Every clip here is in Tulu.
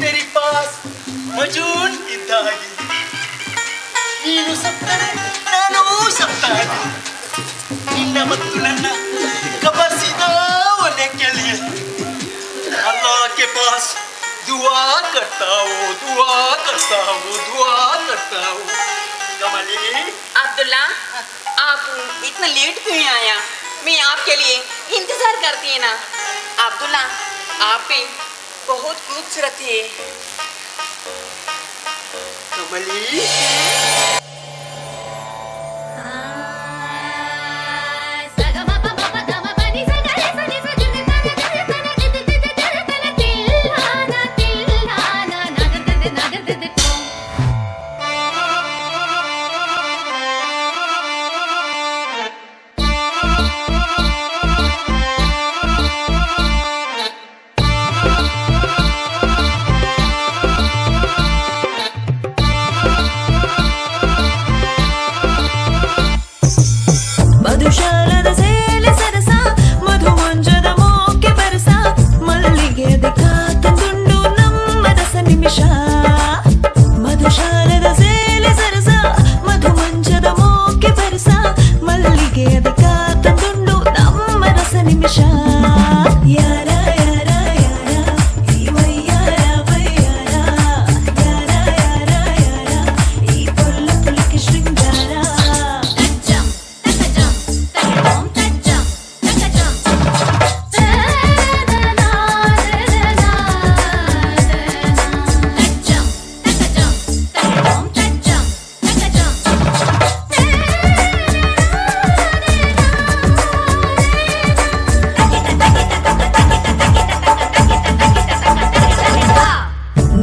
तेरी पास मजून ಇದ್ದಾಗೆ ನೀನು ಸತ್ತರೆ ನಾನು ಸತ್ತಾಗೆ ನಿನ್ನ ಮತ್ತು ನನ್ನ ಕಬಸಿದ ಒಲೆ ಕೆಳೆಯ अल्लाह के पास दुआ करता हूँ, दुआ करता हूँ, दुआ करता हूँ। कमली। अब्दुल्ला, आप इतना लेट क्यों आया? मैं आपके लिए इंतजार करती है ना। अब्दुल्ला, आप भी बहुत खूबसूरत है। कमली। ಮಧುಶಾಲದ ಸೇಲೆ ಸರಸ ಮಧುಮಂಜದ ಮೋಕೆ ಬರಸ ಮಲ್ಲಿಗೆ ಕಾತಂದುಂಡು ನಮ್ಮ ರಸ ನಿಮಿಷ. ಮಧುಶಾಲದ ಸೇಲೆ ಸರಸ ಮಧುಮಂಜದ ಮೋಕೆ ಬರಸ ಮಲ್ಲಿಗೆ ಕಾತಂದುಂಡು ನಮ್ಮ ರಸ ನಿಮಿಷ. ಯಾರ ಯಾರ ಯಾರ ಈ ವಯ್ಯಾರ ವಯ್ಯಾರ, ಯಾರ ಯಾರ ಯಾರ ಈ ಪೊಲ್ಲ ಪುಲಕ್ಕೆ ಶೃಂಗಾರ.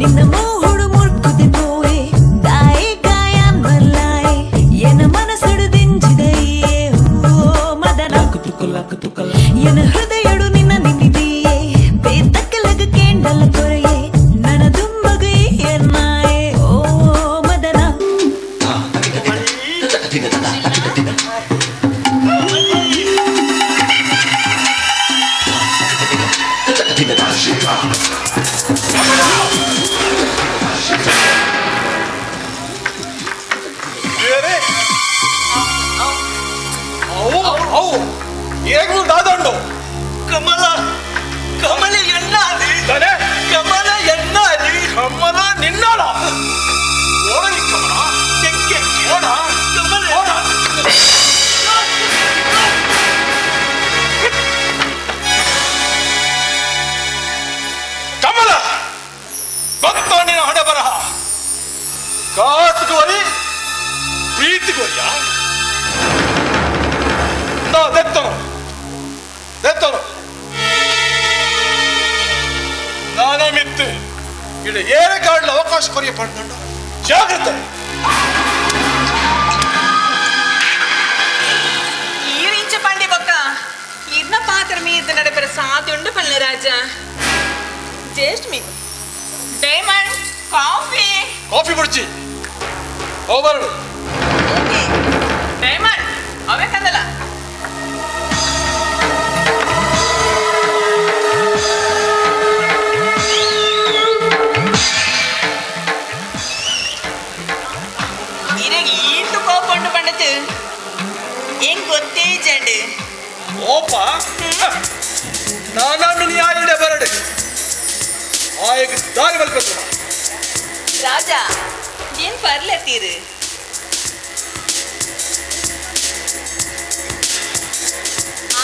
ನಿನ್ನ ಮೋಹುಡು ಮುರ್ಕುದೆ ಪೋಯೆ ದಾಯಿ ಗಾಯನ್ ಬರ್ಲಾಯೆ ಎನ ಮನಸ್ಸುಡು ದಿಂಜಿದೆಯೇ ಓ ಮದನ. ಎನ ಹೃದಯಡು ನಿನ್ನ ನಿನ್ನಿದೆಯೇ ಬೇತಕ್ಕಲಗ ಕೇಂಡಲ ಕೊರೆಯೇ ನನ ದುಂಬಗು ಎನ್ನಾಯೆ ಓ ಮದನ. ಬೇರೆ ಅವು ಅವು ಏಗ್ಲು ದಾದಂಡು. ಕಮಲ, ಕಮಲ ಎನ್ನಾಲಿ. ತಾನೆ. ಕಮಲ ಎನ್ನಾಲಿ. ಕಮಲ ನಿನ್ನಾಳ ಓಡಲಿ ಕಮಲ. ತೆಕ್ಕೆ. ಓಡ. ಕಮಲ. ಓಡ. ಕಮಲ ಗೊತ್ತ ನಿನ್ನ ಹಣೆ ಬರಹ. ಕಾಸುಗೋರಿ ಪ್ರೀತಿಗೋರಿಯ ದೆತ್ತನು ದೆತ್ತನು ನಾನ ಮಿತ್ತು ಇಡ ಏರೆ ಕಾಡಲು ಅವಕಾಶ ಕೊರಿಯ ಪಡ್ಕೊಂಡು ಜಾಗ್ರತೆ. ಈರಿಂಚ ಪಂಡಿ ಬೊಕ್ಕ ಇರ್ನ ಪಾತ್ರ ಮೀದ ನಡಪರ ಸಾಧ್ಯ ಉಂಡು ಪಲ್ಲೆ ರಾಜ. Just me diamond coffee. Coffee ಬುಡ್ಚಿ ಹೋಗ್ಬಾರದು. ಓಕೆ ಡೈಮಂಡ್, ಅವೇ ಕಂದಲ್ಲ. ಇರಗ್ ಈತು ಕೋಪ ಉಂಡು ಪಂಡತು ಹೆಂಗ್ ಗೊತ್ತೇ ಜಂಡು. ಓಪ ನಾನಾ ಮಿನಿ ಆಯಿಡೆ ಬರಡು ಆಯಗ್ ದಾರಿ ಮಲ್ಪೆತ್ತು. ರಾಜ, ಏನ್ ಪರ್ಲೆತ್ತೀರು?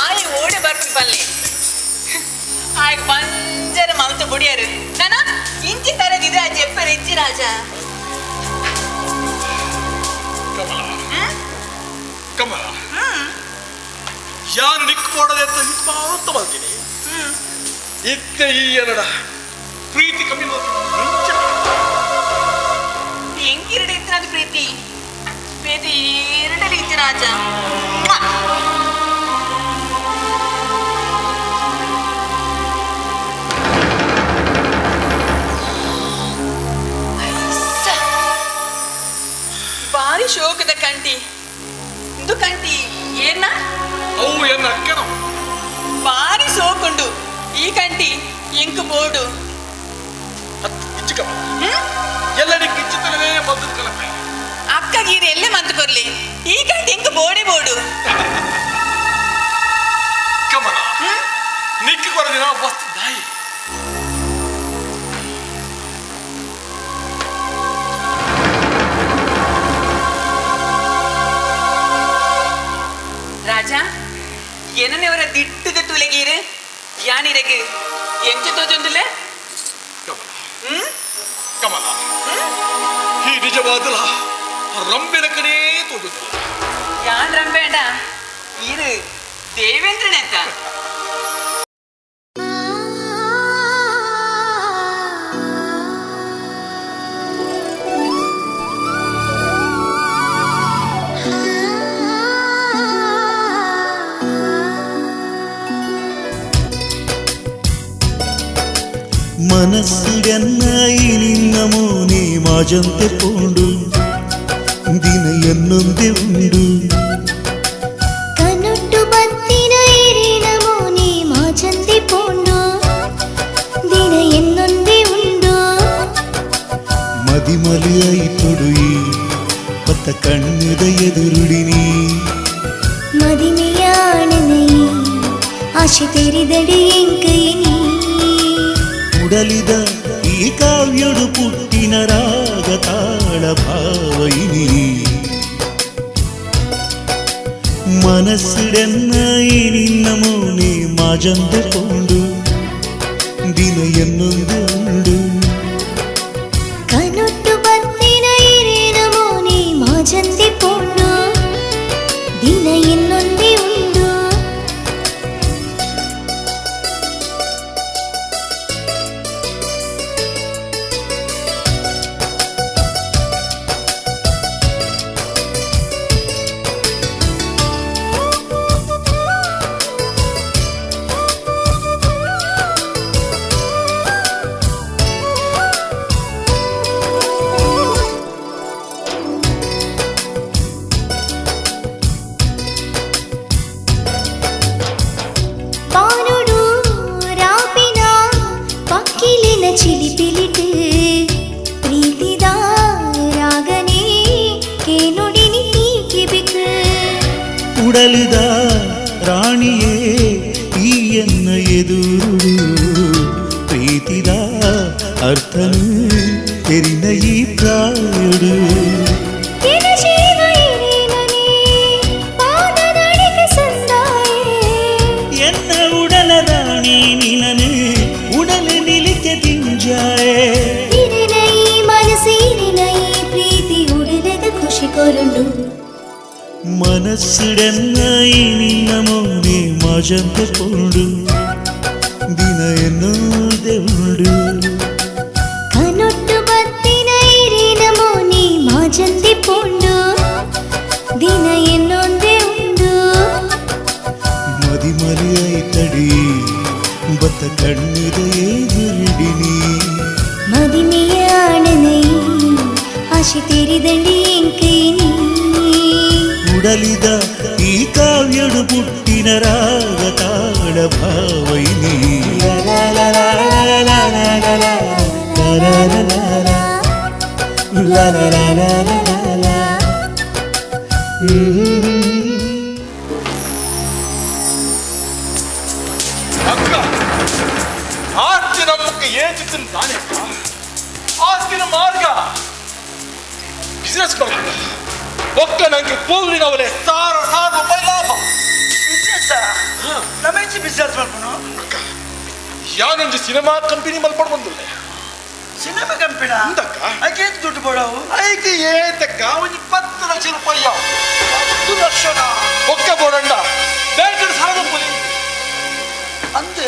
ಆಯ್ ಓಡಿ ಬರ್ಪಿ ಪಲ್ಲೆ ಆಯ್ಗ ಬಂಜರ ಮಲ್ತು ಬುಡಿಯರು. ನಾನ ಇಂಚಿ ತರದಿದ್ರೆ ಆ ಜೆಪ್ಪರೆ. ಇಜ್ಜಿ ರಾಜ. ಕಮಲ ಕಮಲ ಯಾನು ನಿಕ್ಕು ಮಾಡೋದೆ ಅಂತ ನಿಂತ ಬರ್ತೀನಿ. ಇತ್ತೆ ಈ ಎರಡ ಪ್ರೀತಿ ಕಮ್ಮಿ ಹೆಂಗಿರಡೆ ಇತ್ತು ಪ್ರೀತಿ ಪ್ರೀತಿ ಎರಡಲ್ಲಿ ಇತ್ತು ರಾಜ. ಭಾರಿ ಶೋಕದ ಕಂಟಿ ಇಂದು ಕಂಟಿ ಏನ ಅವು ಎನ್ನ ಅಕ್ಕನ ಭಾರಿ ಸೋಕುಂಡು ಈ ಕಂಟಿ ಇಂಕು ಬೋರ್ಡು ಇಚ್ಚು ಕಮಲ ಎಲ್ಲರಿಗೆ ಇಚ್ಚುತ್ತಲೇ ಬಂದದ್ದು ಕಲಪೆ. ಅಕ್ಕ ಗೀರಿ ಎಲ್ಲೇ ಮಂತು ಕೊರ್ಲಿ ಈ ಕಂಟಿ ಇಂಕು ಬೋಡೆ ಬೋರ್ಡು. ಕಮಲ ನಿಕ್ಕಿ ಕೊರದಿನ ವಸ್ತು ದಾಯಿ. ರಾಜ ಏನನೆವರ ದಿಟ್ಟದ ತುಲೆಗೀರು ಯಾನಿರಗು ಎಂಚ ತೋಜೊಂದುಲೆ. ಕಮಲ ಕಮಲ ಈ ನಿಜವಾದಲ ರಂಬೆನಕನೇ ತೋಜುದಿಲ್ಲ. ಯಾನ್ ರಂಬೇಡ ಇರು ದೇವೇಂದ್ರನೆಂತ. ಮನಸ್ಸಿಡನ್ನಾಯಿ ನಿನ್ನ ಮೋನೆ ಮಾಜಂತೆ ಪೋಂಡು ದಿನ ಎನ್ನೊಂದೇ ಉಂಡು. ಕನುಟ್ಟು ಬತ್ತಿನ ಇರಿನ ಮೋನೆ ಮಾಜಂತೆ ಪೋಂಡು ದಿನ ಎನ್ನೊಂದೇ ಉಂಡು. ಮದಿಮಲಿ ಐತೊಡುಯಿ ಪತ್ತ ಕಣ್ಣುದ ಎದುರುಡಿನಿ. ಮದಿಮೆಯಾಣನೈ ಆಶೆ ತೆರಿದಡಿ ಎಂಕೈನಿ. ಉಡಲಿದ ಈ ಕಾವ್ಯಡು ಪುಟ್ಟಿನ ರಾಗ ತಾಳ ಭಾವೈನಿ. ಮನಸ್ಸಿಡೆನ್ನಾಯಿ ನಿನ್ನ ಮೋನೆ ಮಾಜಂತೆ ಪೋಂಡು ದಿನ ಎನ್ನೊಂದು ಉಂಡು. ಕನುಟ್ಟು ಬತ್ತಿನ ಇರಿನ ಮೋನೆ ಮಾಜಂತೆ ಪೋಂಡು ದಿನ ಎನ್ನೊಂದೇ ಉಂಡು. ಪಾನುಡು ರಾಪಿನ ಪಕ್ಕಿಲಿನ ಚಿಲಿಪಿಲಿಟು ಪ್ರೀತಿದ ರಾಗನೇ ಕೇನುಡಿನಿ ತೀಕಿಬಿಕು. ಉಡಲಿದ ರಾಣಿಯೇ ಈ ಎನ್ನ ಎದುರುಡು ಪ್ರೀತಿದ ಅರ್ಥನು ತೆರಿನ ಈ ಪ್ರಾಯುಡು. ಎನ ಜೀವ ಇರೇನನೇ ಪಾದದಡಿಗೆ ಸಂದಾಯೇ. ಎನ್ನ ಉಡಲ ರಾಣಿ ನಿನನೆ ಉಡಲು ನಿಲಿಕೆ ತಿಂಜಾಯೆ. ಇರಿನೈ ಮನಸ್ಸು ಇರಿನೈ ಪ್ರೀತಿ ಉಡಲದ ಖುಷಿ ಕೊರುಂಡು. ಮನಸ್ಸಿಡೆನ್ನಾಯಿ ನಿನ್ನ ಮೋನೆ ಮಾಜಂತೆ ಪೋಂಡು ದಿನ ಎನ್ನುವುದೇ ಉಂಡು. ಕನೊಟ್ಟು ಬತ್ತಿನ ಇರಿನ ಮೋನೆ ಮಾಜಂತೆ ಪೋಂಡು ದಿನ ಎನ್ನೊಂದೇ ಉಂಡು. ಮದಿಮಲಿ ಐತಡಿ ಬತ್ತ ಕಣ್ಣುದ ಎದುರಿಡಿನಿ. ಮದಿಮೆಯಾಣನೈ ಆಶೆ ತೆರಿದಂಡಿ ಎಂಕೈನಿ. ಉಡಲಿದ ಈ ಕಾವ್ಯಡು ಪುಟ್ಟಿನ ರಾಗ ತಾಳ ಭಾವೈನಿ. ಅಕ್ಕ ಆಸ್ತಿ ನಮ್ಮಕ್ಕೆ ಏಚಿತ್ತು ತಾನೇ ಆಸ್ತಿನ ಮಾರ್ಗ ಬಿಸ್ನೆಸ್ ಮಾಡ್ಕೊಂಡು ಒಕ್ಕ ನಂಗೆ ಪೂವಿನವರೇ ಸಾವಿರ ಸಾವಿರ ರೂಪಾಯಿ ಲಾಭ. ಬಿಸ್ನೆಸ್ ನಮ್ಮೆಂಚಿ ಬಿಸ್ನೆಸ್ ಮಾಡ್ಕೊನು. ಯಾನೊಂಜಿ ಸಿನಿಮಾ ಕಂಪನಿ ಮಲ್ಪಡ್ ಬಂದುಲ್ಲೆ. ಸಿನಿಮಾ ಕಂಪನಿ ಅಂದಕ್ಕ ಅದಕ್ಕೆ ದುಡ್ಡು ಬೋಡವು ಐಕೆ ಏತಕ್ಕ ಒಂಜಿ 10 ಲಕ್ಷ ರೂಪಾಯಿ 10 ಲಕ್ಷನ ಬೊಕ್ಕ ಬೋಡಂಡ ಬ್ಯಾಂಕ್ ಸಾಲ ಪುಲಿ ಅಂದ್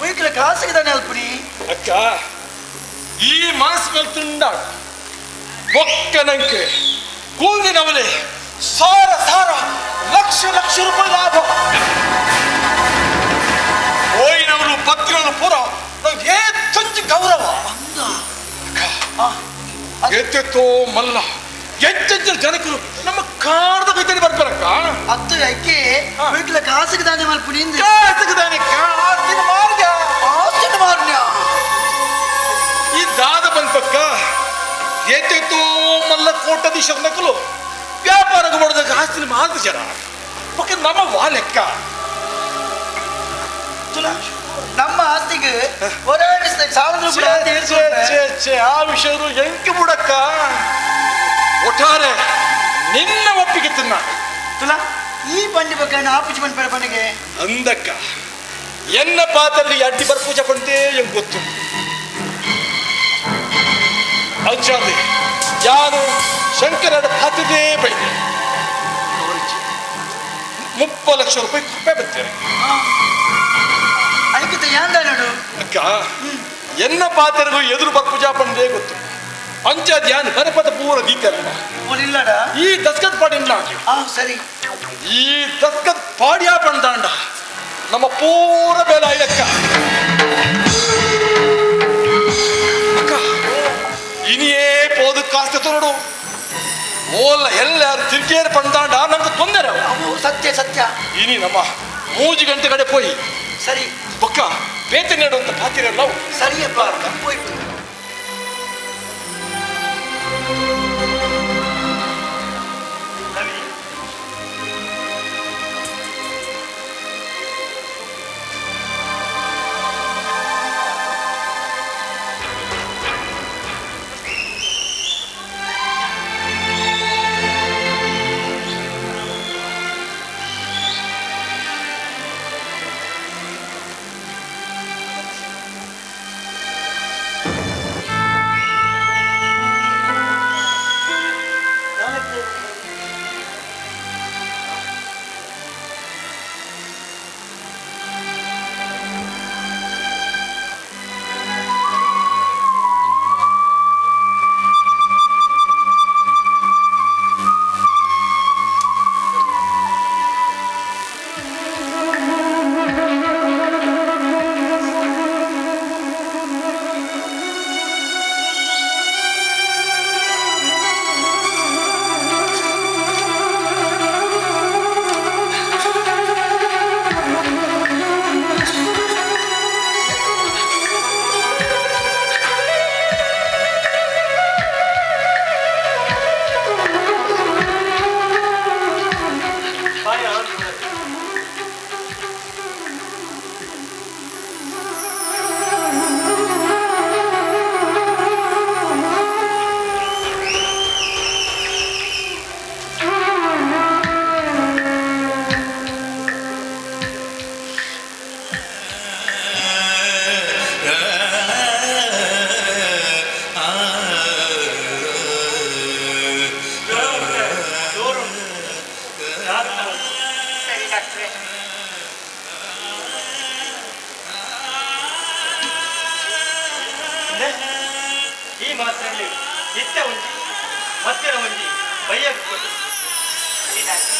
ಒಯ್ಕಲ ಕಾಸಿಗೆ ತಾನೆ ಅಲ್ಪುನಿ ಅಕ್ಕ ಈ ಮಾಸ್ ಮಲ್ತುಂಡ ಬೊಕ್ಕ ನಂಗೆ ಕೂಗಿನವಲೆ ಸಾವಿರ ಸಾವಿರ ಲಕ್ಷ ಲಕ್ಷ ರೂಪಾಯಿ ಲಾಭ ಹೋಯಿನವರು ಪತ್ತಿನವರು ಪೂರ ನಂಗೆ ಏತೊಂಜಿ ಗೌರವ ಅಕ್ಕ, ಎತ್ತೆತ್ತೋ ಮಲ್ಲ ಎಂತೆಂತ ಜನಕರು ನಮ್ಮ ಕಾರದ ಕೈತಲ್ಲಿ ಬರ್ತಾರಕ್ಕ ಅತ್ತು ಐಕೆ ಒಯ್ಕಲ ಕಾಸಿಗೆ ತಾನೆ ಮಲ್ಪುನಿ ಅಂದ್ ಕಾಸಿಗೆ ಕಾಸಿನ ಮಾರ್ಗ ಆಸ್ತಿನ ಮಾರ್ನ್ಯ ಈ ದಾದ ಬಂತಕ್ಕ ಏತೇತೋ ಮಲ್ಲ ಕೋಟದೀಶರ ನಕಲು ವ್ಯಾಪಾರಕ್ಕೆ ಮಾಡೋದಕ್ಕೆ ಆಸ್ತಿನ ಮಾರ್ದ ಜನ ಪಕ್ಕ ನಮ್ಮ ವಾಲೆಕ್ಕ ತುಲಾ ನಮ್ಮ ಆಸ್ತಿಗೆ ಹೊರಗಡೆ ಸಾವಿರ ರೂಪಾಯಿ ಆಸ್ತಿ ಛೇ, ಇರ್ಸ್ಕೊಂಡ್ರೆ ಛೇ, ಛೇ, ಆ ವಿಷಯರು ಎಂಕಿ ಬುಡಕ್ಕ ಒಟ್ಟಾರೆ ನಿನ್ನ ಒಪ್ಪಿಗೆ ತಿನ್ನ ತುಲಾ ಈ ಬಂಡಿ ಬಗ್ಗೆ ಆಪುಜಿ ಬಂದ್ ಬೇಡ ಪಂಡಿಗೆ ಅಂದಕ್ಕ ಎನ್ನ ಪಾತಲ್ಲಿ ಅಡ್ಡಿ ಬರ್ಪೂಜೆ ಪಂಡೇ ಎಂಗ್ ಗೊತ್ತು ಅಜ್ಜಾದೆ ಯಾರು ಶಂಕರನ ಪಾತ್ರದೇ ಬೈದೆ 30 ಲಕ್ಷ ರೂಪಾಯಿ ಕೃಪೆ ಬರ್ತೇನೆ ಅದಕ್ಕೆ ಯಾಂದ ನೋಡು ಅಕ್ಕ ಎನ್ನ ಪಾತ್ರಗೂ ಎದುರು ಬರ್ಪೂಜಾ ಪಂಡೇ ಗೊತ್ತು ಅಂಚಾದ ಯಾನು ಬರಪದ ಪೂರ ದೀತಲ್ಲ ಇಲ್ಲಡ ಈ ದಸ್ಕತ್ ಪಾಡಿಲ್ಲ ಆ ಸರಿ ಈ ದಸ್ಕತ್ ಪಾಡ್ಯಾ ಪಂಡಾಂಡ ನಮ್ಮ ಪೂರ ಬೇಲ ಅಕ್ಕ ಅಕ್ಕ ಇನಿಯೇ ಪೋದು ಕಾಸ್ತ ತೋರಡು ಓಲ್ಲ ಎಲ್ಲಾರು ತಿರ್ಗೇರು ಪಂಡಾಂಡ ನಮ್ಗೆ ತೊಂದರೆ ಅವು ಸತ್ಯ ಸತ್ಯ ಇನಿ ನಮ್ಮ 3 ಗಂಟೆ ಕಡೆ ಪೋಯಿ ಸರಿ ಬೊಕ್ಕ ಬೇತೆ ನೆಡುವಂತ ಪಾತಿರಲ್ಲ ಸರಿಯಪ್ಪ ಹೋಯ್ ಹೋಯ್. ರವಿ ಬಾಯ್ ಆನ್ ಡೋರ್ ಉಂಟು ಜಾಗ್ರತೆ ಮಾಡಿ. ಸರಿ ಡಾಕ್ಟ್ರೆ. ಅಂದ್ರೆ ಈ ಮಾತ್ರೆಯಲ್ಲಿ ನಿತ್ಯ ಒಂಜಿ ಮಧ್ಯಾಹ್ನ ಒಂಜಿ ಬೈಯಕ್ಕೆ ಕೊಡು. ಸರಿ ಡಾಕ್ಟ್ರೆ.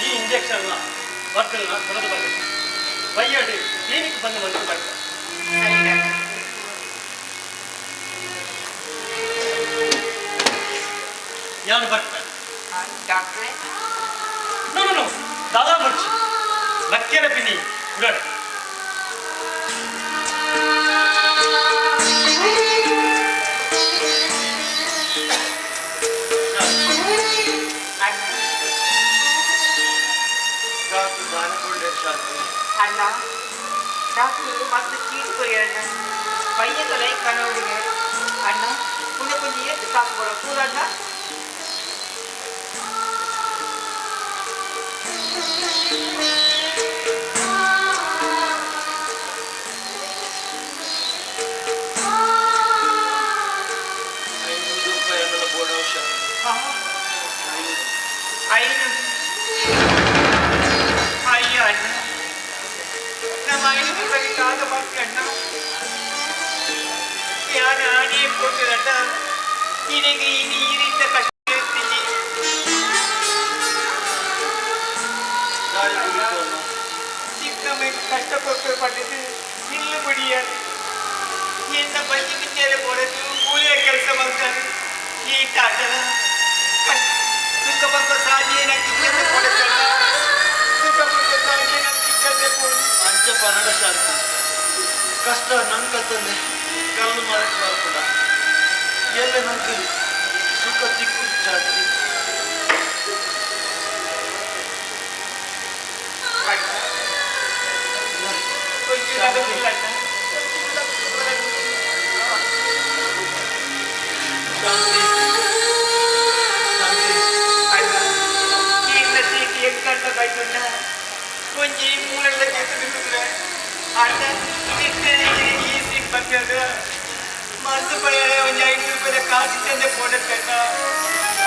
ಈ ಇಂಜೆಕ್ಷನ್ ಮಕ್ಕಳನ್ನ ಕೊಡದು ಬರಬೇಕು ಬೈಯಡಿ ಕ್ಲಿನಿಕ್ ಬಂದು ಬಂದು ಬರ್ತದೆ. ಸರಿ ಡಾಕ್ಟ್ರೆ. ಯಾರು ಬರ್ತಾರೆ ಡಾಕ್ಟ್ರೆ ನೋ ನೋ ನೋ ದಾದಾ ಮುಚ್ಚಿ ಲಕ್ಕೇರ ಪಿನಿ ಉಡಾಡಿ. ಡಾಕ್ಟರ್ ದಾನ ಕೊಳ್ಳೆ ಶಾಂತಿ. ಅಣ್ಣ ಡಾಕ್ಟ್ರು ಮತ್ತೆ ಬಯ್ಯದ ಲೈಕ್ ಕನೋಡಿಗೆ ಅಣ್ಣ ಪುಣ್ಯ ಕೊಂಚ ಏತ್ ಕಾಸು ಕೊಡ ಕೂಲಣ್ಣ. ₹500 ಅನ್ನದ ಬೋರ್ಡ್ ಅವಶ್ಯ. 500. ಅಯ್ಯೋ ಅಣ್ಣ, ನಮ್ಮ ₹500 ಕಾದ ಮಾಡ್ತೀವಿ ಅಣ್ಣ. ಯಾರು ಆಣೆ ಕೊಟ್ಟಿರಣ್ಣ ನಿನಗೆ ಇನ್ನು ಈ ರೀತಿಯ ಕಷ್ಟ ಇರ್ತೀನಿ. ಚಿಕ್ಕ ಮೈಗೆ ಕಷ್ಟ ಕೊಟ್ಟು ಪಟ್ಟಿದ್ದು ಇಲ್ಲ ಬಿಡಿಯಾರು ಎನ್ನ ಬಜ್ಜಿ ಬಿಚ್ಚರೆ ಕೊಡದು ಕೂಲಿಯ ಕೆಲಸ ಮಾಡ್ತಾರೆ. ಈ ತಾಟನ ಕಷ್ಟ ಸುಖ ಬಂದ ಸಾಧಿಯೇ ನಂಗೆ ಇಜ್ಜತೆ ಕೊಡುತ್ತಲ್ಲ, ಸುಖ ಬಂದ ಸಾಧಿಯೇ ನಂಗೆ ಇಜ್ಜತೆ ಕೊಡು. ಅಂಚ ಪನ್ನಡ ಶಾಂತಿ, ಕಷ್ಟ ನಂಗತ್ತಂದೆ ಕಲ್ಲು ಮಾಡಕ್ಕೆ ಬರ್ಪುಡ ಎಲ್ಲ ನಂಗೆ ಸುಖ ತಿಕ್ಕು ಶಾಂತಿ. ಶಾಂತಿ ಶಾಂತಿ. ಒಂಜಿ ಮೂಲೆಲ್ಲ ಕೆತ್ತು ಅಣ್ಣ ಈ ಸೀಟ್ ಬಂದ ಮನಸ್ಸು ಪಡೆಯಲೆ ಒಂಜಿ ₹500 ಕಾಸು ತಂದೆ ಪೋಡಕ್ಕಣ್ಣ.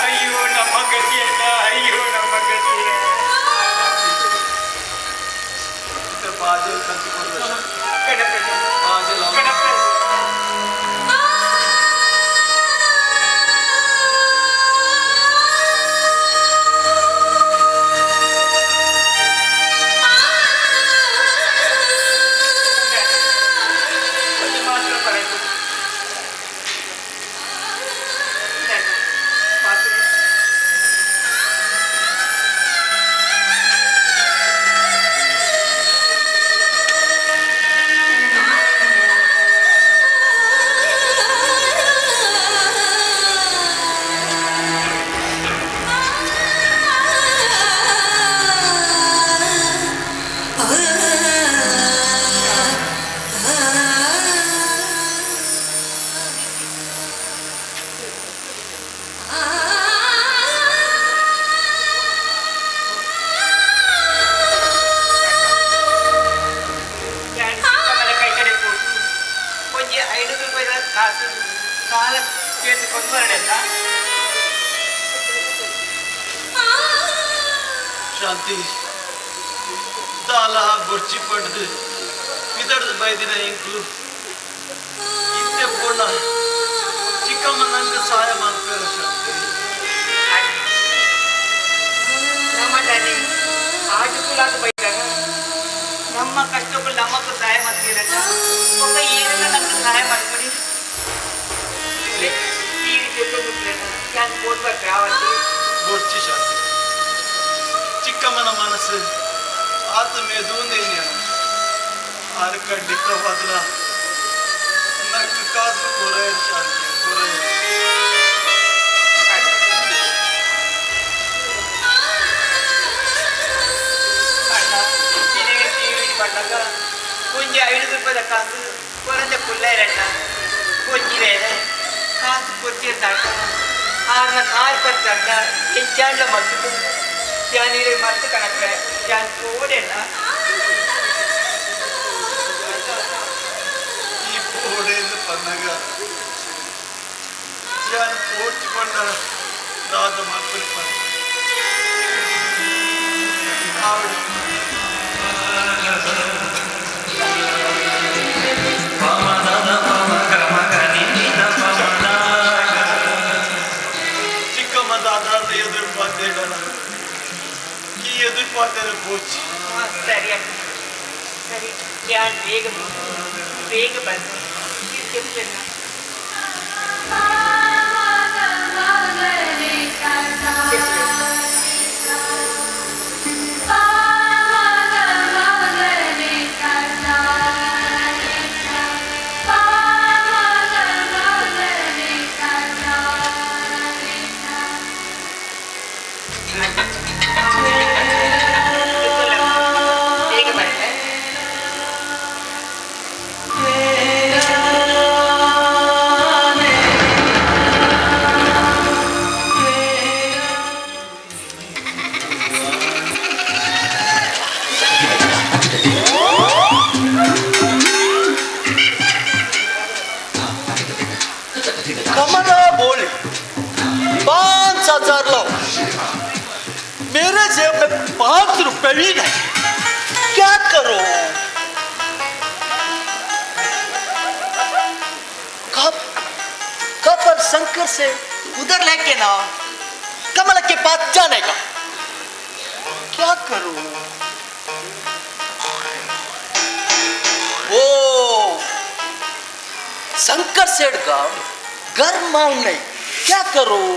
ಅಯ್ಯೋ ನಮ್ಮ ಗತಿಯಣ್ಣ, ಅಯ್ಯೋ ನಮ್ಮ ಗತಿಯ. ಬಾಜಲ್ ಕಂತಿ ಕೊಡುವ ಕಣಪಣ್ಣ ಬಾಜಲ್. ಕಣಪ್ಪ. ಒಂಜಿ ಮಾತ್ರ ಬರಕು ಮಾತ್ರ. ಕೈ ಕಡೆ ಹೋಗಿ ಒಂಜಿ ₹500 ಕಾಸು ಸಾಲ ಕೇಳಿಕೊಂಡು ಬರಡೆಲ್ಲ. ಶಾಂತಿ, ದಾಲ ಬೊರ್ಚಿ ಪಡೆದು ಬಿದಡ್ದು ಬೈದಿನ ಎಂಕ್ಲು ಇತ್ತೆ ಪೋಣ ಚಿಕ್ಕಮ್ಮ ನಂಗೆ ಸಹಾಯ ಮಾಡ್ಬೇಡ ಶಾಂತಿ. ನಮ್ಮ ತಾನೆ ಆಟಕ್ಕೂಲಾದ ಬೈದಾಗ ನಮ್ಮ ಕಷ್ಟಕ್ಕೂ ನಮಗೂ ಸಹಾಯ ಮಾಡ್ತೀರಲ್ಲ, ಒಬ್ಬ ಏನೆಲ್ಲ ನಮ್ಗೆ ಸಹಾಯ ಮಾಡ್ಕೊಡಿ. ಈ ರೀತಿ ಯಾಕೆ ಓದ್ಬೇಕು ಯಾವತ್ತು. ಬೊರ್ಚಿ ಶಾಂತಿ, ಚಿಕ್ಕಮ್ಮನ ಮನಸ್ಸು ಆತ ಮೇದೂಂದೇನು ಆರು ಖಂಡಿತವಾದಲ ನಂಗೆ ಕಾಸು ಕೊರೆ ಶಾಂತಿ ಕೊರೆ. ಅಣ್ಣ ನಿನಗೆ ಟಿವಿ ಬಂದಾಗ ಒಂಜಿ ₹500 ಕಾಸು ಕೊರಂದೆ ಪುಲ್ಲೇರಣ್ಣ. ಒಂಜಿ ವೇಳೆ ಕಾಸು ಕೊಟ್ಟಿರ್ತಾಟ ಆರ್ನ ಕಾರ್ ಪತ್ತಣ್ಣ ಎಂಚಾಂಡ ಮದ್ದು ಯಾನೀರೆ ಮರ್ತು ಕಣಕ್ಕೆ ಯಾನ್ ಕೋಡೆಣ್ಣ. ಈ ಪೋಡೆಂದು ಪನ್ನಗ ಯಾನ್ ಪೋಡ್ಚಿಕೊಂಡ ದಾದ ಮಕ್ಕಳು ಪನ್ನ ಆವಿಡ. ಚಿಕ್ಕಮ್ಮ ದಾದಾದ ಎದುರು ಪಾತೇಡಲ್ಲ, ಈ ಎದುರು ಪಾತೇರ ಪೋಚಿ. ಸರಿ ಅಣ್ಣ ಸರಿ, ಯಾನ್ ಬೇಗ ಬೇಗ ಬಂದು ಚೆಪ್ಪಣ್ಣ. ಬೇಗ ಬರ್ತೆ. जेब में 5 रुपए भी नहीं। क्या करो? कब कब पर शंकर से उधर लेके ना कमल के पास जाने का क्या करूं? ओ शंकर सेठ का घर मांग नहीं, क्या करूं?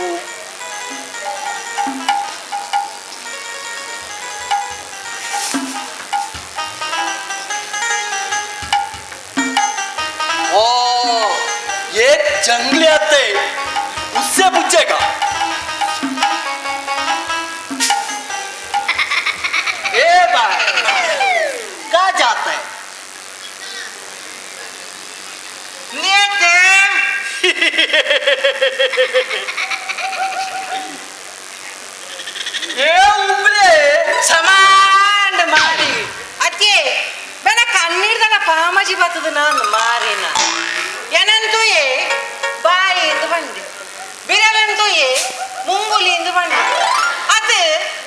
ओ एक जंगली आते, उससे पूछेगा। ए भाई, कहाँ जाता है? ए ಉಬ್ರೆ. ಸಮಾಂಡ ಮಾರಿ ಅತ್ತೆ ಬೆನ ಕಣ್ಣೀರ್ದನ ಪಾಮಜಿ ಬತ್ತದ ನಾನು ಮಾರಿನ ಏನಂತೂ ಏ ಬಾಯಿ ಎಂದು ಬಂದೆ ಬಿರಲಂತೂ ಏ ಮುಂಗುಲಿ ಎಂದು ಬಂದೆ ಅತ್ತೆ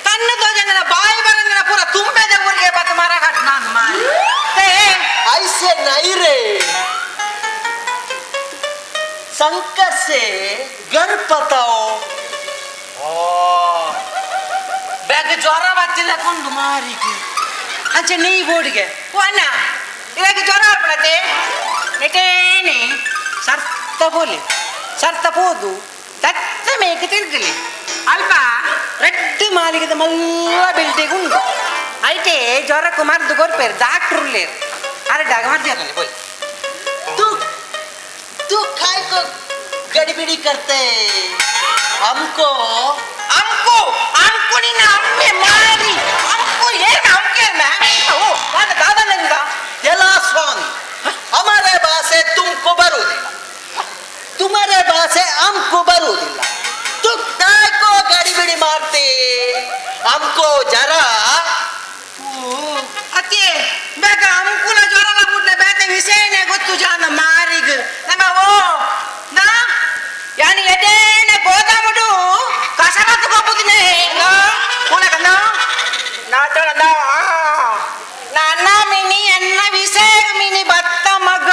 ತನ್ನ ತೋಜನ ಬಾಯಿ ಬರಂದಿನ ಪೂರ ತುಂಬೆದ ಊರಿಗೆ ಬತ್ತ ಮರ ಕಟ್ ನಾನು ಮಾರಿ ಏ. ऐसे नहीं रे, शंकर से घर बताओ। ಓ ಬ್ಯಾಗ್ ಜ್ವರ ಬತ್ತಿಲ್ಲ ಕೊಂಡು ಮಾರಿಗೆ ಅಂಚೆ ನೀ ಬೋಡಿಗೆ ಓ ಅಣ್ಣ, ಇವಾಗ ಜ್ವರ ಬರ್ಪಡತೆ ನೆಟೇನೆ ಸರ್ತ ಬೋಲೆ ಸರ್ತ ಪೋದು ತತ್ತ ಮೇಕ ತಿರ್ಗಲಿ ಅಲ್ಪ ರೆಡ್ ಮಾಲಿಗೆದ ಮಲ್ಲ ಬಿಲ್ಡಿಂಗ್ ಉಂಡು. ಐಟೆ ಜ್ವರಕ್ಕೂ ಮದ್ದು ಕೊರ್ಪೇರು, ಡಾಕ್ಟ್ರು ಉಲ್ಲೇರು. ಅರೆ ಡಾಗ ಮಧ್ಯಾಹ್ನ ಬೋಲಿ. तू तू काय को गड़बड़ी करते हमको? ಅಂಕು ಅಂಕು ನಿನ್ನ ಅಮ್ಮೆ ಮಾರಿ ಅಂಕು ಏನು ಅಂಕೇನ ಓ ನಾನು ದಾದನಿಂದ. ಎಲ್ಲ ಸ್ವಾಮಿ, हमारे ಭಾಷೆ तुमको ಬರುವುದಿಲ್ಲ, तुम्हारे ಭಾಷೆ हमको ಬರುವುದಿಲ್ಲ. तू काय को गड़बड़ी मारते हमको जरा? ಅತ್ತೆ ಬೇಗ ಅಂಕುಲ ಜ್ವರ ಬಿಡ್ಲ ಬೇತೆ ವಿಷಯನೇ ಗೊತ್ತು ಜಾನ ಮಾರಿಗ್ ನಮ್ಮ ಓ ನಾ ಯಾನಿ ಎದೇನೆ ಗೋದಾಮುಡು ಕಸರತ್ತು ಕೊಪ್ಪುದಿನೇ ಉನಕನ ನಾಟಳ ನನ್ನ ಮಿನಿ ಎನ್ನ ವಿಷಯ ಮಿನಿ ಬತ್ತ ಮಗ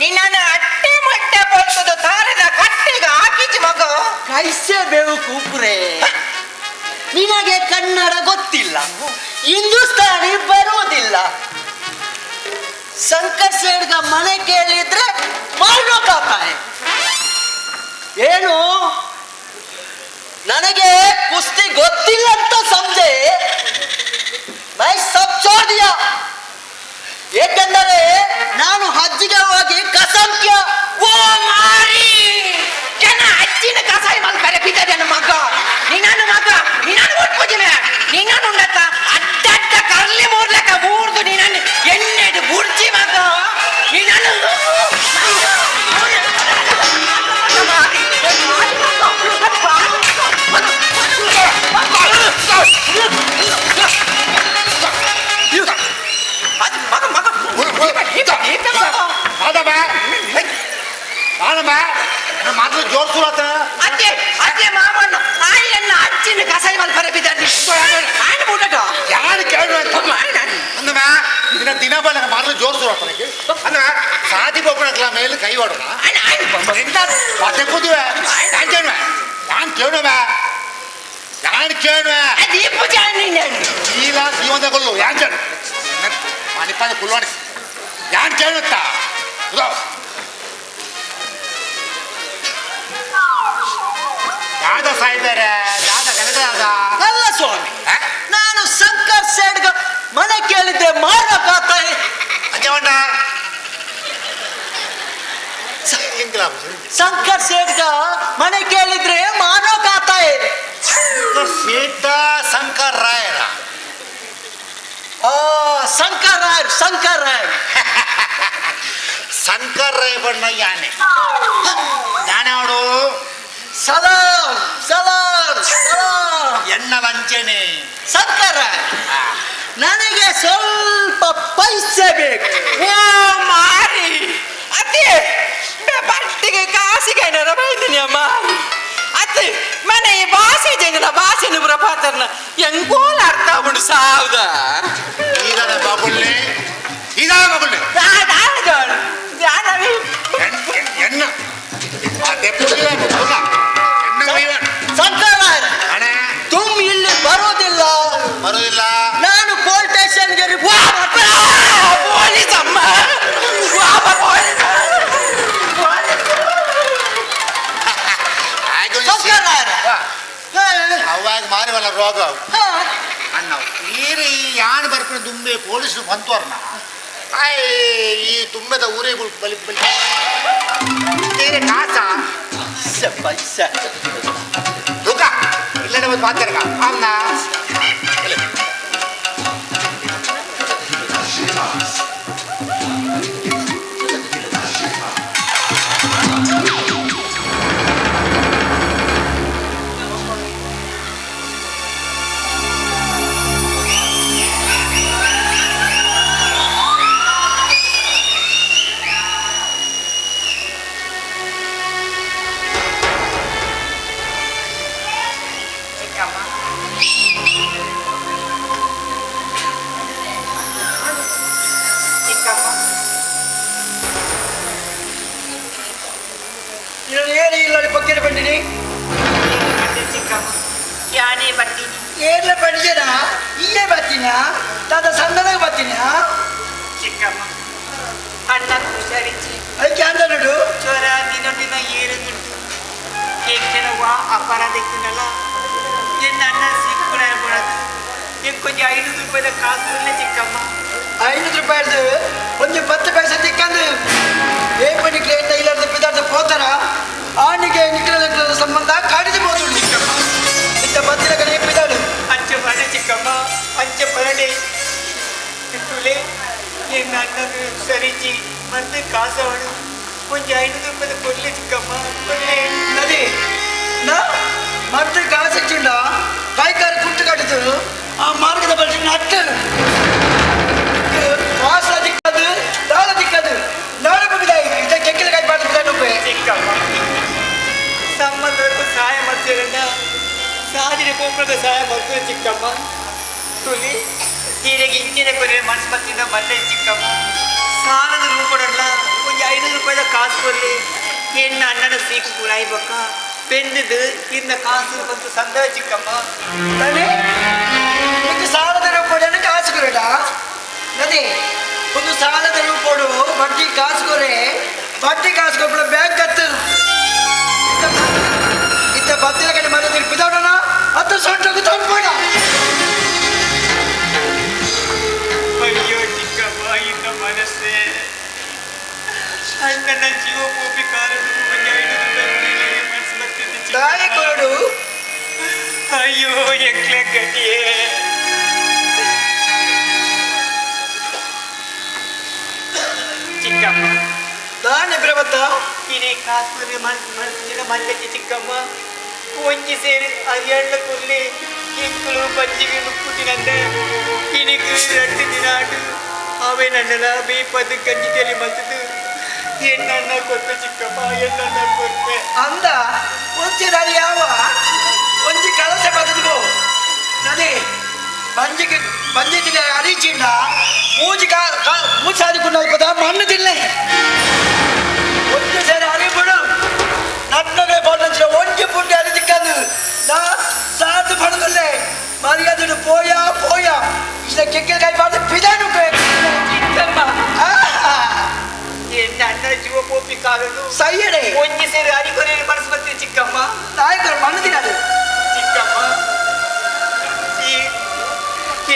ನಿನ್ನನ್ನು ಅಟ್ಟೆ ಮೊಟ್ಟೆ ಬರ್ತದ ತಾರದ ಕಟ್ಟೆಗೆ ಹಾಕಿಚಿ ಮಗ. ಕೈಸೆ ಬೇವು ರೇ, ನಿನಗೆ ಕನ್ನಡ ಗೊತ್ತಿಲ್ಲ, ಹಿಂದೂಸ್ತಾನಿ ಬರುವುದಿಲ್ಲ. ಶಂಕರ್ ಸೇಡ್ಗ ಮನೆ ಕೇಳಿದ್ರೆ ಮಾಡೋಕಾಗ್ತಾನೆ. ಏನು, ನನಗೆ ಕುಸ್ತಿ ಗೊತ್ತಿಲ್ಲ ಅಂತ ಸಂಜೆ ಮೈ ಸಬ್ छोड़ ದಿಯಾ. ಏಕೆಂದರೆ ನಾನು ಹಜ್ಜಿಗೆ ಹೋಗಿ ಕಸಂ ಕ್ಯಾ. ಓ ಮಾರಿ ಜನ ಅಜ್ಜಿನ ಕಸಾಯ ಮಲ್ಪರೆ ಬಿದ್ದದನ ಮಗ ನಿನ್ನನ್ನು ಮಗ ನಿನ್ನನ್ನು ಒಟ್ಪುಜಿನ ನಿನ್ನನ್ನು ಉಂಡತ್ತ ಅಡ್ಡ ಅಡ್ಡ ಕರ್ಲಿ ಮೂರ್ಲಕ ಮೂರ್ದು ನಿನ್ನನ್ನು ಎಣ್ಣೆಡು ಬುರ್ಜಿ ಮಗ ನಿನ್ನನ್ನು. ಅದು ಮಗ ಮಗ ಆದಮ್ಮ ಆದಮ್ಮ ಮಾತ್ರ ಜೋರ್ ಸುರಾತ. ಅತ್ತೆ ಅತ್ತೆ ಮಾಮಣ್ಣ ಆಯನ್ನ ಅಜ್ಜಿನ ಕಸಾಯ ಮಲ್ಪರೆ ಬಿದ್ದದಿ ಆಯ್ತು ಬುಡಟ. ಯಾರು ಕೇಳು ಅಂದಮ್ಮ ದಿನ ದಿನ ಬಲ್ಲ ಮಾತ್ರ ಜೋರ್ ಸುರಾತ ಅಂದ ಸಾದಿ ಬೊಬ್ಬನಕ್ಲ ಮೇಲೆ ಕೈ ಹೊಡೋಣ ಮತ್ತೆ ಕೂದುವೆ. ನಾನು ಕೇಳುವೆ, ನಾನು ಕೇಳುವೆ, ನಾನು ಕೇಳುವೆ. ದೀಪು ಜಾನಿ. ಇಲ್ಲ ಜೀವನ ಕೊಲ್ಲು ಯಾನ್ ಕೇಳು ಮನಿಪಾದ ಕುಲ್ವಾಡಿ ಯಾನ್ ಕೇಳುತ್ತಾ? ದಾದ ಸಾಯ್ತಾರೆ ದಾದ ಕನ್ನಡ ದಾದ. ಅಲ್ಲ ಸ್ವಾಮಿ, ನಾನು ಶಂಕರ್ ಸೇಡ್ಗ ಮನೆ ಕೇಳಿದ್ರೆ ಮಾರಕ್ಕಾಗ್ತಾನೆ. ಅಂಜವಣ್ಣ ಇಂಗ್ಲಾಬ್. ಶಂಕರ್ ಸೇಡ್ಗ ಮನೆ ಕೇಳಿದ್ರೆ ಮಾರೋಕಾಗ್ತಾನೆ. ಸೀತಾ ಶಂಕರ್ ರಾಯರ. ಆ ಶಂಕರ್ ರಾಯ್, ಶಂಕರ್ ರಾಯ್. ಶಂಕರ್ ರಾಯ್ ಬಣ್ಣ ಯಾನೆ ಯಾನೆ ಅವಡು. ಸಲಾಂ ಸಲಾಂ ಸಲಾಂ. ಎಣ್ಣ ವಂಚನೆ. ಶಂಕರ್ ರಾಯ್, ನನಗೆ ಸ್ವಲ್ಪ ಪೈಸೆ ಬೇಕು. ಓ ಮಾರಿ ಅತ್ತೆ ಬಟ್ಟಿಗೆ ಕಾಸಿಗೆ ಏನಾರ ಬೈದಿನಿ ಮಾರಿ ಅತ್ತೆ ಮನೆ ಭಾಷೆ ಜಂಗಲ. ಭಾಷೆನ ಪುರ ಪಾತರ್ನ ಎಂಕೋಲ ಅರ್ಥ ಆಪುಂಡು ಸಾವ್ದ. ಈದಾನ ಬಾಬುಲ್ನೆ, ಈದಾನ ಬಾಬುಲ್ನೆ. ಎಣ್ಣ ತುಮ್ ಇಲ್ಲಿ ಬರೋದಿಲ್ಲ. ಬರೋದಿಲ್ಲ. ನಾನು ಪೊಲೀಸ್ ಸ್ಟೇಷನ್ಗೆ ಪೊಲೀಸ್ ಅಮ್ಮ, ಅವಾಗ ಮಾರಿವಲ್ಲ ರೋಗ ಅಣ್ಣ. ಈರು ಈ ಯಾನ್ ಬರ್ಪಿನ ತುಂಬೆ ಪೊಲೀಸ್ ಬಂತೋರ್ನ ಆಯ್ ಈ ತುಂಬೆದ ಊರೇ ಬಲಿ ಬಲಿ ಬೇರೆ ಕಾಸ ಪೈಸೆ ದುಃಖ ಇಲ್ಲಡೆ ಒಂದು ಮಾತಾಡ್ಕ ಅಣ್ಣ. ಚಿಕ್ಕಮ್ಮ, ಚಿಕ್ಕಮ್ಮ. ಏನು ಇಲ್ಲ ಪಕ್ಕದ ಬಂದಿನಿ. ಚಿಕ್ಕಮ್ಮ, ಯಾನೇ ಬರ್ತೀನಿ. ಏರ್ಲ ಪಂಡಿಜನ ಇಲ್ಲೇ ಬರ್ತೀನ, ತಾತ ಸಂದನಾಗ ಬರ್ತೀನಿ. ಚಿಕ್ಕಮ್ಮ, ಅಣ್ಣ ಹುಷಾರಿಚ್ಚಿ. ಅದಕ್ಕೆ ಅಂದ ನೋಡು. ಜ್ವರ ದಿನ ದಿನ ಏರುದುಂಟು. ಎಂಚಿನ ವಾ ಅಪರಾಧ ಇತ್ತಿನಲ್ಲ ಎನ್ನ ಅಣ್ಣ ಸಿಕ್ಕುಣ ಬೋಡದು. ಎಂಕೊಂಜಿ 500 ರೂಪಾಯಿದ ಕಾಸು ಇಲ್ಲ ಚಿಕ್ಕಮ್ಮ. 500 ರೂಪಾಯಿ ಒಂದು 10 ಪೈಸೆ ತಿಕ್ಕಂದು ಏ ಪಣಿಕ್ಲೆ ಎನ್ನ ಇಲ್ಲಾರ್ದ ಪಿದಾರ್ದ ಪೋತಾರ ಆನಿಗೆ ನಿಖಲ ಸಂಬಂಧ ಕಾಡಿದ ಹೋದು ಚಿಕ್ಕಮ್ಮ. ಇಂಥ ಬತ್ತಿನ ಕಡೆ ಪಿದಾಡು. ಅಂಚೆ ಪರಡೆ ಚಿಕ್ಕಮ್ಮ, ಅಂಚೆ ಪರಡೆ ತುಲೆ. ಎನ್ನ ಅಣ್ಣನ ಸರಿಚಿ ಮತ್ತೆ ಕಾಸವಳು ಒಂಜಿ 500 ರೂಪಾಯಿದ ಕೊಡ್ಲಿ ಚಿಕ್ಕಮ್ಮ, ಕೊಡ್ಲಿ. ನದಿ ನಾ ಮತ್ತೆ ಕಾಸು ಕೈಕಾರು ಕುಟ್ಟು ಕಟ್ಟಿತು ಆ ಮಾರ್ಗದ ಬಳಿ ನಟ್ಟು ವಾಸ ದಿಕ್ಕದು ದಾಳ ದಿಕ್ಕದು ನಾಡು ಬಿದ್ದಾಯಿ ಇದ ಕೆಕ್ಕಿಲ ಕೈ ಪಾಡ್ದು. ಚಿಕ್ಕಮ್ಮ, ಸಂಬಂಧಕ್ಕೂ ಸಹಾಯ ಮಾಡ್ತೀರಣ್ಣ, ಸಾಧನೆ ಪೋಪಳದ ಸಹಾಯ ಮಾಡ್ತೀರ ಚಿಕ್ಕಮ್ಮ. ತುಲಿ ಹೀರೆಗೆ ಇಂಚಿನ ಕೊರೆ ಮನಸ್ಸು ಮತ್ತಿಂದ ಬಂದೆ ಚಿಕ್ಕಮ್ಮ. ಸಾಲದ ರೂಪಡಲ್ಲ ಒಂಜಿ 500 ರೂಪಾಯಿದ ಕಾಸು ಕೊರ್ಲಿ. ಎನ್ನ ಅಣ್ಣನ ಸೀಕು ಕುಳಾಯಿ ಬೊಕ್ಕ ಬೆಂದದು ಇನ್ನ ಕಾಸು ಬಂತು ಸಂದ ಚಿಕ್ಕಮ್ಮ. ತಾನೇ ನಿಮಗೆ ಸಾಲದ ರೂಪಡನ್ನು ಕಾಸು ಕೊರಡ ನದಿ ಒಂದು ಸಾಲದ ರೂಪೋಡು ಬಡ್ಡಿ ಕಾಸು ಕೊರೆ, ಬಡ್ಡಿ ಕಾಸು ಕೊಪ್ಪಳ ಬ್ಯಾಂಕ್ ಹತ್ತು ಇತ್ತ ಬತ್ತಿನ ಕಡೆ ಮನೆ ತಿರುಪಿದವನ ಹತ್ತು ಸೊಂಟಕ್ಕೆ ತಂದ್ಬೇಡ. ಅಯ್ಯೋ ಚಿಕ್ಕಮ್ಮ, ಇನ್ನ ಮನಸ್ಸೇ ಅಣ್ಣನ ಜೀವ ಪೋಪಿ ಕಾರಣ ಒಂಜಿ 500 ರೂಪಾಯಿ ಕೊಡ್ಲಿ, ಮನಸ್ಸು ಬರ್ತಿದ್ದು ಚಿಕ್ಕಮ್ಮ. ತಾಯಿ ಕೊರಡು. ಅಯ್ಯೋ ಎಂಕ್ಲೆ ಗತಿಯೇ. ಚಿಕ್ಕಮ್ಮ. ತಾನೆ ಪ್ರಬತ್ತ. ಇಡೀ ಕಾಸು ಮನಸ್ಸಿನ ಮಲ್ಲಕ್ಕೆ ಚಿಕ್ಕಮ್ಮ. ಒಂಜಿ ಸೇರಿ ಅರಿಯಳ್ಳ ಕೊಲ್ಲಿ ಎಂಕುಲು ಬಜ್ಜಿಗೆ ನುಪ್ಪುತ್ತಿನಂದೆ ಇನಿಗೆ 2 ದಿನ ಆಟು ಅವೇ ನನ್ನೆಲ್ಲ ಬೇಪದು ಗಂಜಿ ತಲೆ ಮಲ್ತದು ಎನ್ನಣ್ಣ ಕೊರ್ಪೆ ಚಿಕ್ಕಮ್ಮ, ಎನ್ನಣ್ಣ ಕೊರ್ಪೆ. ಅಂದ ಒಂಜಿ ದಾರಿ ಯಾವ ಒಂಜಿ ಕಲಸೆ ಬದದು ನದಿ ಬಂಜಿಗೆ ಬಂಜಿ ತಿನ್ನ ಅರಿಚಿಂಡ ಮೂಜಿ ಕಾ ಮೂಸಾದಿ ಪದ ಮಣ್ಣು ತಿನ್ನೆ ಒಂಜಿ ಸೇರಿ ಅರಿಬಿಡು ನನ್ನಗೆ ಬೋಟಂಚಿನ ಒಂಜಿ ಪುಂಡಿ ಅರಿ ತಿಕ್ಕದು ನಾ ಸಾತು ಪಡದಲ್ಲೇ ಮರ್ಯಾದೆ ಪೋಯಾ ಪೋಯಾ ಇಷ್ಟ ಕೆಕ್ಕಿನ ಕೈ ಪಾಡ್ದು ಪಿದಾನು. ಚಿಕ್ಕಮ್ಮ, ಎನ್ನ ಅಣ್ಣನ ಜೀವ ಪೋಪಿ ಕಾರಣ ಸೈಯಡೆ. ಒಂಜಿ ಸೇರಿ ಅರಿ ಕೊರೆ ಮನಸ್ಸು ಬರ್ತೀವಿ ಚಿಕ್ಕಮ್ಮ. ನಾಯಕರು ಮಣ್ಣು ತಿನ್ನದು. ಚಿಕ್ಕಮ್ಮ, ಈ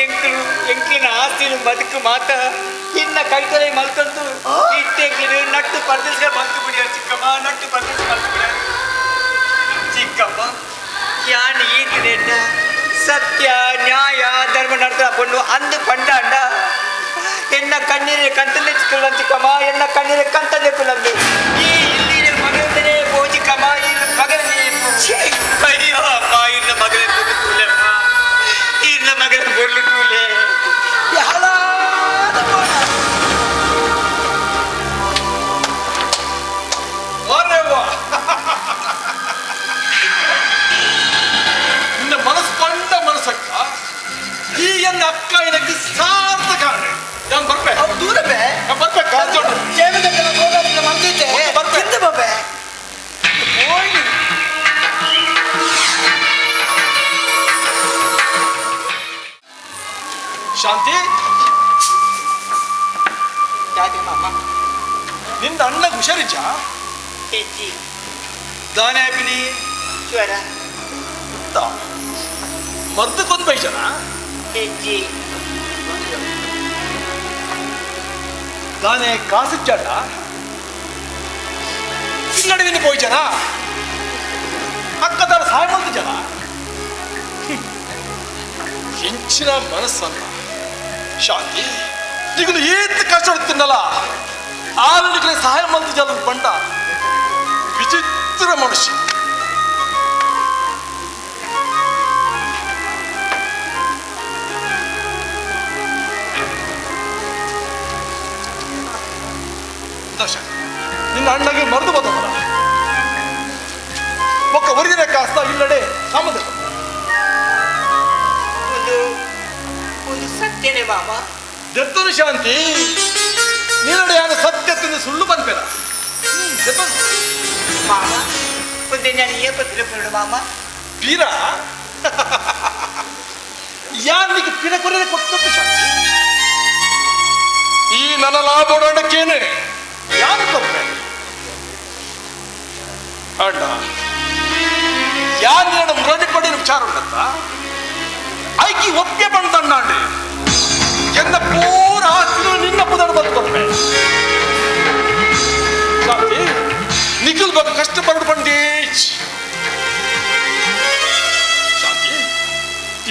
ಎಂಕಲು ಎಂಕಿನ ಆಸ್ತಿನ ಬದುಕು ಮಾತ ಇನ್ನ ಕೈತೊಲೆ ಮಲ್ತಂದು ಇಟ್ಟೆಂಕಿನ ನಟ್ಟು ಪರ್ದೇಶ ಮಲ್ತು ಬಿಡಿಯಾರ ಚಿಕ್ಕಮ್ಮ, ನಟ್ಟು ಪರ್ದೇಶ ಮಲ್ತು ಬಿಡಿಯಾರ ಚಿಕ್ಕಮ್ಮ. ಯಾನ್ ಈತಿನೆಂಡ ಸತ್ಯ ನ್ಯಾಯ ಧರ್ಮ ನಡ್ದ ಪೊಣ್ಣು ಅಂದು ಪಂಡಾಂಡ ಎನ್ನ ಕಣ್ಣೀರೆ ಕಂತಲ್ಲೇ ಚಿಕ್ಕಲ್ಲ ಚಿಕ್ಕಮ್ಮ, ಎನ್ನ ಕಣ್ಣೀರೆ ಕಂತಲ್ಲೇ ಕುಲಂದು ಈ ಇಲ್ಲಿ ಮಗಳೇ ಪೋ ಚಿಕ್ಕಮ್ಮ, ಈ ಮಗಳೇ ಪೋ. ಅಯ್ಯೋ ಅಮ್ಮ, ಇನ್ನ ಮಗಳೇ ಕೂಲೆಮ್ಮ, ಇನ್ನ ಮಗಳೇ ಬೊರ್ಲು ಕೂಲೆ. ಹಲಾದ ಪೋಣ. ಅರೆ ವಾ. ನಿನ್ನ ಮಾಮ. ನಿನ್ನ ಅಣ್ಣ ಹುಷಾರಿಜ್ಜ? ಹೆಜ್ಜಿ. ದಾನೆ ಆಪಿನಿ? ಜ್ವರ. ಮರ್ದಕ್ಕೊಂದು ಬೈಜನ? ಹೆಜ್ಜಿ. ದಾನೆ ಕಾಸಿಚ್ಚಾಡ ನಡುವಿನ ಪೋಯ್ಜನ ಅಕ್ಕದಾರ ಸಹಾಯ ಮಾಡ್ತು ಜನ. ಹೆಂಚಿನ ಮನಸ್ಸನ್ನ ಶಾಂತಿ ಈಗಲೂ ಏತ್ ಕಷ್ಟ ತಿನ್ನಲ್ಲ ಆಲನಿಗೆ ಸಹಾಯ ಮಾಡ್ತು ಜನ ಬಂಡ ವಿಚಿತ್ರ ಮನುಷ್ಯ. ನಿನ್ನ ಅಣ್ಣಗೆ ಮರೆದು ಬಂದವಲ್ಲ ಒಕ್ಕ ಒರಿದಿನ ಕಾಸ್ತ ಇಲ್ಲಡೆ ಸಾಮದ. ಒಂದು ಒಂದು ಸತ್ಯನೇ ಮಾಮ. ದತ್ತನು ಶಾಂತಿ ನೀನಡೆ ಯಾರು ಸತ್ಯ ತಿಂದು ಸುಳ್ಳು ಬಂದ್ಬೇಡ ಮಾಮ. ಒಂದು ನಾನು ಏಪತ್ತಿನ ಪುರುಡು ಮಾಮ. ಪೀರ ಯಾರಿಗೆ ಪಿರ ಕೊರಿಯದೆ ಕೊಟ್ಟದ್ದು ಶಾಂತಿ. ಈ ನನ್ನ ಲಾಭೋಡಕ್ಕೇನೆ ಯಾರು ಕೊಪ್ಪೆ ಅಣ್ಣ ಯಾರು ನನ್ನ ಮುರಳಿ ಪಡೆಯ ವಿಚಾರ ಉಂಟಂತ ಐಕಿ ಒಪ್ಪೆ ಬಂದಣ್ಣಾಂಡೆ ಎನ್ನ ಪೂರ ಆಸ್ತಿನ ನಿನ್ನ ಪುದರ ಬಂದು ಕೊಪ್ಪೆ ಶಾಂತಿ ನಿಖಿಲ್ ಬಗ್ಗೆ ಕಷ್ಟ ಪರಡು ಬಂಡೇಜ್ ಶಾಂತಿ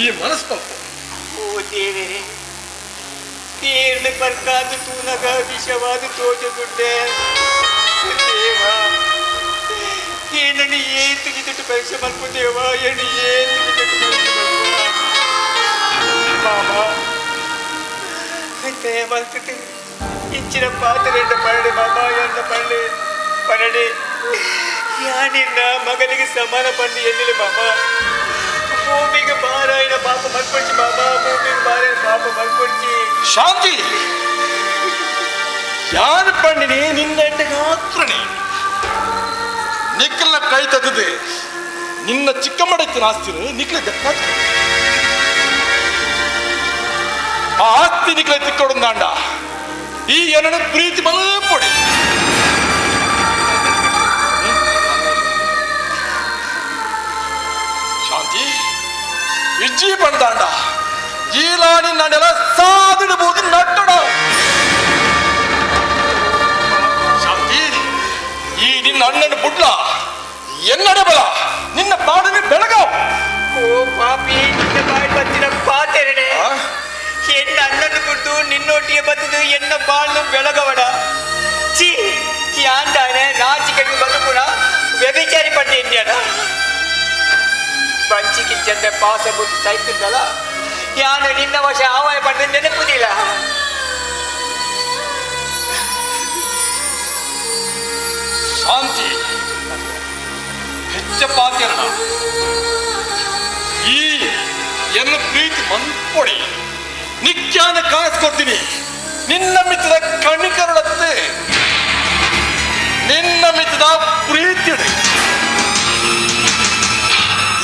ಈ ಮನಸ್ಸು ತಪ್ಪು. ಓ ದೇವರೇ, ತೀರ್ಣ ಪರ್ಕಾದ ತೂನಗ ವಿಷವಾದ ತೋಜದುಂಡೆ ದೇವ. ಏನನ್ನು ಏತುಗಿದುಟ್ಟು ಪರೀಕ್ಷೆ ಮಲ್ಪು ದೇವ, ಏನು ಏತುಗಿದುಟ್ಟು ಪರೀಕ್ಷೆ ಮಲ್ಪು ಮಾಮ. ದಯ ಮಲ್ತದೆ ಇಂಚಿನ ಪಾತ್ರೆ ಪರಡೆ ಮಾಮ, ಎನ್ನ ಪರಡೆ ಪರಡೆ ಯಾನಿನ್ನ ಮಗನಿಗೆ ಸಮಾನ ಪಂಡು ಎನ್ನಿಲ್ಲ ಮಾಮ. ಭೂಮಿಗೆ ಬಾರಾಯಣ ಪಾಪ ಮಲ್ಪೊಡ್ಚಿ ಮಾಮ, ಭೂಮಿಗೆ ಬಾರಾಯಣ ಪಾಪ ಮಲ್ಪೊಡ್ಚಿ. ಶಾಂತಿ ಯಾರು ಪಂಡಿನಿ ನಿನ್ನ ಮಾತ್ರನೇ ನಿಕ್ಕಲ್ನ ಕೈ ತತ್ತದೆ ನಿನ್ನ ಚಿಕ್ಕ ಮಡತ್ತಿನ ಆಸ್ತಿನ ನಿಕ್ಕಲ ಆ ಆಸ್ತಿ ನಿಕ್ಕಲ ತಿಕ್ಕೊಡುಂದಾಂಡ ಈ ಏನನ್ನು ಪ್ರೀತಿ ಮಲ್ಪೊಡಿ. ಶಾಂತಿ ಇಜ್ಜಿ ಪಂದಾಂಡ ಈಲಾನಿ ನಾನೆಲ್ಲ ಸಾದಿಡಬಹುದು ನಟ್ಟಡ. ಶಾಂತಿ ಈ ನಿನ್ನ ಅಣ್ಣನ ಬುಡ್ಲ ಎನ್ನಡೆ ಬಲ ನಿನ್ನ ಬಾಡನೆ ಬೆಳಗಾವ್. ಓ ಪಾಪಿ, ನಿನ್ನ ಬಾಯಿ ಬತ್ತಿನ ಪಾತೆರಡೆ ಎನ್ನ ಅಣ್ಣನ ಬಿಟ್ಟು ನಿನ್ನೊಟ್ಟಿಗೆ ಬತ್ತದು ಎನ್ನ ಬಾಳು ಬೆಳಗವಡ. ಚಿ ಯಾಂದಾನೆ ನಾಚಿಕೆ ಬದುಕುಣ ವ್ಯಭಿಚಾರಿ ಪಟ್ಟಿದ್ಯಾನ ಬಂಚಿಗೆ ಚಂದ ಪಾಸ ಬಿಟ್ಟು ಸೈತಿದ್ದಲ್ಲ ಯಾನು ನಿನ್ನ ವಶ ಆವಾಯ ಪಡೆದು ನೆನಪುದಿಲ್ಲ. ಶಾಂತಿ ಹೆಚ್ಚ ಪಾತೆರಣ ಈ ಎನ್ನ ಪ್ರೀತಿ ಮನ್ಪೊಡಿ ನಿತ್ಯಾನ ಕಾಸು ಕೊಡ್ತೀನಿ ನಿನ್ನ ಮಿತ್ರದ ಕಣಿಕರುಳತ್ತೆ ನಿನ್ನ ಮಿತ್ರದ ಪ್ರೀತಿ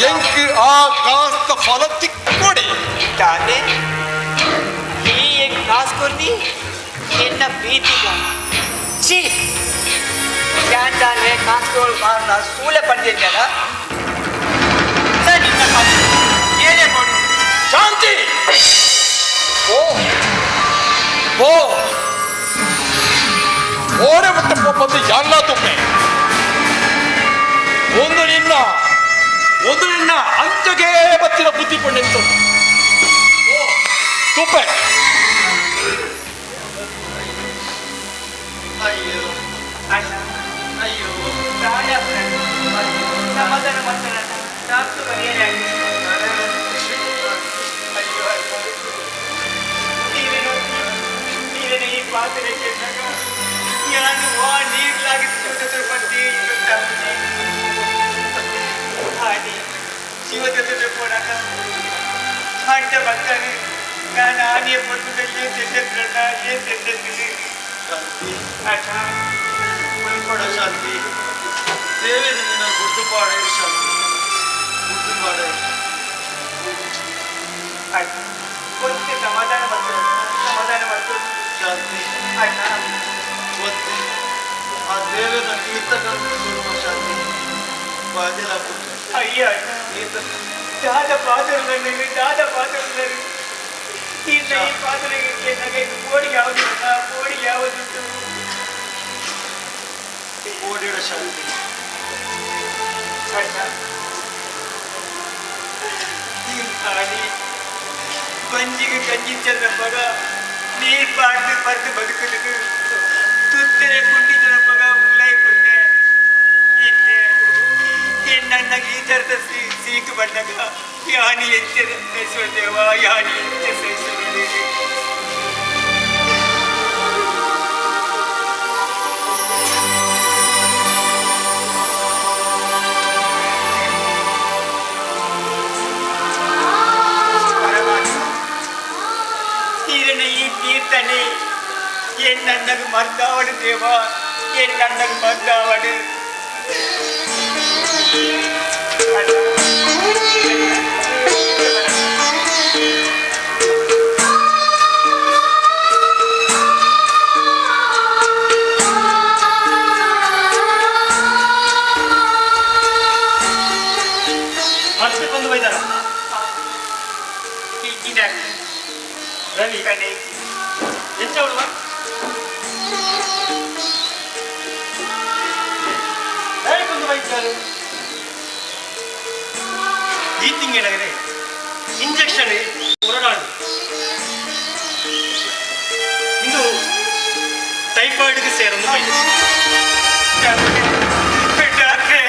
ಎಂಕ್ ಆ ಕಾಸ್ತ ಫಲ ತಿಕ್ಕೊಡಿ. ತಾನೆ ಈ ಎಂಕ್ ಕಾಸು ಕೊರ್ನಿ ಎನ್ನ ಪ್ರೀತಿಗ ಛೀ ಯಾನ್ ತಾನೆ ಕಾಸುಗಳು ಕಾರಣ ಸೂಲೆ ಪಡೆದಿದ್ದಾನ ಸರ್ ನಿನ್ನ ಕಾಸು ಏನೇ ಕೊಡಿ. ಶಾಂತಿ ಓ ಓ ಓರೆ ಬಿಟ್ಟ ಬಂದು ಎಲ್ಲ ತುಪ್ಪೆ ಒಂದು ನಿನ್ನ ಒಂದು ನಿನ್ನ ಅಂಚಗೆ ಬತ್ತಿನ ಬುದ್ಧಿ ಪಂಡಿತ್ತು ತುಪ್ಪೆ. ಅಯ್ಯೋ ಅಣ್ಣ, ಅಯ್ಯೋ ತಾಳೆ ಸಮಾಧಾನ ಮಾಡ್ತಾರಣ್ಣ ಡಾಕ್ಟರ್ ಬರೆಯಲೇ. ಅಯ್ಯೋ ಅಯ್ಯೋ ನೀವೇನು ನೀವೇನು ಈ ಪಾತ್ರೆ ಕೇಳಿದಾಗ ನಾನು ವಾ ನೀರ್ಲಾಗಿ ಪಟ್ಟಿ ಗೊತ್ತಾಗ್ತದೆ ಹಾಗೆ ಶಿವದ ಪೋನಾಗ ಅಂಟ ಬರ್ತಾನೆ. ನಾನು ಆನೆಯ ಪೊರ್ತುಗ ಏನ್ ತಿಂದಿದ್ರಣ್ಣ ಏನ್ ತಿಂದಿದ್ದೀನಿ. ಶಾಂತಿ ಅಣ್ಣ ಉಳ್ಕೊಡ ಶಾಂತಿ ದೇವೇಂದ್ರ ನಿನ್ನ ಗುಡ್ಡು ಪಾಡ ಶಾಂತಿ ಗುಡ್ಡು ಪಾಡ. ಅಣ್ಣ ಕೊಂಚ ಸಮಾಧಾನ ಮಾಡ್ತಾರೆ ಸಮಾಧಾನ ಮಾಡ್ತಾರೆ. ಶಾಂತಿ ಅಣ್ಣ. ಕಣ್ಣು ಶಾಂತಿ ಬಾಜಲ ಅಯ್ಯ ದಾದ ಪಾತ್ರ ದಾದ ಪಾತ್ರ ಇಲ್ಲ ಈ ಪಾತ್ರೆಗೆ ನನಗೆ ಕೋಡಿ ಯಾವುದಿಲ್ಲ ಕೋಡಿ ಯಾವುದುಂಟು ಕೋಡಿಡ ಶಾಂತಿ ಅಣ್ಣ ಆಡಿ ಬಂಜಿಗೆ ಕಂಜಿ ಚಂದ್ರಪ್ಪಗ ನೀರು ಪಾಡ್ದು ಪರ್ದು ಬದುಕುದು ತುತ್ತರೆ ಕುಂಡಿ ಚಂದ್ರಪ್ಪಗ ಉಲಾಯಿಕೊಂಡೆ ಇದ್ದೆ ನನ್ನ ಈ ಥರದ ಸೀಕು ಬಂದಾಗ ಯಾನಿ ಎಂಚೆ ಸಹಿಸುವ ಯಾನಿ ಎಂಚೆ ಸಹಿಸುವ. ಈರನ ಈ ಕೀರ್ತನೆ ಎನ್ನಣ್ಣಗೆ ಮರ್ದಾವಡು ದೇವ, ಎನ್ನಣ್ಣಗೆ ಮರ್ದಾವಡು. ಬಂದು ಬೈದಾರ ರವಿ ಎಂಚವಳುವ ಬಂದು ಬೈತಾರೆ. ಈ ತಿಂಗಳಾಗದೆ ಇಂಜೆಕ್ಷನ್ ಹೊರಡಾಡು ಇಂದು ಟೈಫಾಯ್ಡ್ಗೆ ಸೇರೊಂದು ಬೈದೆ. ಡಾಕ್ಟ್ರೆ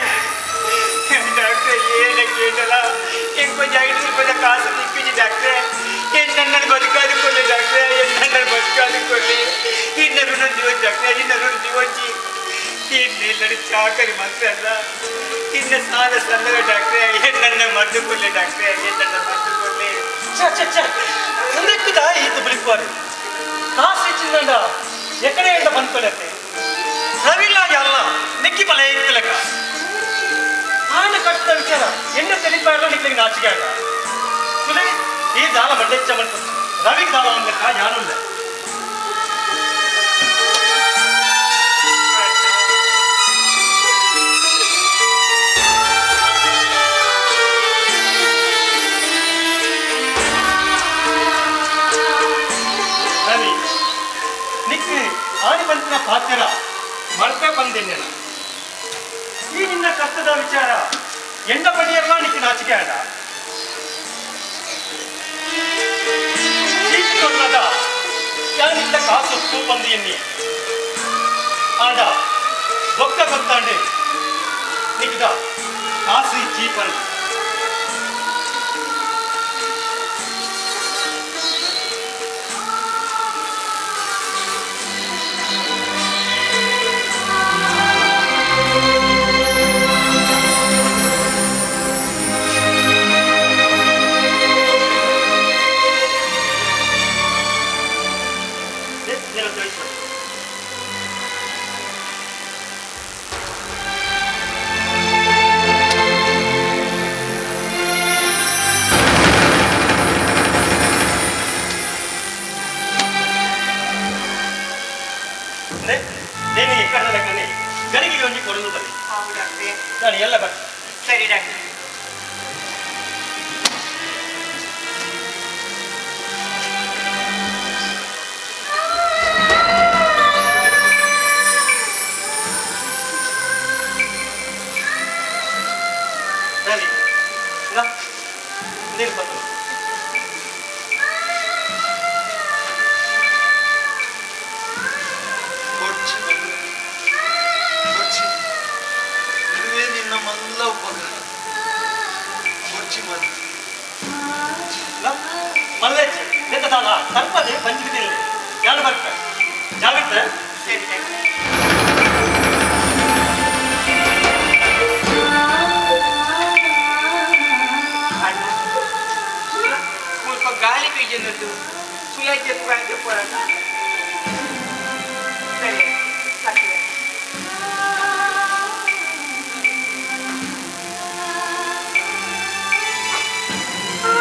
ಡಾಕ್ಟ್ರೆ ಏನ ಕೇಳಲ್ಲ ಇಂಕೊಂಚ 5 ರೂಪಾಯಿ ಕಾಸು ತಿಕ್ಕಿಜಿ ಡಾಕ್ಟ್ರೆ. ನನ್ನನ್ನು ಬದುಕಾದುಕೊಳ್ಳಿ ಡಾಕ್ಟ್ರೆ, ನನ್ನನ್ನು ಬದುಕಾದುಕೊಳ್ಳಿ. ಇನ್ನ ಋಣ ಜೀವನ್ ಡಾಕ್ಟ್ರೆ, ಇನ್ನ ಋಣ ಜೀವಂಜಿ. ಇನ್ನೆಲ್ಲರೂ ಚಾಕರಿ ಮಾತ್ರ ಅಲ್ಲ, ಇನ್ನ ಸಾಲ ಸಲ್ಲವ ಡಾಕ್ಟ್ರೆ. ನನ್ನ ಮದ್ದುಕೊಳ್ಳಿ ಡಾಕ್ಟ್ರೆ, ನನ್ನ ಮದ್ದುಕೊಳ್ಳಿ. ಮುಂದಕ್ಕಿದ ಈತ ಬಲಿಕ್ವಾರು ಕಾಸು ಹೆಚ್ಚಿಂದಂಡ ಎಕ್ಕಡೆ ಎಂಡ ಬಂದ್ಕೊಳ್ಳತ್ತೆ ರವಿಲ್ಲ ಅಲ್ಲ ನೆಕ್ಕಿ ಬಲ ಇತ್ತಲಕ್ಕ ಆನ ಕಟ್ಟದ ವಿಚಾರ ಎನ್ನ తెలిపారో నీకు ನಾಚಿಕೆ ಆಗ ಸುಲೇ ಈ ದಾಲ ಮಂಡೆಚ್ಚ ಮಂಟು ರವಿಗೆ ದಾಲ ಒಂದಕ್ಕ ಯಾನುಲ್ಲ. ರವಿ ನಿಕ್ ಆನಿ ಬಂತಿನ ಪಾತ್ರ ಮರ್ತ ಬಂದೇನೆ. ಈ ನಿನ್ನ ಕಷ್ಟದ ವಿಚಾರ ಎಂಡ ಪಡಿಯಲ್ಲ ನಿಕ್ಕೆ ನಾಚಿಕೆ ಆಡ ಚೀಟಿಕೊಡ್ಲದ ಯಾನಿತ್ತ ಕಾಸು ಬಂದು ಎನ್ನಿ ಆಡ ಬೊಕ್ಕ ಗೊತ್ತಾಂಡೆ ನಿಕ್ಕಿದ ಕಾಸು ಚೀಪರು. ನಾನು ಎಲ್ಲ ಬರ್ತೀನಿ. ಸರಿ ಡಾಕ್ಟ್ರೆ. ಸರಿ ನೀರು ಬಂತು. ನಿನ್ನ ಮಲ್ಲ ಉಪಕಾರ ಕೊಡ್ಚಿ ಬಂದು ಮಲ್ಲೇಚ್ ಎಂತದಲ್ಲ ತರ್ಪದೆ ಪಂಚಿಗೆ ಯಾರು ಬರ್ತಾರೆ ಜಾಗ್ರತೆ. ಸರಿ ಡಾಕ್ಟ್ರೆ. ಅಣ್ಣ ಸ್ವಲ್ಪ ಗಾಳಿ ಬೀಜನದ್ದು ಸುಲಾಜ್ಯ ಪೋರಾಟ. ಸರಿ ಸಾಕು. ಆ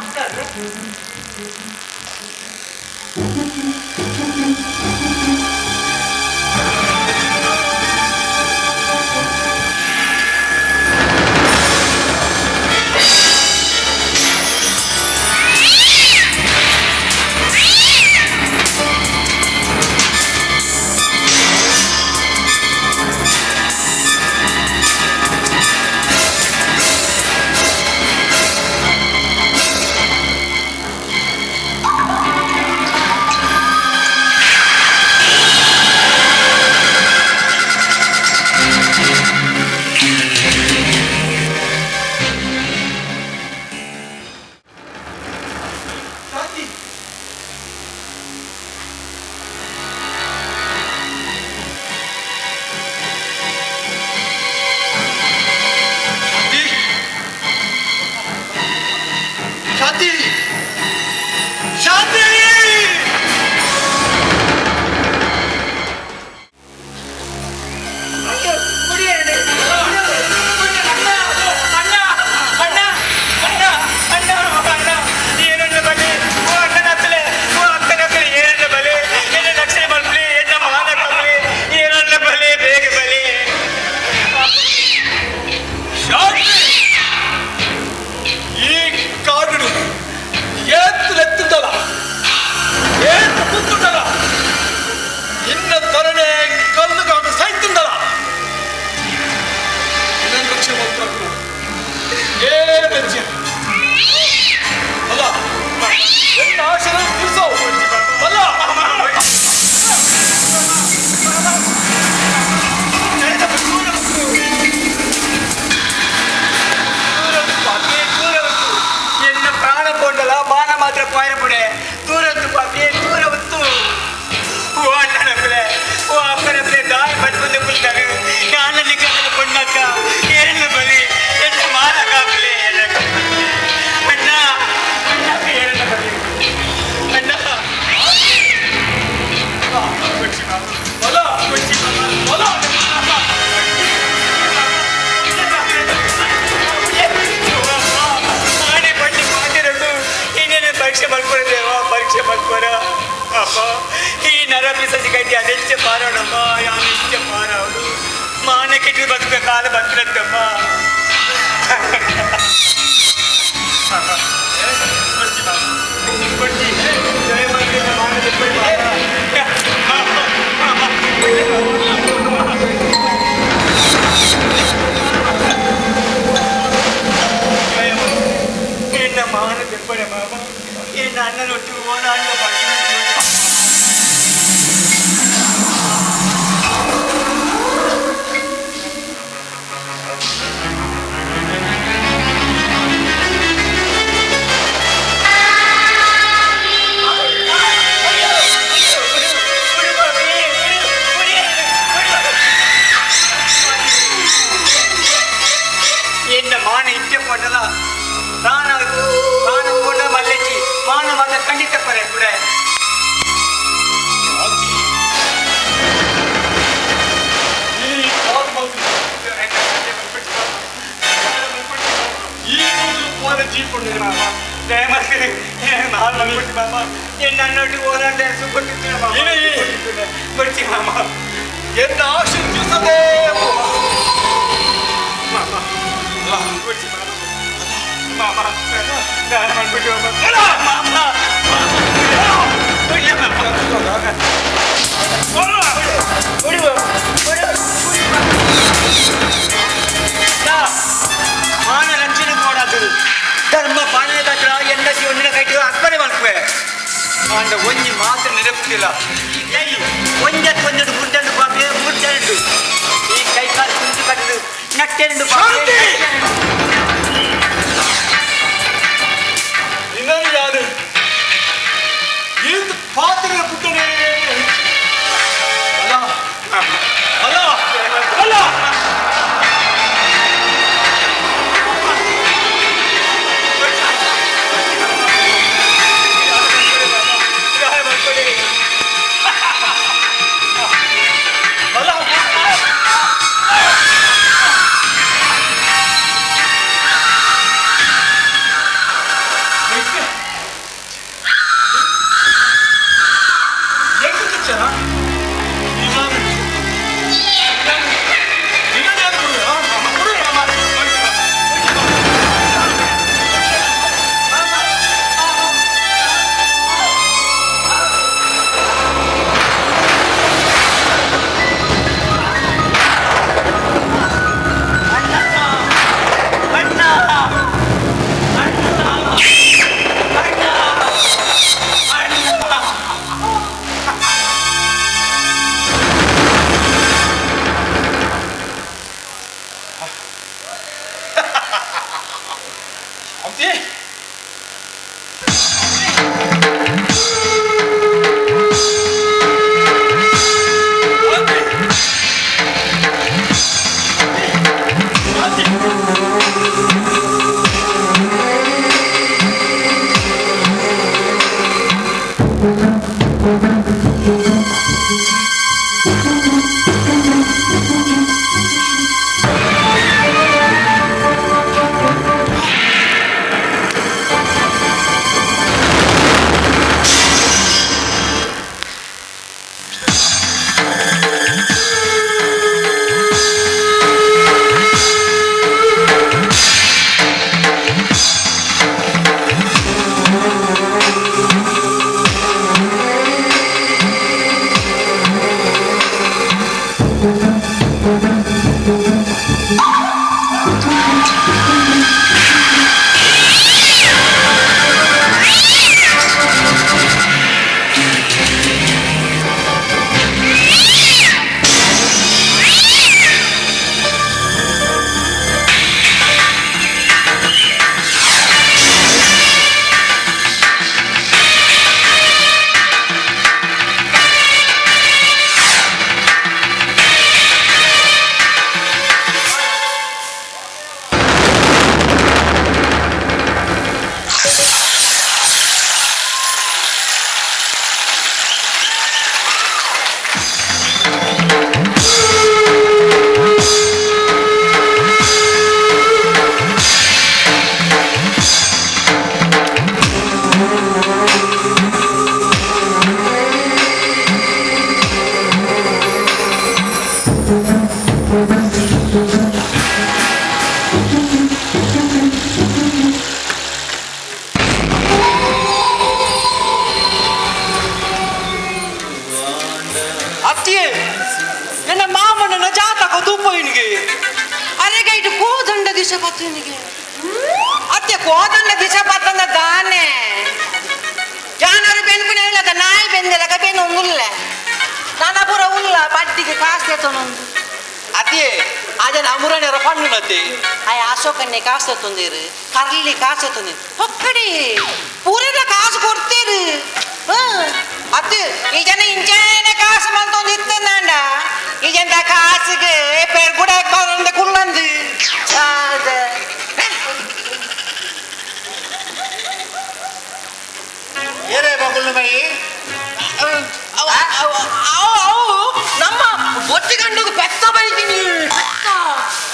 ಅಲ್ಲ. ದಿಶೆ ಪತ್ತಿನಿಗೆ ಅತ್ತೆ ಕೋದನ್ನ ದಿಶೆ ಪತ್ತಂದ ದಾನೆ ಜಾನರು ಬೆನ್ಪಿನ ಹೇಳಕ ನಾಯಿ ಬೆಂದೆಲಕ ಬೆನ್ನು ಉಲ್ಲ ನಾನ ಪೂರ ಉಲ್ಲ ಬಡ್ಡಿಗೆ ಕಾಸು ಎತ್ತೊಂದು ಅದೇ ಆಜನ ಅಮುರನೆರ ಪಣ್ಣುನತೆ ಆಯ್ ಅಶೋಕನ್ನೇ ಕಾಸು ಎತ್ತೊಂದಿರು ಕರ್ಲಿ ಕಾಸು ಎತ್ತೊಂದಿರು ಒಕ್ಕಡಿ ಪೂರೆಲ್ಲ ಕಾಸು ಕೊಡ್ತೀರು ಅತ್ತು ಈ ಜನ ಇಂಚೇನೆ ಕಾಸು ಮಲ್ತೊಂದು ಇತ್ತಂದಾಂಡ ಈ ಜನ ಕಾಸಿಗೆ ಪೆರ್ಗುಡ ಬರಂದ ಕುಲ್ಲಂದು ಏರೇ ಮಗುಲ್ನ ಮೈ ಅವು ಅವು ನಮ್ಮ ಬೊಟ್ಟಿಗಂಡಿಗೆ ಪೆತ್ತ ಬೈತೀನಿ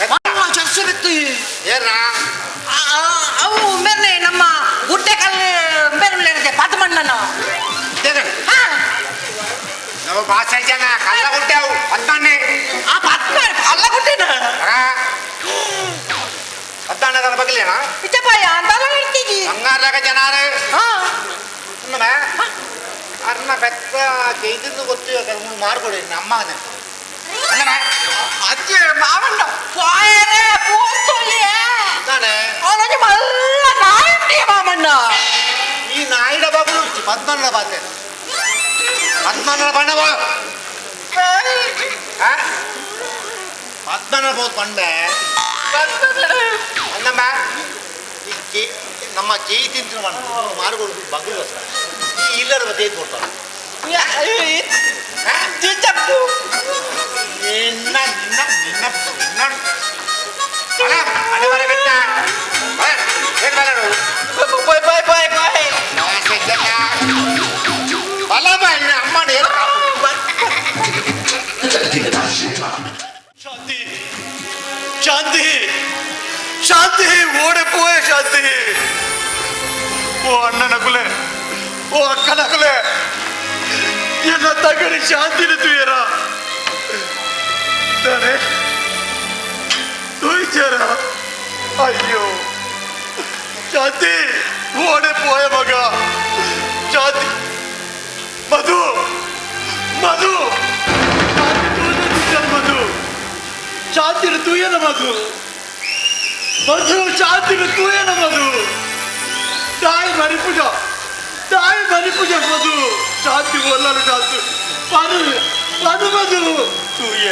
ಪೆತ್ತ ಚರ್ಚೆ ಬೆತ್ತು ಏರ್ರಾ ಅವು ಮೇರ್ನೆ ನಮ್ಮ ಗುಡ್ಡೆ ಕಲ್ಲು ಮೇರ್ನೆ ಪದ್ಮಣ್ಣನ ಹಾ ನಾವು ಭಾಷೆ ಜನ ಕಲ್ಲ ಗುಡ್ಡೆ ಅವು ಪದ್ಮಣ್ಣೆ ಆ ಪದ್ಮ ಕಲ್ಲ ಗುಡ್ಡೆನ ಪದ್ಮಣ್ಣದ ಬಗ್ಲೇನಾ ಇಚ್ಚಪ್ಪ ಅಂತೆಲ್ಲ ಹೇಳ್ತೀವಿ ಬಂಗಾರದಾಗ ಜನಾರು ಹಾ ಅರ್ನ ಪೆತ್ತ ಕೈದಿಂದ ಗೊತ್ತು ಮಾರ್ಕೊಡಿ ನಮ್ಮ ಅಜ್ಜಿ ಮಾವಣ್ಣ ಪಾಯರೆ ಪೋಸ್ತೊಲಿಯೇ ತಾನೆ ಅವನೊಂದು ಮಲ್ಲ ನಾಯಿ ಮಾಮಣ್ಣ ಈ ನಾಯಿಡ ಬಾಬು ಪದ್ಮಣ್ಣನ ಬಾತೆ ಪದ್ಮಣ್ಣನ ಬಣ್ಣ ಬಾ ಪದ್ಮಣ್ಣನ ಬೋದು ಪಂಡೆ ಅನ್ನಮ್ಮ ಈ ಕೇ ನಮ್ಮ ಕೇ ತಿಂತಿನ ಮಾರುಗಳು ಬಗ್ಲು ಈ ಇಲ್ಲರ ಬತ್ತೆ ಕೊಡ್ತಾರೆ ನಿನ್ನ ನಿನ್ನ ನಿನ್ನ ನಿನ್ನ ಅಲ್ಲ ಅಣ್ಣ ಬರ ಬೆಟ್ಟ ಏನು ಬರ ಬಾಯ್ ಬಾಯ್ ಬಾಯ್ ಬಾಯ್ ಬಲ ಬಾಯ್ ಅಮ್ಮನ ಏನು ಶಾಂತಿ ಶಾಂತಿ ಶಾಂತಿ ಓಡೆ ಪೋಯೆ ಶಾಂತಿ ಓ ಅಣ್ಣನ ಕುಲೆ ಓ ಅಕ್ಕನ ಕುಲೆ ಎನ್ನ ತಗಡಿ ಶಾಂತಿನ ತುಯರ ತಾನೆ ತುಯ್ಚಾರ ಅಯ್ಯೋ ಶಾಂತಿ ಓಡೆ ಪೋಯ ಮಗ ಶಾಂತಿ ಮಧು ಮಧು ಶಾಂತಿ ತೂಜ ಮಧು ಶಾಂತಿನ ತೂಯನ ಮಧು ಮಧು ಶಾಂತಿನ ತೂಯನ ಮಧು ತಾಯಿ ಮರಿಪುಜ ತಾಯಿ ಮರಿಪುಜ ಮಧು ಶಾಂತಿ ಒಲ್ಲರು ಶಾಂತಿ ಪನು ಪನು ಮಧು ತೂಯ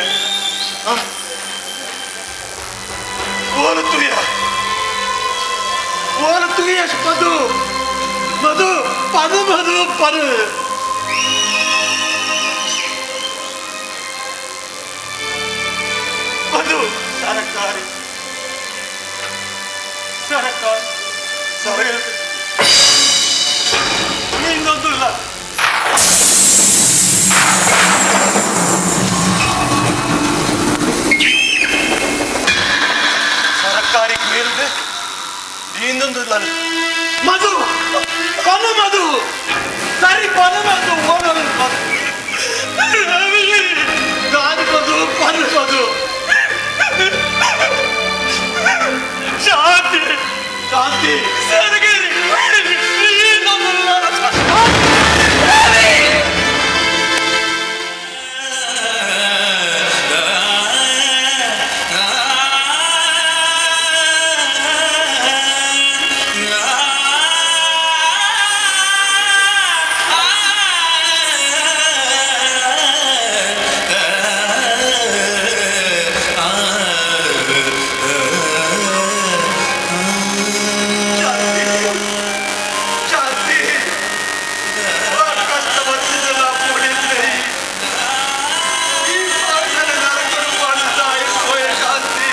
ಓಲು ತೂಯ ಓಲು ತೂಯ ಮಧು ಮಧು ಪನು ಮಧು ಪನು ಮಧು ಸರಕಾರಿ ಸರಕಾರಿ ಸರಕಾರಿ ಇನ್ನೊಂದು ಇಲ್ಲ ಸರಕಾರಿ ಮೇಲ್ದೆ ಇನ್ನೊಂದು ಇಲ್ಲ ಮಧು ಪನು ಮಧು ಸರಿ ಪನು ಮಧು ಓಡಲು ಮಧು ನಾನು ಮಧು ಪನು ಮಧು ಶಾಂತಿ ಶಾಂತಿ ಸರಗರಿ ಶಾಂತಿ ಕಷ್ಟ ಬಂದಿದ್ದಲ್ಲ ಪೊಲೀಸರೇ ಈ ಪಾಠನ ನರಕರು ಮಾಡುತ್ತಾ ಇರುವ ಶಾಂತಿ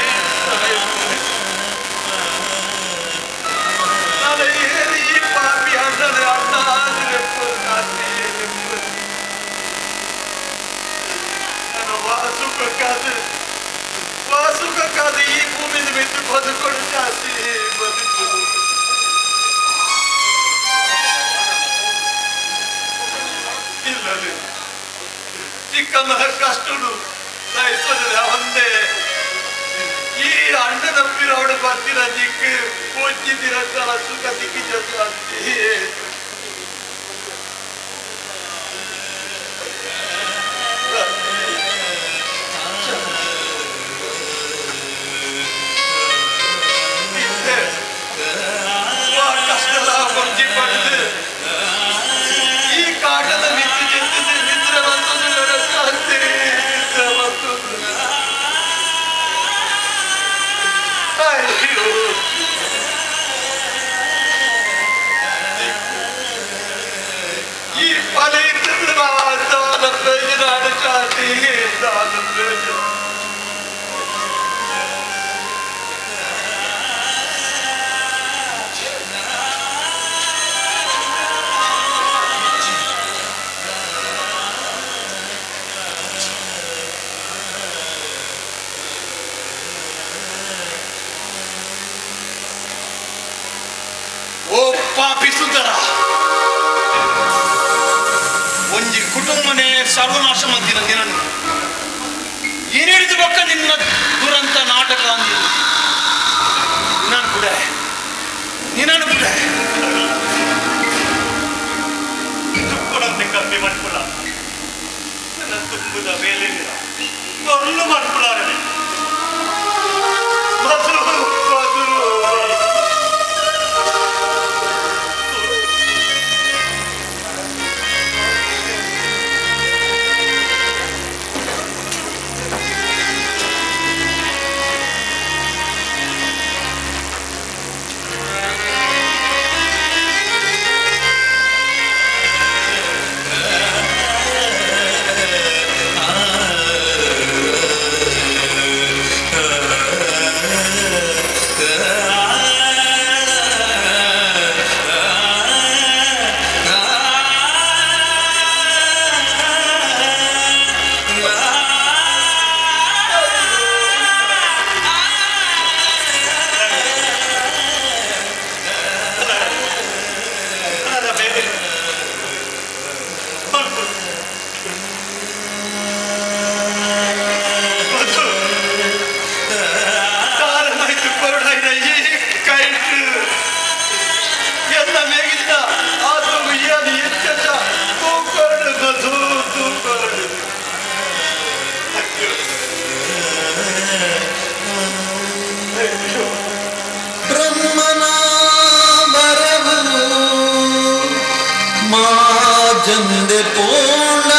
ನಾನು ಏನು ಈ ಪಾಪಿ ಅಣ್ಣನ ಅಣ್ಣ ಆದರೆ ಶಾಂತಿ ನಾನು ವಾಸುಕಕ್ಕಾದ ವಾಸುಕಕ್ಕಾದ ಈ ಭೂಮಿನ ಬಿಟ್ಟು ಬದುಕೊಡು ಶಾಂತಿ ಬದುಕು ಇಲ್ಲದೆ ಚಿಕ್ಕಮ್ಮನ ಕಷ್ಟನು ಸಹಿಸೋದಿಲ್ಲ ಒಂದೇ ಈ ಅಣ್ಣನ ಪಿರವಡು ಬರ್ತಿರ ದಿಕ್ಕು ಪೂಜಿದಿರ ಸುಖ ದಿಕ್ಕಿ ಶಾಂತಿ ಪಾಪಿ ಸುಂದರ ಒಂಜಿ ಕುಟುಂಬನೇ ಸರ್ವನಾಶ ಮಂದಿನ ದಿನನು ಏನೇಳಿದ ಬೊಕ್ಕ ನಿನ್ನ ದುರಂತ ನಾಟಕ ಅಂದಿಲ್ಲ ನಾನು ಕೂಡ ನಿನ್ನನ್ನು ಕೂಡ ತುಪ್ಪಡಂತೆ ಕಮ್ಮಿ ಮಾಡ್ಕೊಳ್ಳ ನನ್ನ ತುಂಬುದ ಮೇಲೆ ಕೊಲ್ಲು ಮಾಡ್ಕೊಳ್ಳಾರೆ ಬದಲು ಬದಲು. ನನ್ನ ಬೇರೆ ಕಾರಣಾಯ್ತು ಕೊರಡಾಯಿನ ಈ ಕೈಟ್ ಎಲ್ಲ ಮೇಗಿದ್ದ ಆತಗು ಏನು ಎಚ್ಚೆತ್ತ ತೂಕಡು ಬದು ತೂಕಡು. ಬ್ರಹ್ಮನ ಬರವು ಮಾಜಂದೆ ಪೋಣ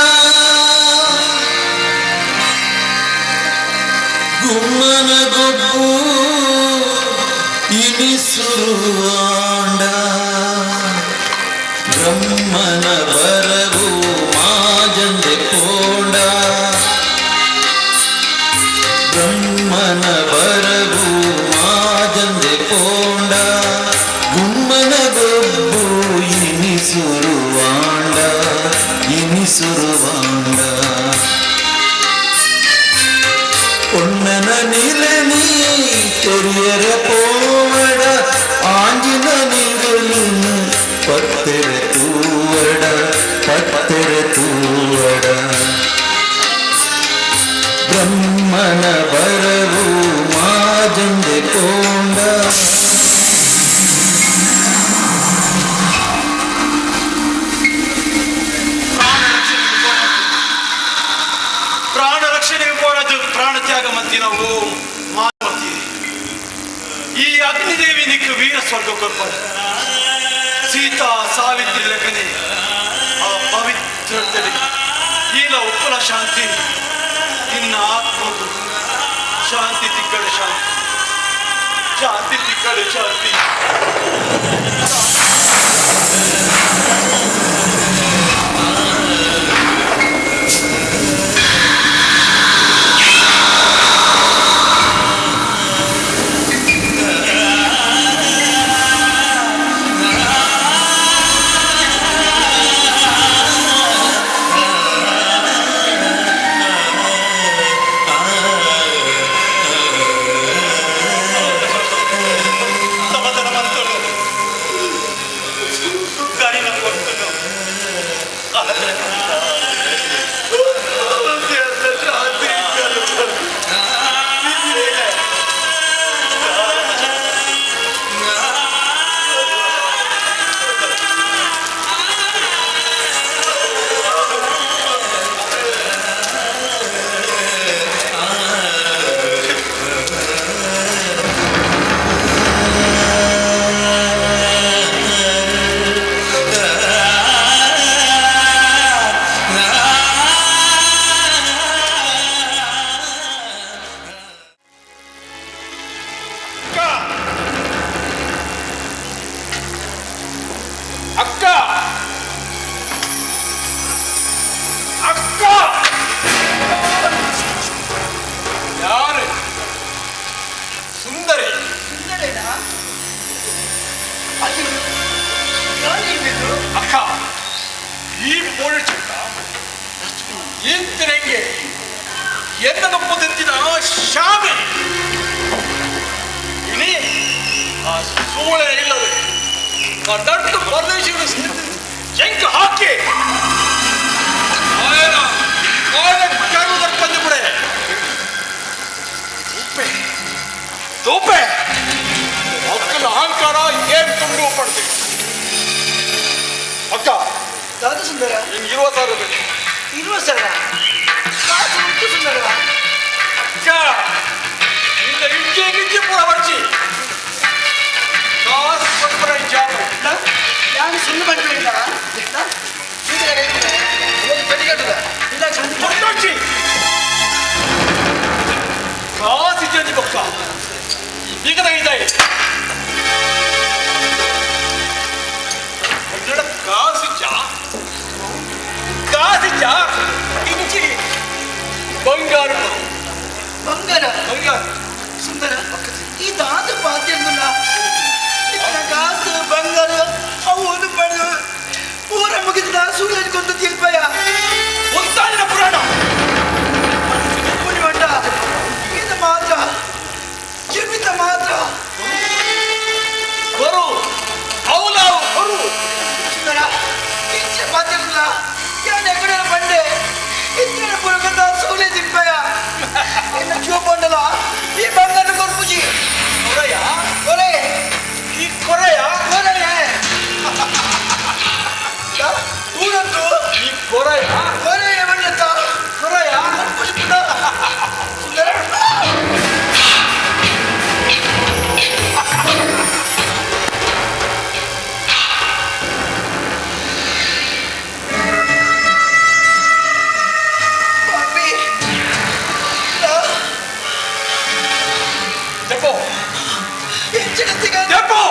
ಗುಮ್ಮನ ಗೊಬ್ಬು ಇನಿಸುರುವಾಂಡ ಬ್ರಹ್ಮನ ಬರವು ಮಾಜಂದೆ ಪೋಂಡ ಬ್ರಹ್ಮನ ಬರವು ಮಾಜಂದೆ ಪೋಂಡ ಗುಮ್ಮನ ಗೊಬ್ಬು ಇನಿಸುರುವಾಂಡ ಇನಿಸುರುವಾಂಡ பொன்னன நிலனி தெரியற போவட ஆஞ்சின நிகழும் பத்திர தூவட பத்திர தூவட பிரம்மன வரவு மாஜந்து கோண்ட. ಪ್ರಾಣ ರಕ್ಷಣೆಗೆ ಹೋರಾಟ ಪ್ರಾಣ ತ್ಯಾಗ ಮತ್ತಿನ ಓಂ ಮಾನವತಿ ಈ ಅಗ್ನಿದೇವಿ ನಿಕ್ಕು ವೀರ ಸ್ವರ್ಗ ಕೊರ್ಪಡ ಸೀತಾ ಸಾವಿತ್ರಿ ಲೆಕ್ಕನೆ ಆ ಪವಿತ್ರತೆ ಈಲ ಉಪ್ಪಲ ಶಾಂತಿ ನಿನ್ನ ಆತ್ಮಗೂ ಶಾಂತಿ ತಿಕ್ಕಡೆ ಶಾಂತಿ ಶಾಂತಿ ತಿಕ್ಕಡೆ ಶಾಂತಿ. ಸಮಾಧಾನ ಮಾಡ್ಕೊಂಡು ಗಾಡಿನ ಕೊಡ್ಕೊಂಡು ಅಕ್ಕ ಅಕ್ಕ ಯಾರು ಸುಂದರಿ ಅಕ್ಕ ಈ ಪೋಳಿಟ್ಟ ಇಂತಿನಂಗೆ ಎನ್ನ ಪುದಂತಿನ ಶಾಮೆ ಇನಿ ಆ ಸೂಳೆ ಇಲ್ಲದೆ ನಟ್ಟು ಪರದೇಶಿಗಳು ಎಂಕ್ ಹಾಕಿ ಆಯನ ಆಯನ ಕರು ಬಂದು ಬಿಡೆ ತೂಪೆ ತೂಪೆ ಅಕ್ಕನ ಅಹಂಕಾರ ಏನ್ ತುಂಡು ಪಡ್ತೀವಿ ಅಕ್ಕ ದಾದ ಸುಂದರ ನಿಂಗೆ 20,000 ಬೇಕು. 20,000 ಕಾಸು ಉಂಟು ಸುಂದರ. ಅಕ್ಕ ನಿನ್ನ ಇಜ್ಜೆ ಗಿಜ್ಜೆ ಪೂರ ಬರ್ಚಿ ಕಾಸು ಕೊಟ್ಬಿಡ ಜಾಬ್. ನಾನು ಸುಳ್ಳು ಮಾಡ್ಬೇಡ. ಕೊಟ್ಟೋಚಿ ಕಾಸು ಇಜ್ಜಿ ಬೊಕ್ಕ ಈಗ ತೆಗಿತಾಯಿ ಕನ್ನಡ ಕಾಸಿಚ್ಚ ಕಾಸಿಚ್ಚ ಇಂಚಿ ಬಂಗಾರ ಬಂಗಾರ ಬಂಗಾರ. ಸುಂದರ ಈ ದಾದ ಪಾತ್ಯಂದುಲ್ಲ ಕಾಸು ಬಂಗಾರ ಅವು ಒಂದು ಪಡೆದು ಪೂರ ಮುಗಿದ ಸೂರ್ಯನ ಕೊಂದು ತೀರ್ಪಯ ಒಂದಾಳಿನ ಪುರಾಣ ಪುಣ್ಯವಂಡ ಇದು ಮಾತ್ರ ಜೀವಿತ ಮಾತ್ರ ಬರು ಅವಲಾವು ಬರು. ಸುಂದರ ಇಂಚೆ ಪಾತ್ಯಂದುಲ್ಲ ಯಾನ್ ಎಕಡೆ ಬಂಡೆ ಇತ್ತಿನ ಪುರಕಂದ ಸೂರ್ಯ ತಿಪ್ಪಯ ಎನ್ನ ಚೂಪಂಡಲ ಈ ಬಂಗಾರ ಕೊರ್ಪುಜಿ ಕೊರೆಯ ಕೊರೆ ಈ ಕೊರೆಯ ಕೊರೆಯ ಊರಂತು ಈ ಕೊರೆಯ ಕೊರೆಯ ಬಣ್ಣತ್ತ ಕೊರೆಯ ಕೊರ್ಪುಜಿ ಪುನಃ ಸುಂದರ. ಪಾಪಿ ಜಪ್ಪೋ ಹೆಚ್ಚಿನ ಸಿಗ ಜಪ್ಪೋ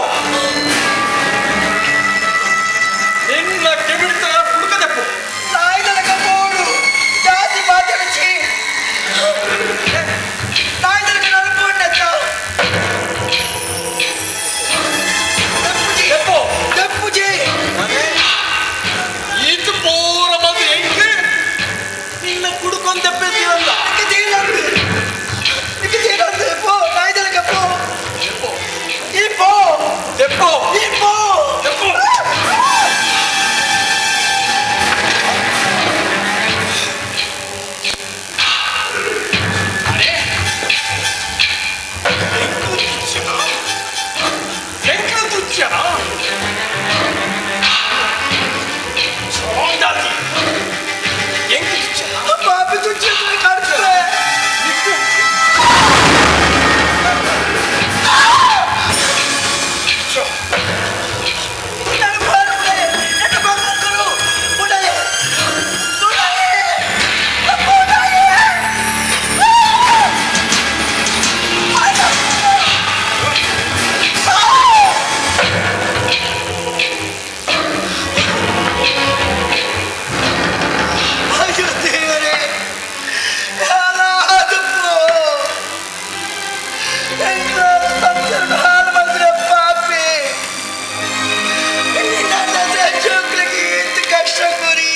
ನಿನ್ನ ಕೆಬಿಡ್ತ ಪುಡುಕ ಜಪ್ಪು ನಾಯಿದನ ಕಬೋಡು ಜಾತಿ ಮಾತಾಡಿಸಿ ನಾಯಿದನ ನಡಪುಂಡತ್ತ ಜಪ್ಪೋ ದಪ್ಪುಜಿ ಈತ ಪೂರ ಬಂದು ಹೆಂಗೆ ನಿನ್ನ ಕುಡ್ಕೊಂಡ್ ತೆಪ್ಪೆತ್ತೀರಂದ ತೀರಂದು ತೀರಂದು ಪೋ ನಾಯಿದನ ಕಪ್ಪೋ ಜಪ್ಪೋ ಈ ಪೋ ಜಪ್ಪೋ ಈ ಪೋ ಜಪ್ಪೋ ಅರೆ ಎಂಕು ತುಚ್ಛ ಸೋಂದಾತಿ ಎಂಕು ತುಚ್ಛ ಪಾಪಿ ತುಚ್ಚಿ ಕಾಡ್ತಾರೆ ನಾನು ಬಾರುಡೆ ನನ್ನ ಬಂಗಾರ ಉಡಲೆ ಉಡಲೆ ಉಡಲೆ ಅಯ್ಯೋ ದೇವರೇ ಹಾಳಾದಪ್ಪೋ ಎಂತ ಸಂಸಾರದ ಹಾಳು ಮಾಡಿದ್ರೆ ಪಾಪಿ ನನ್ನ ಜೋಕ್ಲಿಗೆ ಎಂತ ಕಷ್ಟ ಗುರಿ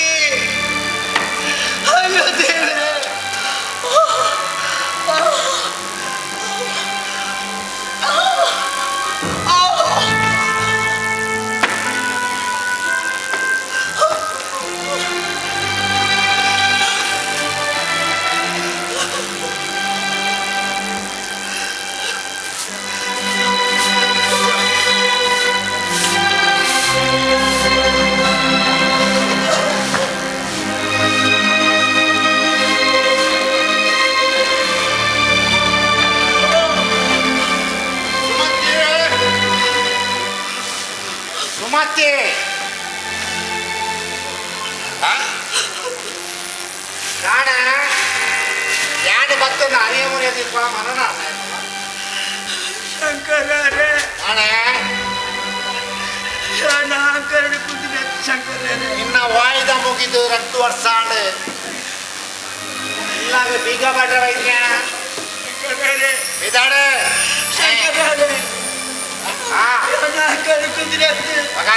ಅಯ್ಯೋ ದೇವರೇ ಸುಮತಿ ಸುಮತಿ ಕಾಣ ಯಾಡು ಬತ್ತೊಂದು ಅರಿಯ ಮುರಿಯದಿಪ್ಪ ಮರಣ ಶಂಕರರೇ ಕಾಣ ಶರಣಾಕರಣ ಕುಂದಿನ ಶಂಕರರೇ ನಿನ್ನ ವಾಯ್ದ ಮುಗಿದು ರಟ್ಟು ವರ್ಷ ಆಂಡ್ ಇಲ್ಲಾಗ ಬೀಗ ಬಾಡ್ರ ವೈದ್ಯ ಶಂಕರರೇ ಇದಾಡು ಶಂಕರರೇ ಹಾ ಶರಣಾಕರಣ ಕುಂದಿನ ಮಗ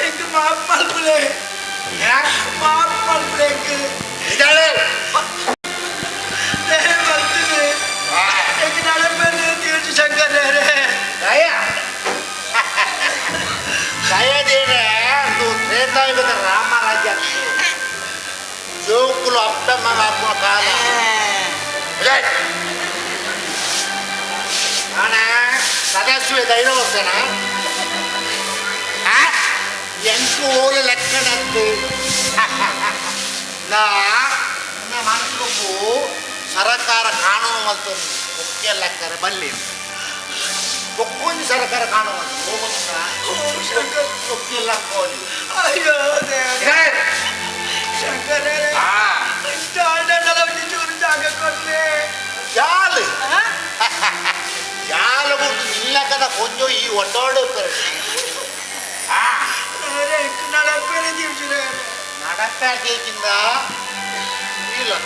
ಎಂಕ್ ಮಾಪ್ ಮಲ್ಪುಲೆ ಏನ ಮಾಪ್ ಮಲ್ಪುಲೆ ಎಂಕ್ ಇದಾಳು ದಯ ಮಲ್ತುಲೆ ಎಂಕ್ ನಡಪೆಂದು ತೀರ್ಚು ಶಂಕರರೇ ದಯ ದಯ ಜೋಕುಲು ಅಪ್ಪಮ್ಮ ಹಾಕುವ ಕಾಲ ನಾನ ಸದಾಶಿವ ಧೈರ್ಯ ಹೋಗ್ತಾನ ಎಂಟು ಓಲು ಲೆಕ್ಕನದ್ದು ನಾ ಮನಸ್ಸು ಸರಕಾರ ಕಾನೂನು ಮತ್ತು ಮುಖ್ಯ ಲೆಕ್ಕರೆ ಬಲ್ಲಿ ಒಕ್ಕೊಂದು ಸರ್ಕಾರ ಕಾನೂನು ಹೋಗುತ್ತ ಮುಖ್ಯ ಲೆಕ್ಕೋಲಿ. ಅಯ್ಯೋ ಶಂಕರ, ಜಾಗ ಕೊಡ್ಲಿ. ಜಾಲು ಜಾಲ ಬಿಟ್ಟು ಇಲ್ಲಕದ ಕೊಂಚ ಈ ಒಟ್ಟೋಡು ನಡಪ್ಪ ಇಲ್ಲ.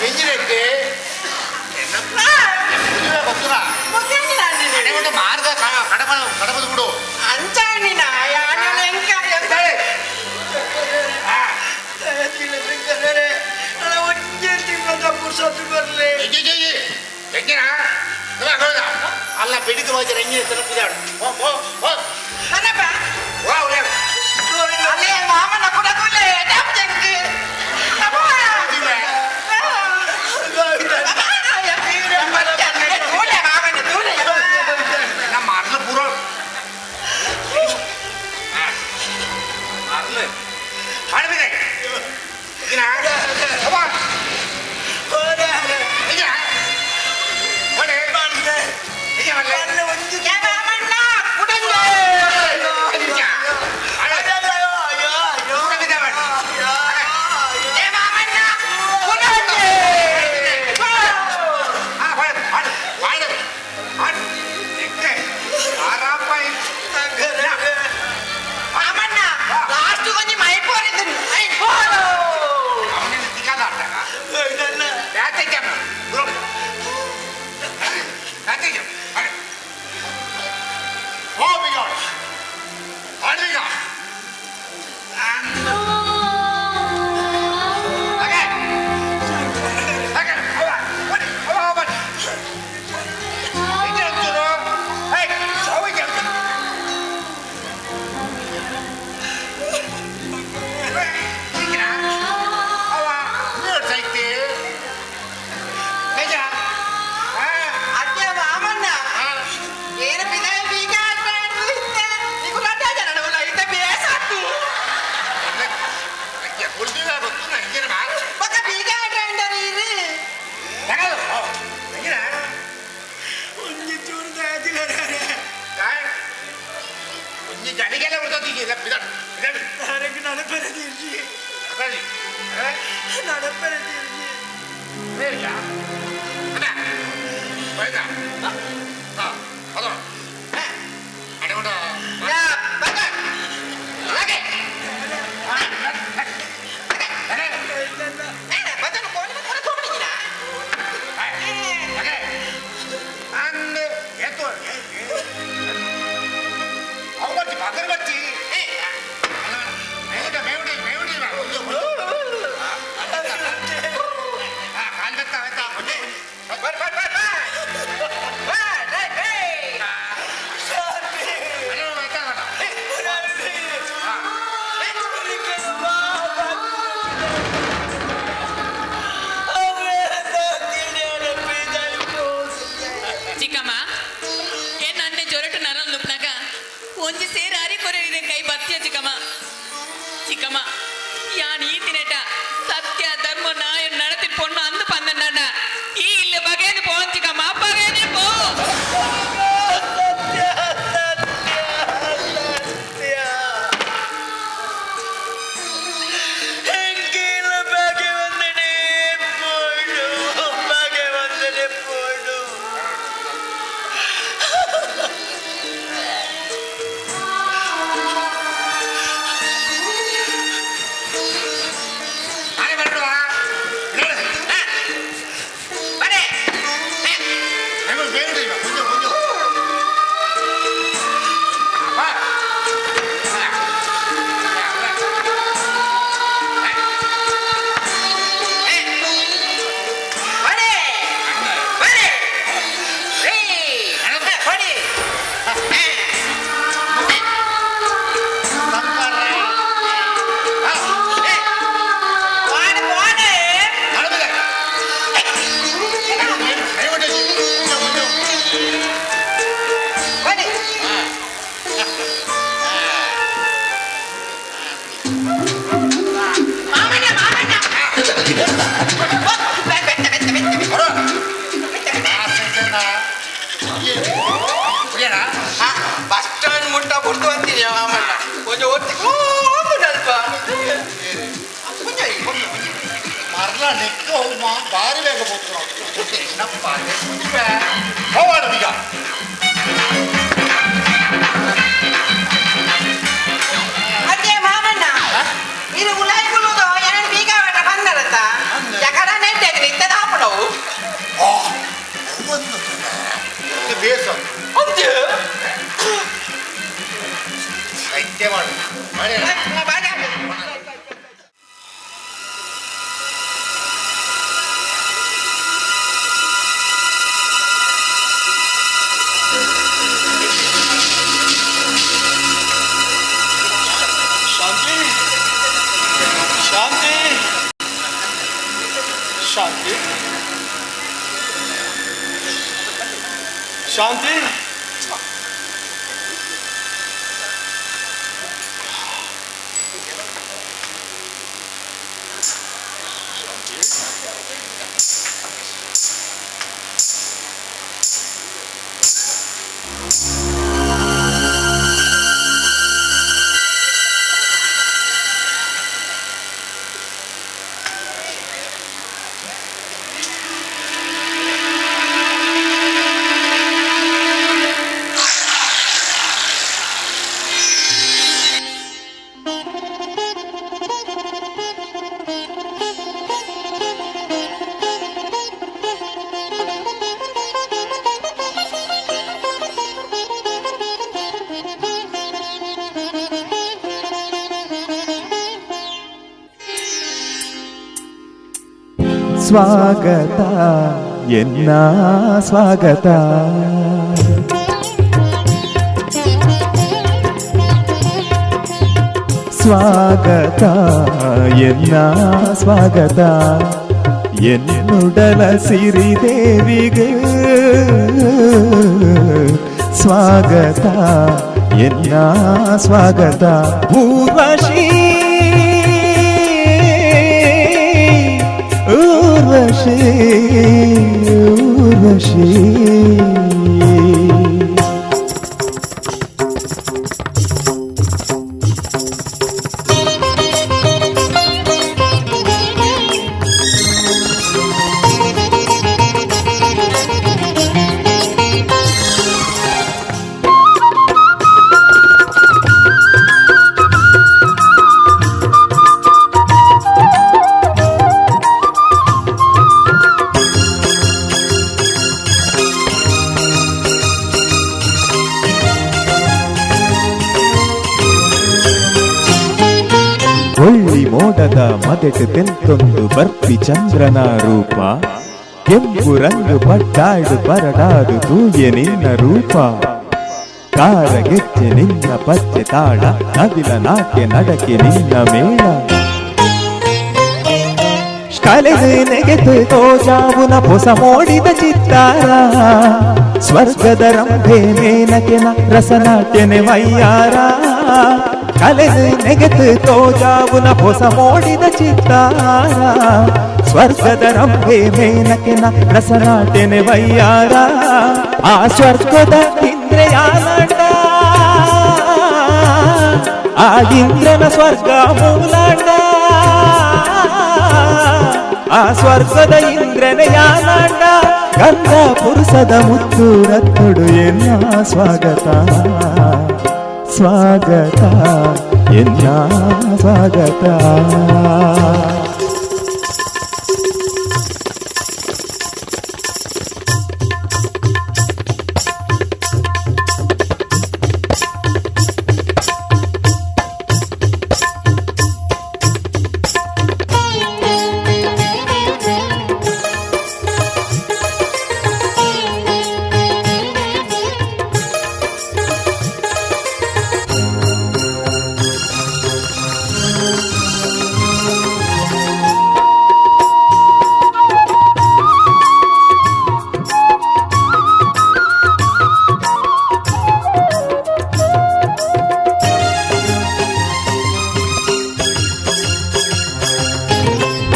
ಎಂಜಿನಕ್ಕೆ ಗೊತ್ತಿಲ್ಲ, ಮಾರ್ಗ ಕಡಪ ಕಡಪದ ಬಿಡು. ಅಲ್ಲ ಬೆಡಿದು ಹೋದ್ರೆ ಎಂಜಿನ ತಲುಪಿದಾಳು. ಮಾಮನ ಕೂಡ ಮಾರ್ಲು ಪೂರ ಮಾರ್ಲು ಮಾಡ್ಬೇಕು. Bye. ಸ್ಟ್ಯಾಂಡ್ ಮುಟ್ಟ ಬುಡ್ದು ಅಂತೀನಿ ಮಾಮಣ್ಣ ಒಂಜಿ ಒತ್ತಿ ಅಲ್ಪ ಮರ್ಲ ನೆಕ್ಕ ಹೋಗ್ಮ ಬಾರಿ ಬೇಗ ಪೋತು ಹೋಗಾಡದೀಗ. ಅದೇ ಮಾಮಣ್ಣ, ಇದು ಉಲಾಯಿ ಕುಲ್ಲುದು ಏನೇನು ಬೀಗ ಬೇಡ ಬಂದರತ್ತ ಯಾಕಡ ನೆಟ್ಟೆ ಇತ್ತದ ಹಾಪಡವು. ಒಂದು ಬೇಸ ಅಂತೆ. ಐತೆ ಮಾಡು ಮಾಡಿ. ಬಾರಿ. ಶಾಂತಿ, ಶಾಂತಿ, ಶಾಂತಿ, ಶಾಂತಿ. ಸ್ವಾಗತ ಎನ್ನ ಸ್ವಾಗತ. ಸ್ವಾಗತ ಎನ್ನ ಸ್ವಾಗತ, ಎನ್ನುಡಲ ಸಿರಿದೇವಿಗೆ ಸ್ವಾಗತ ಎನ್ನ ಸ್ವಾಗತ. ಊರ್ವಶಿ ಊರ್ವಶಿ ಊರ್ವಶಿ. ಒಳ್ಳಿ ಮೋಡದ ಮದೆಟ್ ತೆಲ್ತೊಂದು ಬರ್ಪಿ ಚಂದ್ರನ ರೂಪ, ಕೆಂಪು ರಂಗು ಪಟ್ಟಾಡು ಬರಡಾದು ತೂಯೆ ನಿನ್ನ ರೂಪ. ಕಾರಗೆಚ್ಚೆ ನಿನ್ನ ಪಚ್ಚೆ ತಾಳ, ನವಿಲ ನಾಟ್ಯ ನಡಕೆ ನಿನ್ನ ಮೇಳ. ಕಲೆದು ನೆಗೆತು ತೋಜಾವುನ ಪೊಸ ಮೋಡಿದ ಚಿತ್ತಾರ, ಸ್ವರ್ಗದ ರಂಭೆ ಮೇನಕೆನ ರಸನಾಟ್ಯನೆ ವೈಯಾರ. ಕಲೆದು ನೆಗೆತು ತೋಜಾವುನ ಪೊಸ ಮೋಡಿದ ಚಿತ್ತಾರ, ಸ್ವರ್ಗದ ರಂಭೆ ಮೇನಕೆನ ರಸನಾಟ್ಯನೆ ವೈಯಾರ. ಆ ಸ್ವರ್ಗದ ಇಂದ್ರಯಾನಾಂಡ, ಆ ಇಂದ್ರನ ಸ್ವರ್ಗ ಮೂಲಾಂಡ, ಆ ಸ್ವರ್ಗದ ಇಂದ್ರನೆಯಾನಾಂಡ. ಗಂಧ ಪುರುಷದ ಮುತ್ತು ರತ್ತುಡು ಎನ್ನ ಸ್ವಾಗತ, ಸ್ವಾಗತ ಎನ್ನ ಸ್ವಾಗತ.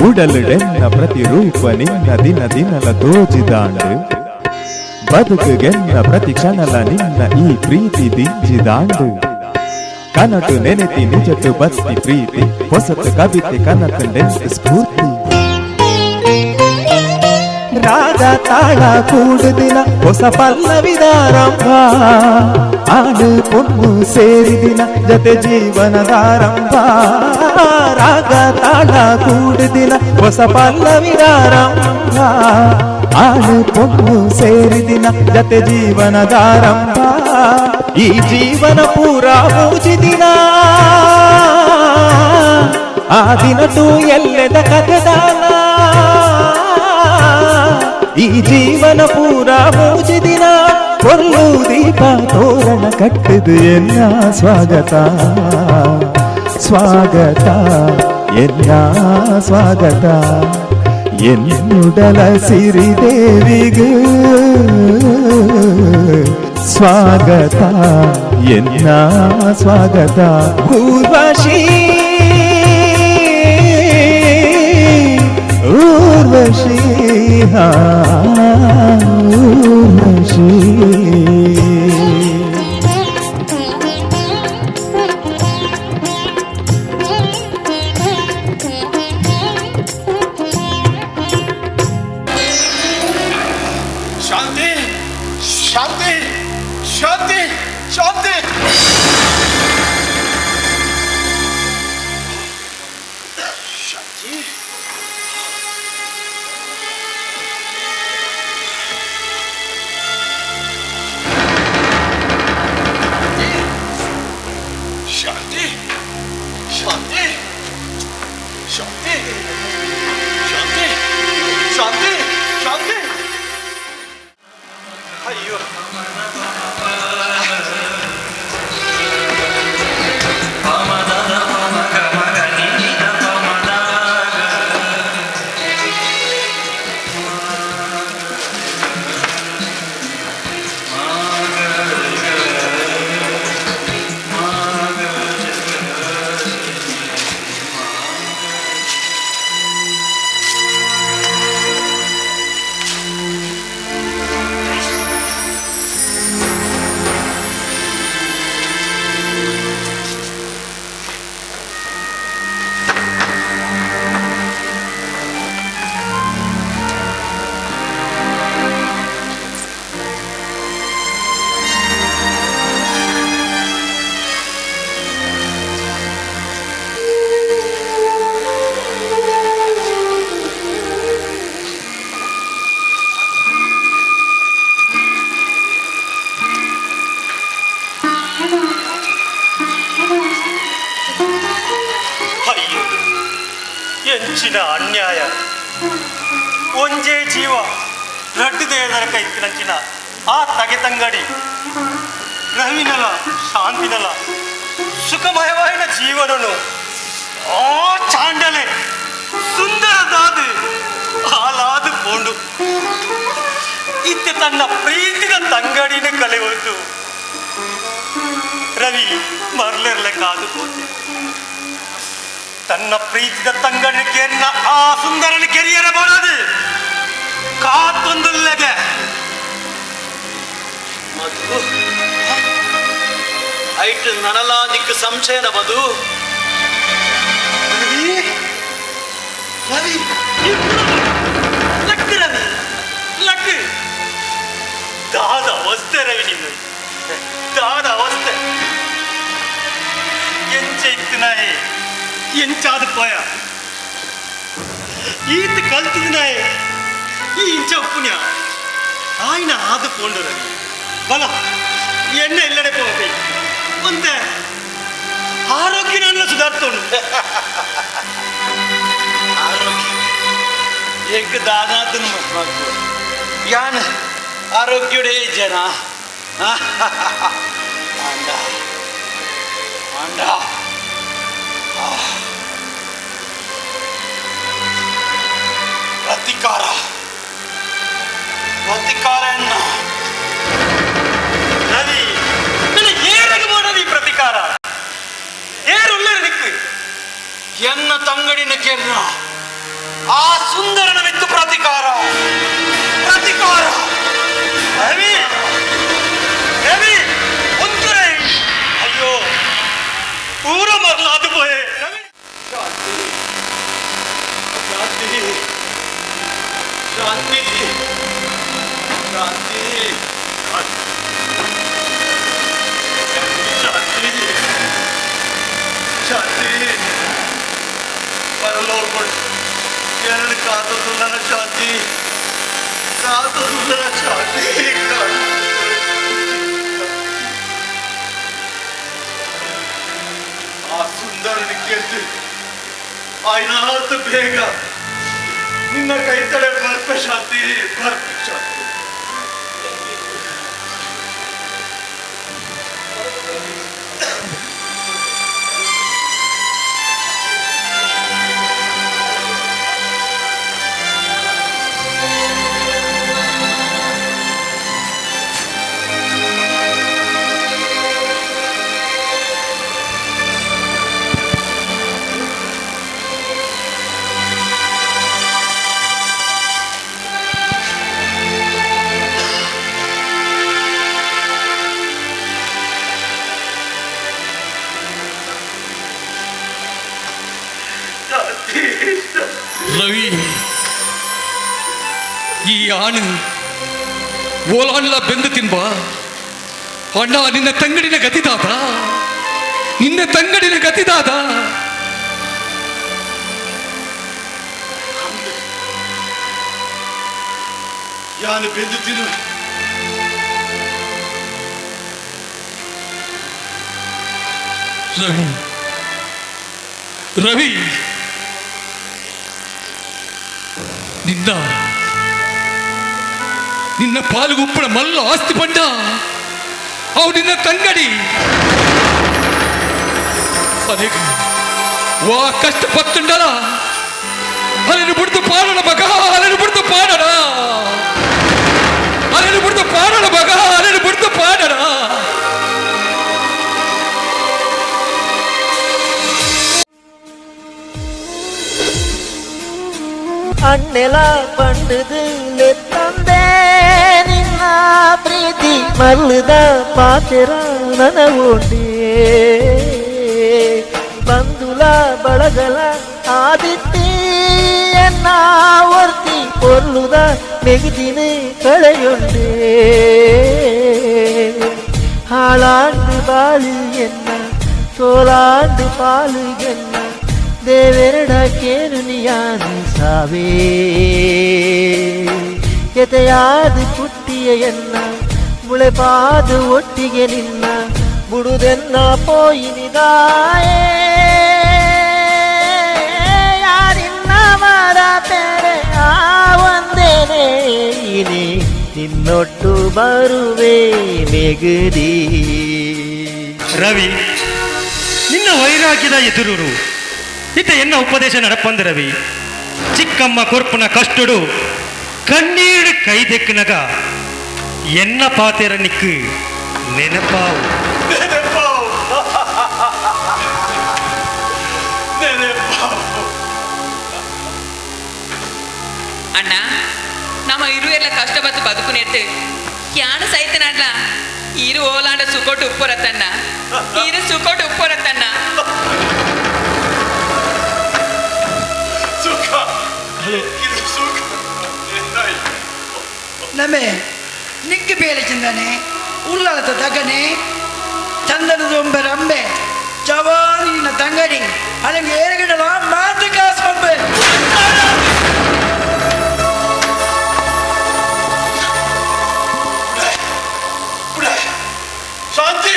ಉಡಲುಡೆನ್ನ ಪ್ರತಿರೂಪ ನಿನ್ನ ದಿನ ದಿನಲ ತೋಜಿದಾಂಡು, ಬದುಕುಗೆನ್ನ ಪ್ರತಿ ಕ್ಷಣಲ ನಿನ್ನ ಈ ಪ್ರೀತಿ ದಿಂಜಿದಾಂಡು ಕನಟು ನೆನೆತಿ ನಿಜಟು ಬತ್ತಿ ಪ್ರೀತಿ ಹೊಸತು ಕವಿತೆ ಕನತು ನೆಂಟು ಸ್ಫೂರ್ತಿ ರಾಗ ತಾಳ ಕೂಡುದಿನ ಹೊಸ ಪಲ್ಲವಿದಾರಂಭ ಆಡು ಪೊಣ್ಣು ಸೇರಿದಿನ ಜತೆ ಜೀವನದಾರಂಭ ರಾಗ ತಾಳ ಕೂಡುದಿನ ಹೊಸ ಪಲ್ಲವಿದಾರಂಭ ಆಡು ಪೊಣ್ಣು ಸೇರಿದಿನ ಜತೆ ಜೀವನದಾರಂಭ ಈ ಜೀವನ ಪೂರಾ ಮೂಜಿದಿನ ಆ ದಿನಟು ಎಲ್ಲೆದ ಕಥೆದಾನ ಈ ಜೀವನ ಪೂರಾ ಮೂಜಿದಿನ ಕೊಲ್ಲು ದೀಪ ತೋರಣ ಕಟ್ಟಿದು ಎನ್ನ ಸ್ವಾಗತ ಸ್ವಾಗತ ಎನ್ನ ಸ್ವಾಗತ ಎನ್ನುಡಲ ಸಿರಿದೇವಿಗೆ ಸ್ವಾಗತ ಎನ್ನ ಸ್ವಾಗತ ಊರ್ವಶಿ ಊರ್ವಶಿ ಹಾ ಊರ್ವಶಿ. ಶಾಂತಿ ಶಾಂತಿ ಶಾಂತಿ ಶಾಂತಿ. ಶಾಂತಿ ಶಾಂತಿ ಶಾಂತಿ ಶಾಂತಿ ಶಾಂತಿ ಶಾಂತಿ ಶಾಂತಿ. ಅಯ್ಯೋ ಅಯ್ಯೋ ಎಂಚಿನ ಅನ್ಯಾಯ. ಒಂಜೇ ಜೀವ ರಡ್ಡು ದೇವರ ಕೈತಿನಂಚಿನ ಆ ತಗೆ ತಂಗಡಿ ರವಿನಲ ಶಾಂತಿನಲ ಸುಖಮಯವಾದ ಜೀವನನು ಆ ಚಾಂಡಲೆ ಸುಂದರದಾದ ಹಾಲಾದು ಪೋಂಡು ಇತ್ತೆ ತನ್ನ ಪ್ರೀತಿನ ತಂಗಡಿನ ಕಳೆಯುವುದು ರವಿ ಮರಲಿರ್ಲೆ ಕಾದು ಹೋದೆ. ತನ್ನ ಪ್ರೀತಿದ ತಂಗಡಿನ ಕೇರಿನ ಆ ಸುಂದರನ ಕೆರಿಯರ ಬರದು ಕಾತೊಂದುಲ್ಲೆಗೆ ಮಧು ಐಟ್ ನನಲಾದಿಕ್ಕ ಸಂಶಯನ ಮಧು. ರವಿ ರವಿ ಲಕ್ ರವಿ ಲಕ್ ದಾದ ಅವಸ್ಥೆ ರವಿ ನಿನ್ನ ದಾದ ಅವಸ್ಥೆ ಎಂಚ ಇತ್ತು ನಾಯಿ ಎಂಚಾದ ಪೋಯ ಈತ ಕಲ್ತದ ನಾಯಿ ಈ ಇಂಚ ಉಪ್ಪುನ್ಯ ಆಯ್ನ ಆದ ಪೋಂಡು ರವಿ ಬಲ ಎಣ್ಣೆ ಇಲ್ಲಡೆ ಪೋಪಿ ಒಂದೇ ಆರೋಗ್ಯ ನಾನು ಸುಧಾರಿಸ್ತೋಣ. ಆರೋಗ್ಯ ಎಂಕ್ ದಾದಾತನ ಮಸ್ಮಾಕು ಯಾನ್ ಆರೋಗ್ಯಡೇ ಜನ ಆಂಡ ಆಂಡ ಪ್ರತಿಕಾರ ಪ್ರತಿಕಾರ ಎನ್ನ ರವಿ ನನ್ನ ಏರಗೆ ಮಾಡೋದು ಈ ಪ್ರತಿಕಾರ ಏರುಳ್ಳ ದಿಕ್ಕು ಎನ್ನ ತಂಗಡಿನ ಕೆರ್ನ ಆ ಸುಂದರನ ವಿತ್ತು ಪ್ರತಿಕಾರ ಪ್ರತಿಕಾರ. ರವಿ ಸುಂದರ ಶಾಂತಿ. ಆ ಸುಂದರನ ಕೇಳ್ತಿ ಆಯ್ನಾತ ಬೇಗ ನಿನ್ನ ಕೈ ತಡೆ ಬರ್ಪ ಶಾಂತಿ, ಬರ್ಪ ಶಾಂತಿ. ರವಿ, ಈ ಆಣು ಓಲಾನ್ಲ ಬೆಂದು ತಿನ್ಬಾ ಅಣ್ಣ. ನಿನ್ನ ತಂಗಡಿನ ಗತಿದಾದ, ನಿನ್ನ ತಂಗಡಿನ ಗತಿದಾದ. ಯಾನು ಬೆಂದು ತಿನ್ನು. ರವಿ, ರವಿ, ನಿನ್ನ ನಿನ್ನ ಪಾಲುಗುಪ್ಪಳ ಮಲ್ಲ ಆಸ್ತಿ ಪಂಡ ಅವು ನಿನ್ನ ತಂಗಡಿ. ಅನೇಕ ವಾ ಕಷ್ಟ ಪತ್ತುಂಡಲ ಅಲ್ಲಿನ ಬಿಡ್ದು ಪಾಡೋಣ ಮಗ, ಅಲ್ಲಿನ ಬಿಡ್ದು ಪಾಡೋಣ, ಅಲ್ಲಿನ ಬಿಡ್ದು ಪಾಡೋಣ ಮಗ, ಅಲ್ಲಿನ ಬಿಡ್ದು ಪಾಡೋಣ. ಅಣ್ಣೆಲ ಪಂಡದು ತಂದೆ ನಿನ್ನ ಪ್ರೀತಿ ಮಲ್ಲದ ಪಾತೆರ ನನವುಂಡೆ ಬಂದುಲ ಬಳಗಲ ಆದಿತ್ಯ ವರ್ತಿ ಪೊರ್ಲುದ ನೆಗದಿನ ಕಳೆಯುಂಡೆ ಹಾಳಾಂಡು ಬಾಳು ಎನ್ನ ಸೋಲಾಂಡು ಪಾಲು ಎನ್ನ ದೇವೆರಡ ಕೇನು ನಿಯಾನು ಸಾವೇ ಎತೆಯಾದ ಪುಟ್ಟಿಯ ಎನ್ನ ಮುಳೆಪಾದು ಒಟ್ಟಿಗೆ ನಿನ್ನ ಬುಡುದೆನ್ನ ಪೋಯಿನಿದಾಯೇ ಯಾರಿನ್ನ ಮಾರ ಪೆರೆ ಆ ಒಂದೇನೆ ಇನಿ ನಿನ್ನೊಟ್ಟು ಬರುವೆ ಮೆಗುದಿ. ರವಿ, ನಿನ್ನ ವೈರಾಗ್ಯದ ಎದುರು ಇದ್ದ ಎನ್ನ ಉಪದೇಶ ನಡಪಂದ ರವಿ. ಚಿಕ್ಕಮ್ಮ ಕೊರ್ಪುನ ಕಷ್ಟಡು ಕಣ್ಣೀರು ಕೈದೆಕ್ಕನಗ ಎನ್ನ ಪಾತೆರ ನಿಕ್ಕು ನೆನಪಾವು. ನೆನಪಾವು, ನೆನಪಾವು. ಅಣ್ಣ, ನಮ್ಮ ಇರುವೆಲ್ಲ ಕಷ್ಟ ಬತ್ತು ಬದುಕು ನೆಟ್ಟು ಯಾನು ಸೈತನಡ್ಲ ಇರು ಓಲಾಂಡ ಸುಕೋಟು ಉಪ್ಪೊರತಣ್ಣ, ಇರು ಸುಕೋಟು ಉಪ್ಪೊರತಣ್ಣ. ಸುಖ, ಇದು ಸುಖ. ನಮೆ ನಿಕ್ಕಿ ಬೇಲೆ ಚಿಂದನೆ ಉಳ್ಳಾಲದ ತಗನೆ ಚಂದನದ ಒಂಬೆ ರಂಬೆ ಜವಾನಿನ ತಂಗಡಿ ಅಲ್ಲಿಗೆ ಏರಗಡಲ ಮಾತು ಕಾಸು ಬಂಬೆ. ಶಾಂತಿ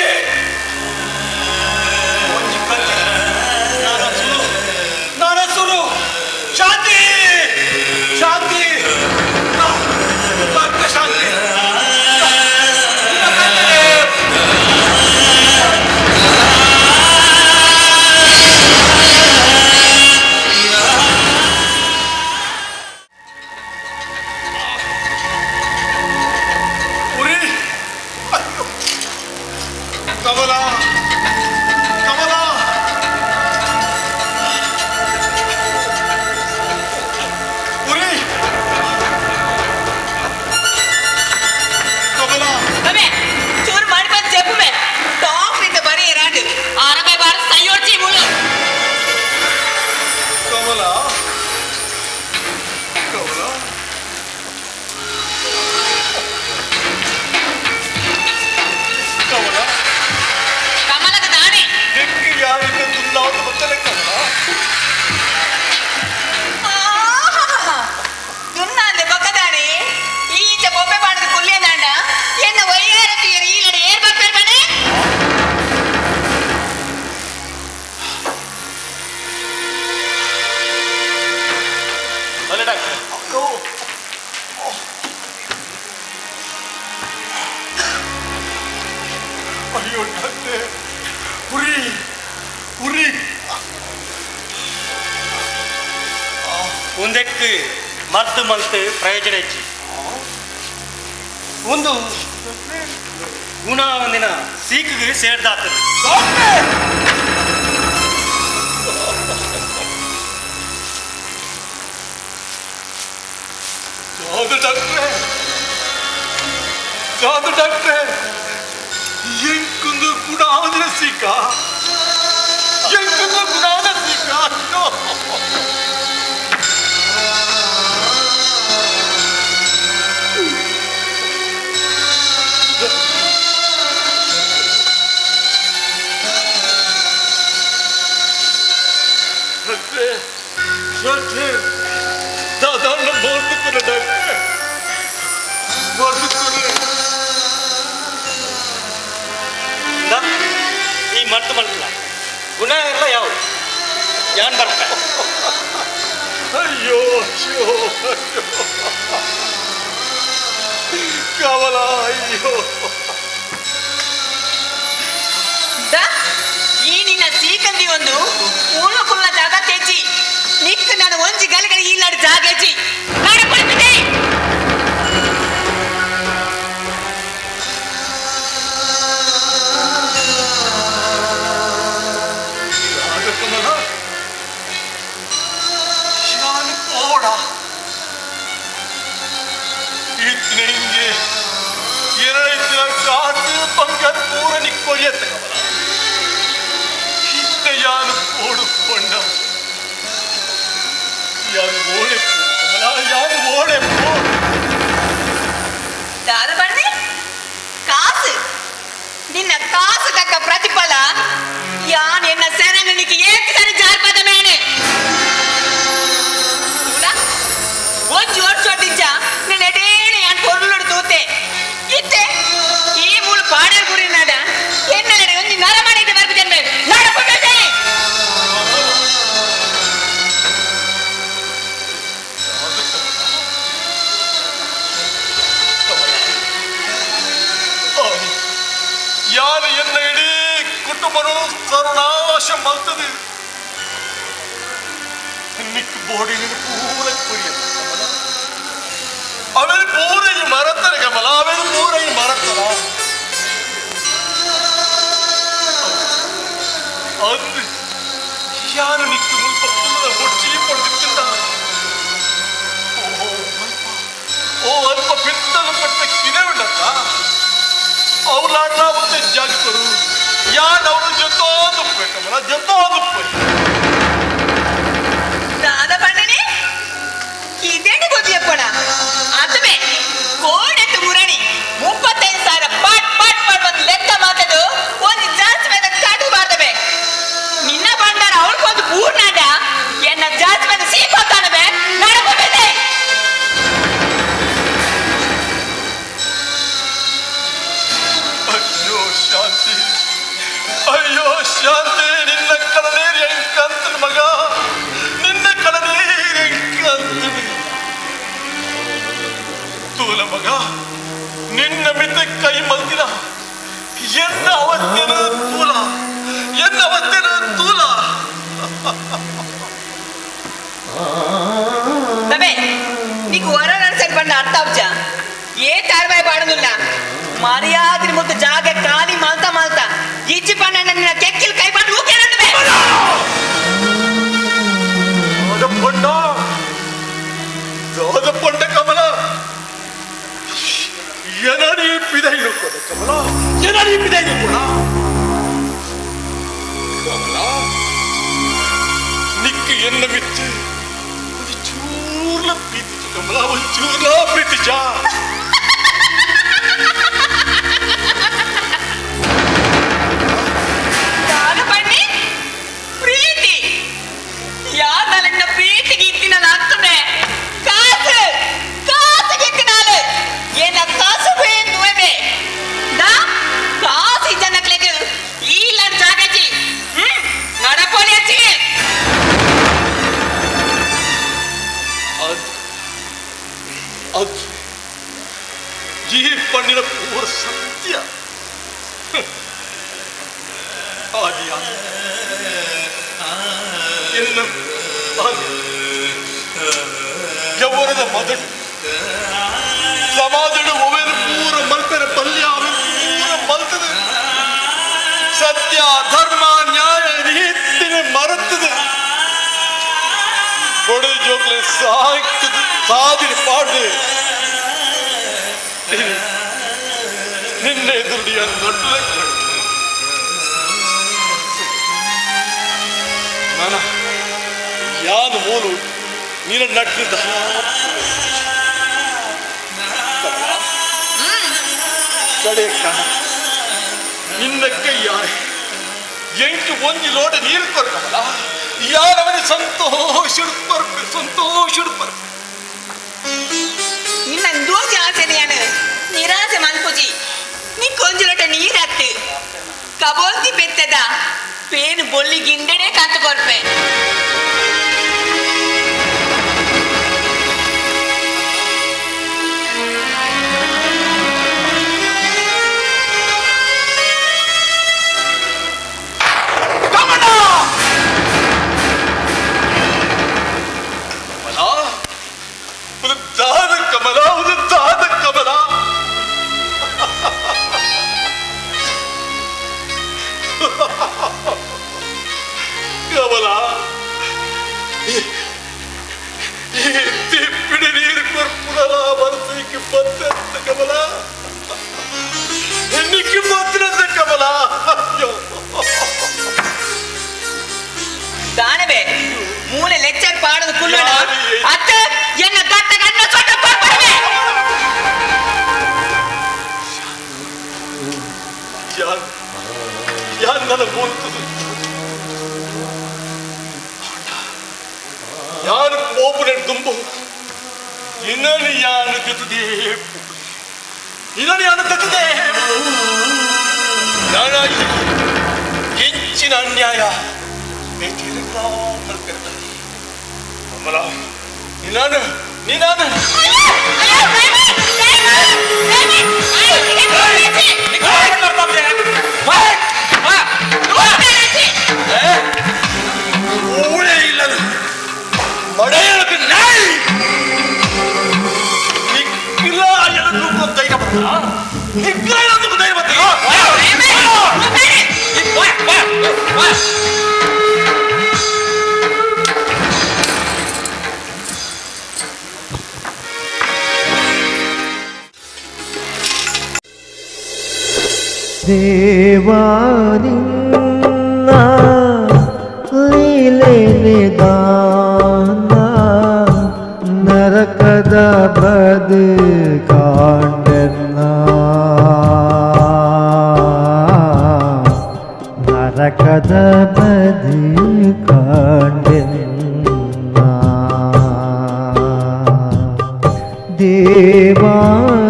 ಒಂಜಿ ಕತ್ತಿ ನಾನ ಸುರು, ನಾನ ಸುರು. ಶಾಂತಿ, ಶಾಂತಿ, ಬರ್ಕ ಶಾಂತಿ. ಅಯ್ಯೋ ಡಾಕ್ಟ್ರೆ, ಉರಿ ಉರಿ. ಒಂದಕ್ಕೆ ಮದ್ದು ಮಲ್ತು ಪ್ರಯೋಜನ ಹೆಚ್ಚಿ ಒಂದು ಗುಣ ಒಂದಿನ ಸೀಕಿಗೆ ಸೇರ್ದಾತದೆ. ಹೌದು ಡಾಕ್ಟ್ರೆ, ಹೌದು ಡಾಕ್ಟ್ರೆ, ಎಂಕೊಂದು ಗುಣ ಆದ್ರೆ ಸೀಕ, ಎಂಕೊಂದು ಗುಣ ಆದ್ರೆ ಸೀಕ. ಅಯ್ಯೋ. ಡಾಕ್ಟ್ರೆ, ಡಾಕ್ಟ್ರೆ, ಸಾಧಾರಣ ಮೋಸಕ್ಕಲ್ಲ ಡಾಕ್ಟ್ರೆ, ಮೋಸಕ್ಕಲ್ಲ. ಈ ಮದ್ದು ಮಲ್ಪಲ ಗುಣ ಎಲ್ಲ ಯಾವು ಯಾನ್ ಬರ್ತ. ಅಯ್ಯೋ ಅಯ್ಯೋ ಅಯ್ಯೋ ಕಮಲ, ಅಯ್ಯೋ. ಈ ನಿನ್ನ ಸೀಕಂದಿ ಒಂದು ಮೂಲ ಜಾಗ ತೇಜಿ ನಿಕ್ ನಾನು ಒಂಜಿ ಗಲಗಲಿ ಇಲ್ಲಾಡು ಜಾಗೇಜಿ ನಾಡ ಕೊಡ್ತೀನಿ. ಕಮಲ, ಯಾನು ಕೋಡ ಇತ್ನಿಂಗೆ ಎರಡೈತಿನ ಕಾಸು ಬಂಗಾರ ಪೂರ ನಿಕ್ಕೊರಿಯತ್ತ ಕಮಲ. ಇತ್ತ ಯಾನು ಕೋಡು ಕೊಂಡ, ಯಾನು ಓಡೆ ಪೋ ಕಮಲ, ಯಾನು ಓಡೆ ಪೋ. ದಾದ ಬನ್ನಿ ಕಾಸು, ನಿನ್ನ ಕಾಸು ತಕ್ಕ ಪ್ರತಿಫಲ ಯಾನ್ ಎನ್ನ ಸೇರಂಗಣಿಗೆ ಏಕ್ ಸರಿ ಜಾರ್ಪದ ಮೇನೆ ಒಂಜಿ ವರ್ಷ ನನ್ನ ಎಡೇನೆ ಯಾನ್ ಪೊರ್ಲುಡು ತೂತೆ ಇತ್ತೆ ಈ ಮೂಲ ಪಾಡರ್ ಗುರಿ ನಾಡ ಎನ್ನ ನಡೆ ಒಂಜಿ ನರಮನೆ ಬರ್ಬು ಜನ್ಮೆ ನಾಡ ಪುಟ್ಟೆ. ಯಾರು ಎನ್ನ ಇಡೀ ಕುಟುಂಬನು ಸರ್ವನಾಶ ಮಲ್ತದೆ. ನಿಕ್ ಬೋಡಿ ಪೂರ ಕುರಿಯತ್ತ ಕಮಲ, ಅವನು ಪೂರ ಈ ಮರತ್ತರೆ ಕಮಲ, ಅವನು ಪೂರ ಈ ಮರತ್ತಲ. ಅಂದು ಯಾರು ನಿಕ್ಕು ಮುಲ್ಪ ಪುಲ್ಲದ ಮುಚ್ಚಿ ಪಡೆದಿತ್ತಿಂದ. ಓ ಅಲ್ಪ, ಓ ಅಲ್ಪ ಪಿತ್ತಲು ಪಟ್ಟ ಕಿದೆ ಉಂಡತ್ತ. ಅವಳಾಡ್ಲ ಒಂದು ಜಾಗಕರು ಯಾರು ಅವಳು ಜೊತೆ ಕಮಲ, ಜೊತೆ. ದಾದ ಬಣ್ಣನೆ ಇದೇನು ಗೊತ್ತಿಯಪ್ಪಣ ಅದುವೆ ಕೋಡೆತ್ತು ಮುರಣಿ 35,000 ಪಾಟ್ ಪಾಟ್ ಪಾಟ್ ಒಂದು ಲೆಕ್ಕ ಮಾತದು ಒಂದು ಜಾಸ್ತಿ ಮೇಲೆ ಕಾಟು ಬಾರ್ದವೆ. ನಿನ್ನ ಬಂಡಾರ ಅವಳಿಗೊಂದು ಪೂರ್ಣಾಂಡ ಎನ್ನ ಜಾಸ್ತಿ ಮೇಲೆ ಸೀಕೋತಾನವೆ ನಡಕೋಬೇದೆ. ಅಯ್ಯೋ ಶಾಂತಿ, ಅಯ್ಯೋ ಶಾಂತಿ, ನಿನ್ನ ಕಳನೇರಿ ಎಂಕಂತನ ಮಗ, ನಿನ್ನ ಕಳನೇರಿ ಎಂಕಂತನ ತೂಲ ಮಗ, ನಿನ್ನ ಮಿತ ಕೈ ಮಲ್ತಿನ ಎನ್ನ ಅವಸ್ಥೆನ ತೂಲ, ಎನ್ನ ಅವಸ್ಥೆನ ತೂಲ. ದಬೆ నీకు వర నడిచని పండు ಅರ್ಥ ಅಬ್ಜ ఏ తారబాయి పాడునుಲ್ಲ ಮರ್ಯಾದೆ ಮುತ್ತು ಜಾಗ ಖಾಲಿ ಮಲ್ತಾ ಮಲ್ತಾ ಇಜ್ಜಿ ಪಣ್ಣ ನಿನ್ನ ಕೆಕ್ಕಿಲ್ ಕೈ ಪಾಡು ಊಕೇನಂದುವೆ. ಪೊಂಡ ದಾದ ಪೊಂಡ ಕಮಲ, ಏನಡಿ ಪಿದೈನು ಕೊಡ ಕಮಲ, ಏನಡಿ ಪಿದೈನು ಕೊಡ ಕಮಲ. ನಿಕ್ಕು ಎನ್ನ ಮಿತ್ತು ಒಂದು ಚೂರ್ಲ ಪ್ರೀತಿ ಕಮಲ, ಒಂದು ಚೂರ್ಲ ಪ್ರೀತಿ ಚಾ. ದಾದ ಬನ್ನಿ ಪ್ರೀತಿ ಯಾರ ನನ್ನ ಪ್ರೀತಿಗೆ ಇತ್ತಿನ ನಾಲ್ಕನೆ ಕಾಸು ಕಾಸು ಗಿತ್ತಿನಾಲು ಏನ ಕಾಸು ಬೇಂದುವೆ ದಾ ಕಾಸು ಇದ್ದನಕ್ಲೆಗೆ ಈ ಲಡ್ ಜಾಗಜಿ ನಡಪೋಲಿ ಅಚ್ಚಿಗೆ. ಅದು ಅದು ಈ ಪಣ್ಣಿನ ಪೂರ ಸತ್ಯ. ಆದಿಯ ಎನ್ನ ಯೌವನದ ಮೊದಲು ಸಮಾಜದ ಒವೆನು ಪೂರ ಮಲ್ಪೆರ ಪಲ್ಯ ಅವೆನು ಪೂರ ಮಲ್ತದೆ ಸತ್ಯ ಧರ್ಮ ನ್ಯಾಯ ರೀತಿನ ಮರೆತದೆ ಬಡ ಜೋಕ್ಲೆ ಸಾಕ್ತದೆ ಸಾದಿರಿ ಪಾಡ್ದೆ ನಿನ್ನ ಎದುರುಡಿಯ ನಡ್ಲೆ ನಾನ ಯಾನು ಮೂಲು ನೀನ ನಟ್ಟಿದ್ದ ಕಡೆ ಕಣ ನಿನ್ನ ಕೈಯಾರೆ ಎಂಟು ಒಂಜಿ ಲೋಟ ನೀರು ಕೊರ್ಕವಲ್ಲ ಯಾರವನ ಸಂತೋಷ ಸಂತೋಷ ನಿನ್ನ ದೋಜಿ ಆಸೆನೆಯಾನು ನಿರಾಸೆ ಮನ್ಪುಜಿ ನೀ ಕೊಂಜಿ ಲೋಟ ನೀರತ್ತು ಕಬೋಲ್ತಿ ಬೆತ್ತದ ಪೇನು ಬೊಳ್ಳಿ ಗಿಂಡನೆ ಕಾತು ಕೊರ್ಪೆ. ದಾನವೇ ಮೂಲೆ ಲೆಕ್ಚರ್ ಪಾಡೋದು ಕುಲ್ಲೋಣ ಅತ್ತ ಎನ್ನ ದತ್ತ ಕಣ್ಣ ಸೊಟ್ಟ ಪಾಪವೇ. ಯಾರು ಯಾರು ನನ್ನ ಬೋಲ್ತದೆ ಯಾರು ಕೋಪನೆ ದುಂಬು ಇನ್ನೊಂದು ಯಾರು ಜೊತೆ ಇನ್ನೊಂದು ಯಾರು ತತ್ತದೆ ನಾನಾಗಿ ಹೆಚ್ಚಿನ ಅನ್ಯಾಯ ನೀನಾನು ನೀನಾನು ಊರೇ ಇಲ್ಲ ಮಡೆಯೊಳಗೆ ನಾಯಿ ನಿಕ್ಕಿಲ್ಲ ಎಲ್ಲದಕ್ಕೂ ಧೈರ್ಯ ಬರ್ತಾ ನಿಕ್ಕಿಲ್ಲ ಎಲ್ಲದಕ್ಕೂ ಧೈರ್ಯ ಬರ್ತಾ. ದೇವಾನಿನ್ನ ಲೀಲೆ ನಿದಾನ ನರಕದ ಬದು ಕಾಂಡನ್ನ ನರಕದ ಬದು ಕಾಂಡನ್ನ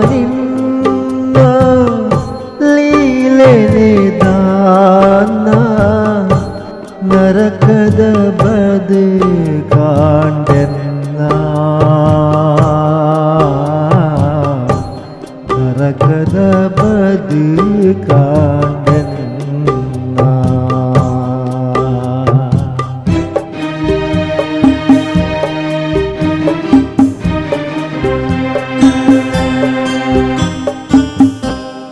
ದೇವಾನಿನ್ನ ಲೀಲೆ ನಿದಾನ ನರಕದ ಬದು ಕಾಂಡನ್ನ ನರಕದ ಬದು ಕಾಂಡನ್ನ.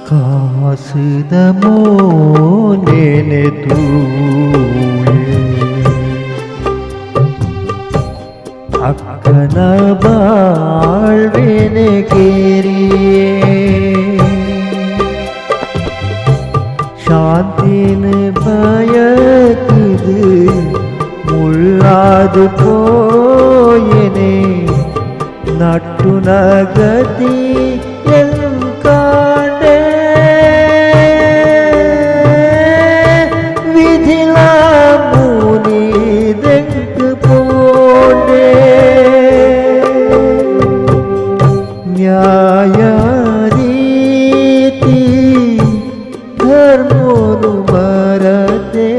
ಕಾಸಿದ ಮೋನೆನೆ ತೂಯೆ ಅಕ್ಕನ ಬಾಳ್ವೆನೆ ಕೇರಿಯೇ ಶಾಂತಿನ ಬಯಕಿದು ಮುಳ್ಳಾದು ಪೋಯೆನೆ ನಟ್ಟು ನಗತಿ ಕಾಂಡೆ ವಿಧಿಲಾ ಮುನಿದೆಂಕು ಪೋಂಡೆ ನ್ಯಾಯ ರೀತಿ ಧರ್ಮೋನು ಮರತೆ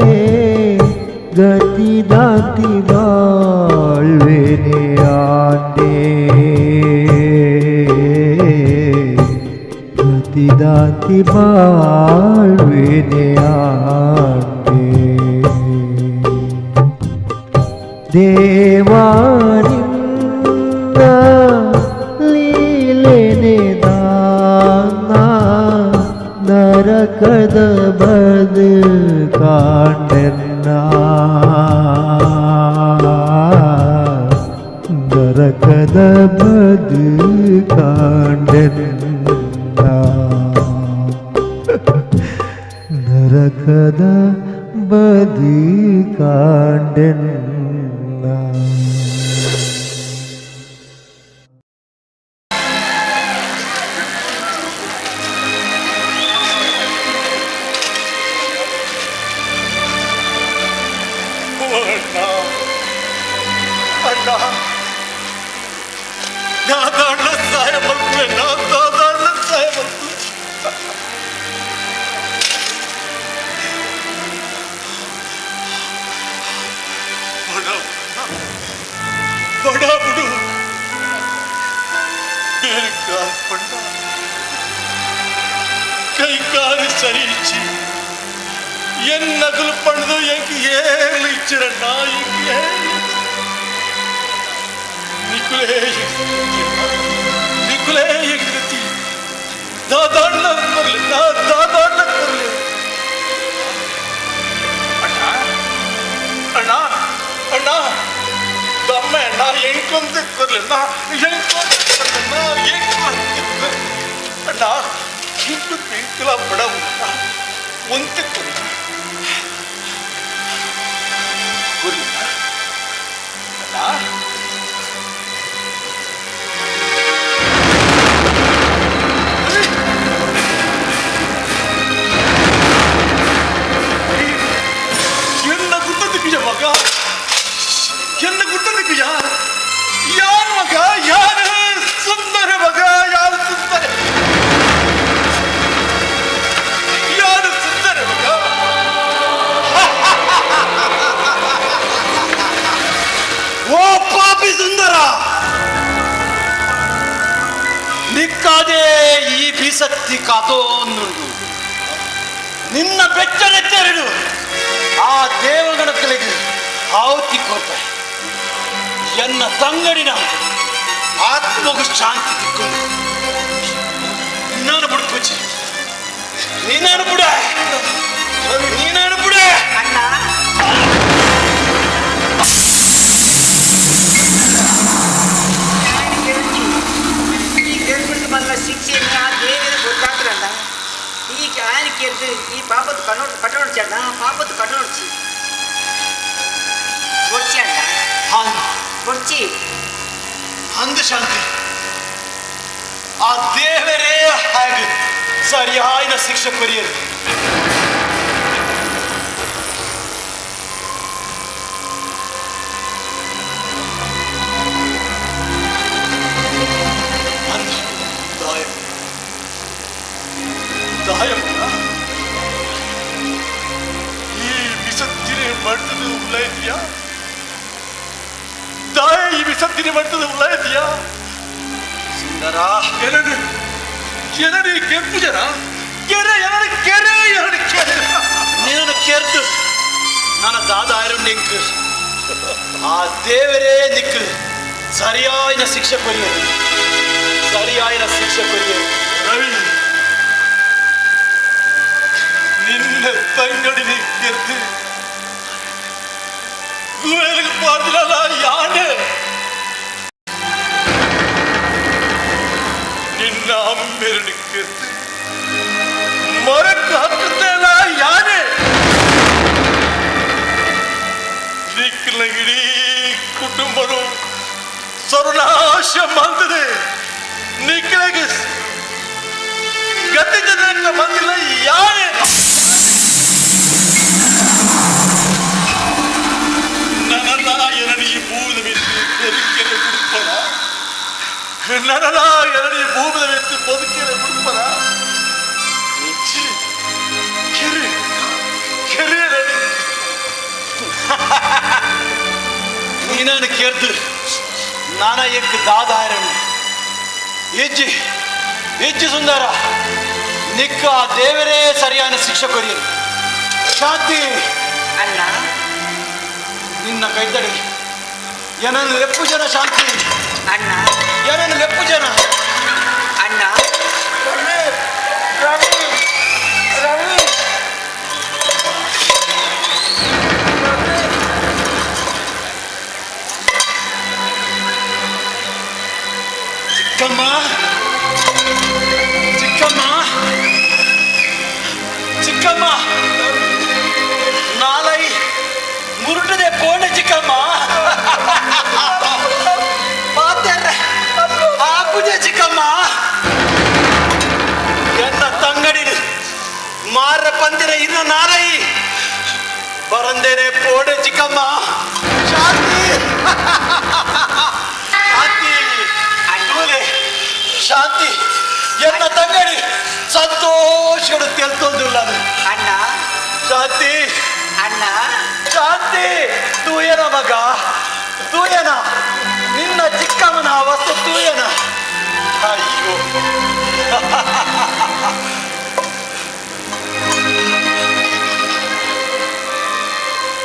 ಗತಿದಾತಿ ಬಾಳ್ವೆನೆ ಆಂಡೆ ಗತಿದಾತಿ ಬಾಳ್ವೆನೆ ಆಂಡೆ. ದೇವಾ ನಿನ್ನ ಲೀಲೆನೆ ದಾನ ನರಕದ ಬದು ಕಾಂಡೆನ್ನ ನರಕದ ಬದು ಕಾಂಡೆನ್ನ ನರಕದ ಬದು ಕಾಂಡೆನ್ನ. ಅಣ್ಣ ಅಣ್ಣ ದಾದಾಣ್ಣ ಸಹಾಯ ಮಾಡ್ತೀನಿ ದಾದಾಣ್ಣ ಸಹಾಯ ಮಾಡ್ತೀನಿ. ಬಡ ಬಿಡು ಪಂಡ ಕೈ ಕಾಲು ಸರಿ ಇಚ್ಚಿ ಎನ್ನಗಲು ಪಂಡದು ಎಂಕ್ ಏಳು ಇಚ್ಚಿರಣ್ಣ ಎಂಕ್ ಏಳು ನಿಕುಲೇ ನಿಕುಲೇ ಎಂಕತಿ ದಾದಾಣ್ಣ ಕೊರ್ಲಿ ದಾದಾಣ್ಣ ಕೊರ್ಲಿ. ಅಣ್ಣ ಅಣ್ಣ ಅಣ್ಣ ದಮ್ಮ ನಾ ಎಂಕೊಂತ ಕೊರ್ಲಿ ನಾ ಎಂಕೊಂತ ಕೊರ್ಲಿ ನಾ ಎಂಕೊಂತ ಅಣ್ಣ ಇಂಟು ತಿಂಕಲ ಬಡ ಒಂತೆ ಕೊರ್ಲಿ ಕೊರ್ಲಿ ಅಣ್ಣ. ಎನ್ನ ಗುಟ್ಟದಿಕ್ಕಿಯ ಮಗ ಎನ್ನ ಗುಟ್ಟದಿಕ್ಕಿಯ ಯಾರು ಮಗ ಯಾರು ಸುಂದರ ಮಗ ಯಾರು ಸುಂದರ ಯಾರು ಸುಂದರ ಮಗ. ಓ ಪಾಪಿ ಸುಂದರ, ನಿಕ್ಕಾದೇ ಈ ಬೀಸತ್ತಿ ಕಾತೋನ್ನುಂಡು ನಿನ್ನ ಬೆಚ್ಚನೆತ್ತೆರಡು ಆ ದೇವಗಣಗಳಿಗೆ ಆಹುತಿ ಕೊರ್ಪೆ. ಎನ್ನ ತಂಗಡಿನ ಆತ್ಮಗೂ ಶಾಂತಿ ತಿಕ್ಕೊಂಡು ನಾನು ಬಿಡ್ಪುಚ್ಚಿ ನೀನಾನು ಬಿಡ ನೀನಾನು ಬಿಡ. ಅಣ್ಣ ಈ ಕೇಳ್ಬಿಟ್ಟು ಮಲ್ಲ ಶಿಕ್ಷೆ ಆ ದೇವರ ಗೊತ್ತಾತ್ರಣ್ಣ. ಈ ಆಯನ ಕೇಳ್ದು ಈ ಪಾಪದ ಕಣ್ಣು ಕಟ್ಟೋಡ್ಚಣ್ಣ ಪಾಪದ ಕಟ್ಟೋಡ್ಚಿ ಒಡ್ಚಿ ಅಣ್ಣ ಒಡ್ಚಿ ಅಂದ ಶಾಂತಿ ಆ ದೇವರೇ ಹಾಗೆ ಸರಿಯಾದ ಶಿಕ್ಷೆ ಕೊರಿಯರು. ಅಂದ ದಾಯ ದಾಯಮ್ಮ ಈ ಬಿಸತ್ತಿನ ಮಟ್ಟದ ಉಳ್ಳಾಯ್ತೀಯಾ ದಾಯ ಈ ಬಿಸತ್ತಿನ ಮಟ್ಟದ ಉಳ್ಳಾಯ್ತೀಯಾ ಸುಂದರ ಎರಡು ಎರಡು ಕೆಂಪು ಜನ ಕೆರೆ ಎರಡು ಕೆರೆ ಎರಡು ಕೆರೆ ನೀನು ಕೆರ್ದು ನನ್ನ ದಾದ ಆರು ನಿಕ್ಕು ಆ ದೇವರೇ ನಿಕ್ಕು ಸರಿಯಾದ ಶಿಕ್ಷೆ ಕೊರಿಯರು ಸರಿಯಾದ ಶಿಕ್ಷೆ ಕೊರಿಯರು. ರವಿ ನಿನ್ನ ತಂಗಡಿ ಕೆರ್ದು ಗುವೇಲಿಗೆ ಪಾರ್ದಿಲ್ಲ ಯಾನೆ ನಿನ್ನ ಅಮ್ಮೆರಡು ಕೆರ್ದು ಮರಕ್ಕೆ ಹತ್ತುತ್ತಲ್ಲ ಯಾನೆ ನಿಕ್ಕಿನ ಇಡೀ ಕುಟುಂಬನು ಸರ್ವನಾಶ ಮಾಡ್ತದೆ. ನಿಕ್ಕಿನಾಗೆ ಗತಿ ಜನಕ್ಕೆ ಬಂದಿಲ್ಲ ಯಾರೇ. ನನ್ನ ಈ ಭೂಮಿದ ಮಿತ್ತು ಬದುಕೆರೆ ಬಿಡ್ಪರ ನನ್ನ ಈ ಭೂಮಿದ ಮಿತ್ತು ಬದುಕೆರೆ ಬಿಡ್ಪರ ಕೆರೆ ಕೆರೆ ನಡಿ. ನೀನನ್ನು ಕೇಳ್ದು ನಾನ ಎಕ್ ದಾದಾರನು ಹೆಜ್ಜೆ ಹೆಜ್ಜೆ ಸುಂದರ ನಿಕ್ಕ ಆ ದೇವರೇ ಸರಿಯಾದ ಶಿಕ್ಷೆ ಕೊರಿಯರು. ಶಾಂತಿ ಅಣ್ಣ ನಿನ್ನ ಕೈತಡಿ ಏನನ್ನು ಲೆಪ್ಪು ಜನ ಶಾಂತಿ. ಅಣ್ಣ. ಏನನ್ನು ಲೆಪ್ಪು ಜನ. ಅಣ್ಣ. ರವಿ, ರವಿ, ರವಿ. ಚಿಕ್ಕಮ್ಮ, ಚಿಕ್ಕಮ್ಮ, ಚಿಕ್ಕಮ್ಮ, ನಾಲೈ ಮುರುಟದೆ ಪೋಣೆ ಚಿಕ್ಕಮ್ಮ. ಪಾತೆರ್ರೆ ಆಪುಜೆ ಚಿಕ್ಕಮ್ಮ. ಎನ್ನ ತಂಗಡಿ ಮಾರ ಪಂದಿರ ಇನ್ನ ನಾಲೈ ಬರಂದೇನೆ ಪೋಣೆ ಚಿಕ್ಕಮ್ಮ. ಶಾಂತಿ, ಶಾಂತಿ, ತೂಲೆ ಶಾಂತಿ. ಎನ್ನ ತಂಗಡಿ ಸಂತೋಷಗಳು ತೆಲ್ತೊಂದಿಲ್ಲ. ಅಣ್ಣ. ಶಾಂತಿ. ಅಣ್ಣ. ಶಾಂತಿ, ತೂಯನ ಮಗ, ತೂಯನ ನಿನ್ನ ಚಿಕ್ಕಮ್ಮನ ಅವಸ್ಥೆ ತೂಯನ. ಅಯ್ಯೋ,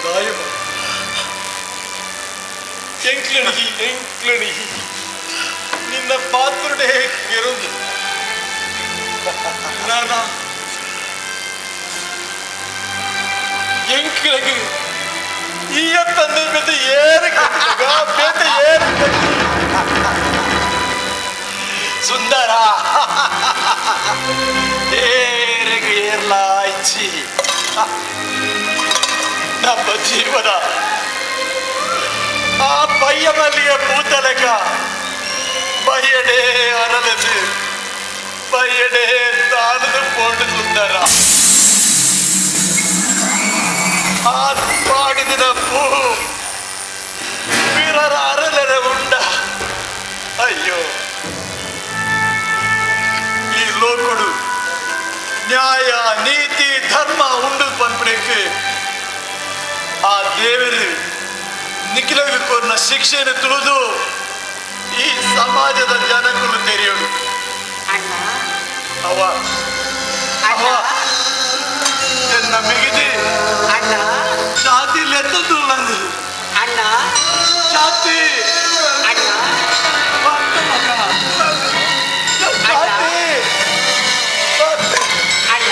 ತಾಯಮ್ಮ, ಎಂಕ್ಲಣಿ ಎಂಕ್ಲಣಿ ನಿನ್ನ ಪಾತ್ರುಡೆ ಕೆರುಂದು ನಾನ ಎಂಕ್ಲಗೆ ಈಯ ತಂದೆ ಬೇತೆ ಏರು ಬೇತೆ ಏರು. ಸುಂದರ ಏರಿಗೆ ಏರ್ಲಾಯ್ಚಿ. ನಮ್ಮ ಜೀವನ ಆ ಪಯ್ಯಮಲ್ಲಿಯ ಪೂತಲೆಕ ಬಯ್ಯಡೆ ಅರಲದು ಬಯ್ಯಡೆ ತಾನದು ಪೋಂಡು ಸುಂದರ. ಆ ಪಾಡಿದಿನ ಪೂ ವೀರರ ಅರಲನೆ ಉಂಡ. ಅಯ್ಯೋ, ಈ ಲೋಕಡು ನ್ಯಾಯ ನೀತಿ ಧರ್ಮ ಉಂಡು ಪನ್ಪಣಕ್ಕೆ ಆ ದೇವರು ನಿಖಿಲಗೆ ಕೊರ್ನ ಶಿಕ್ಷೆಯನ್ನು ತುಳಿದು ಈ ಸಮಾಜದ ಜನಗಳು ತೆರೆಯೋಡು. ಅಣ್ಣ. ಅವ ಅವ ಎನ್ನ ಮಿಗಿದಿ. ಅಣ್ಣ. ಶಾಂತಿ ಲೆತ್ತದ್ದು ನಂದು. ಅಣ್ಣ. ಶಾಂತಿ. ಅಣ್ಣ. ಮಗ. ಶಾಂತಿ. ಅಣ್ಣ.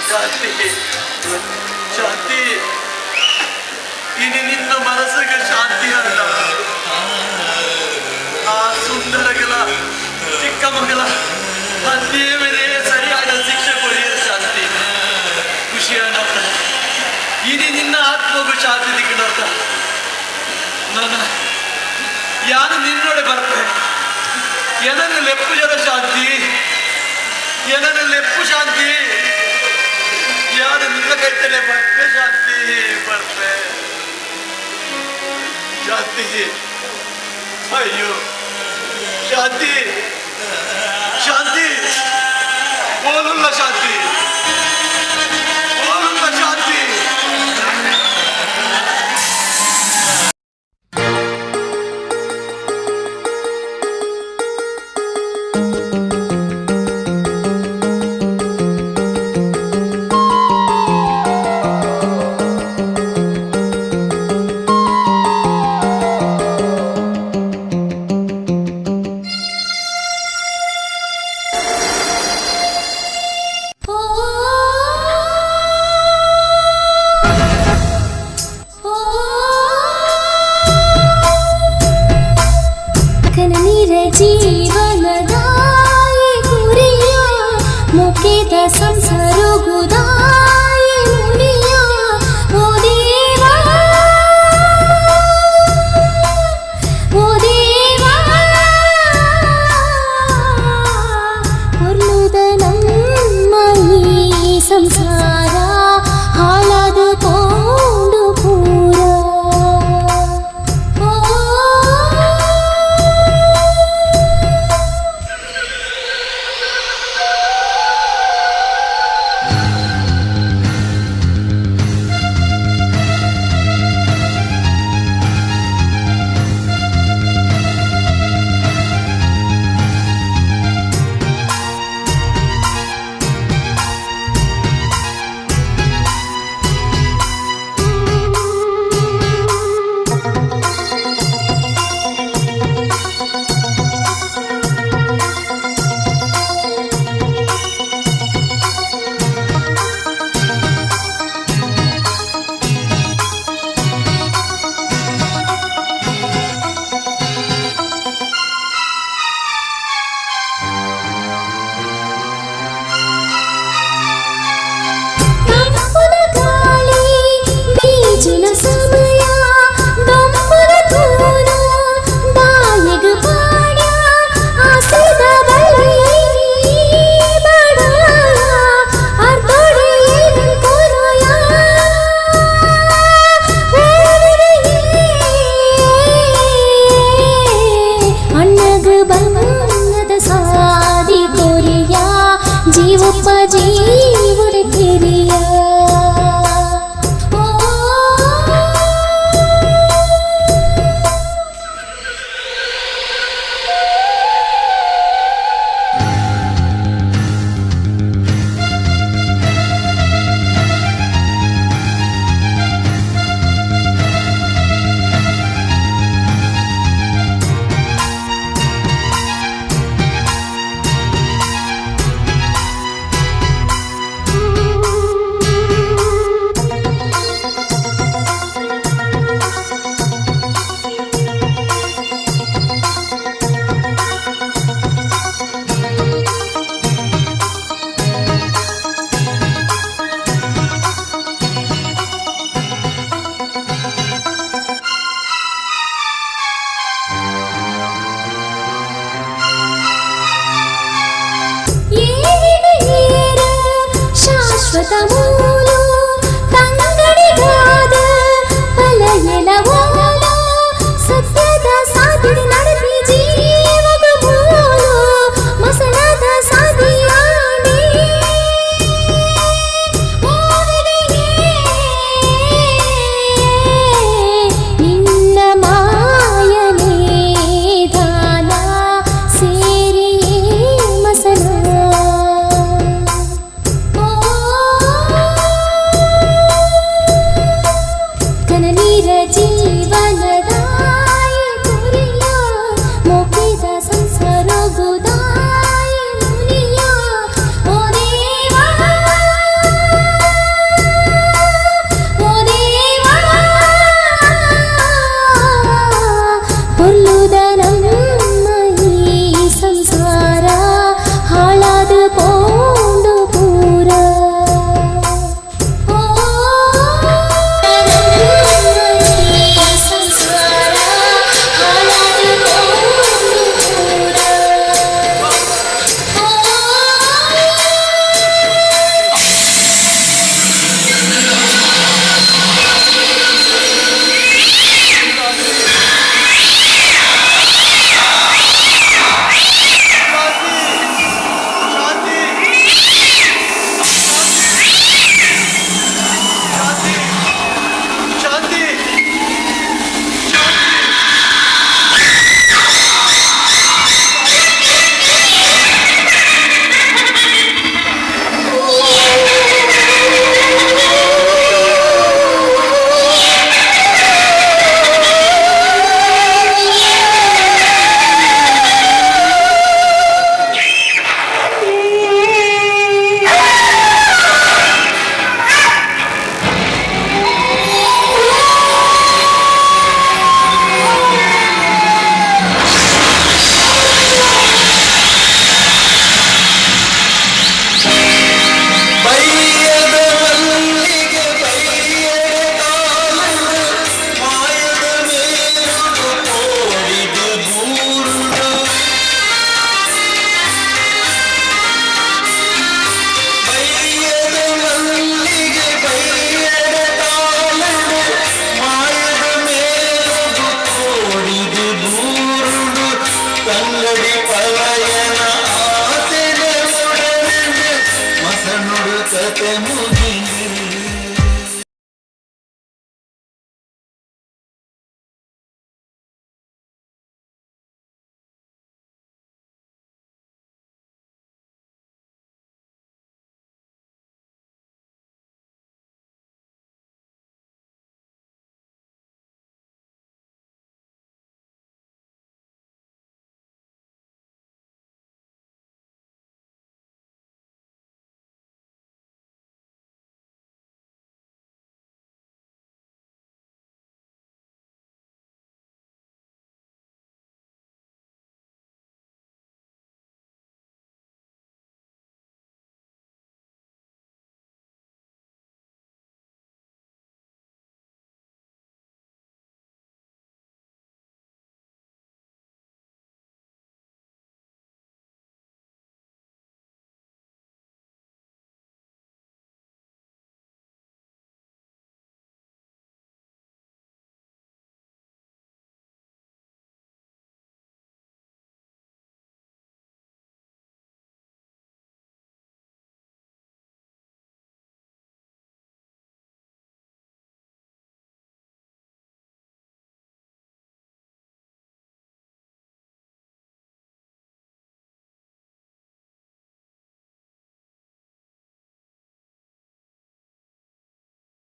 ಶಾಂತಿ, ಶಾಂತಿ, ಇನಿ ನಿನ್ನ ಮನಸ್ಸಿಗೆ ಶಾಂತಿ ಅಲ್ಲ. ಆ ಸುಂದರಗಳ ಚಿಕ್ಕ ಮಗಳ ದೇವರೇ ಸರಿಯಾದ ಶಿಕ್ಷೆ ಕೊಡಿಯ ಶಾಂತಿ. ಖುಷಿಯಾನರ್ಥ ಇನಿ ನಿನ್ನ ಆತ್ಮಗೂ ಶಾಂತಿ ದಿಕ್ಕನರ್ಥ. ನನ್ನ ಯಾರು ನಿನ್ನೊಡೆ ಬರ್ಪೆ ಏನನ್ನು ಲೆಪ್ಪು ಜನ ಶಾಂತಿ, ಏನನ್ನು ಲೆಪ್ಪು ಶಾಂತಿ. ಯಾರು ನಿನ್ನ ಕೈತಲೆ ಬರ್ಪೆ ಶಾಂತಿ, ಬರ್ಪೆ ಶಾಂತಿ. ಅಯ್ಯೋ ಶಾಂತಿ, ಶಾಂತಿ, ಬೋಲುಲ್ಲ ಶಾಂತಿ, ಬೋಲುಲ್ಲ ಶಾಂತಿ. ಕನನೀರ ಜೀವನದಾಯಿ ಗುರಿಯ ಮೊಕೆದ ಸಂಸಾರ.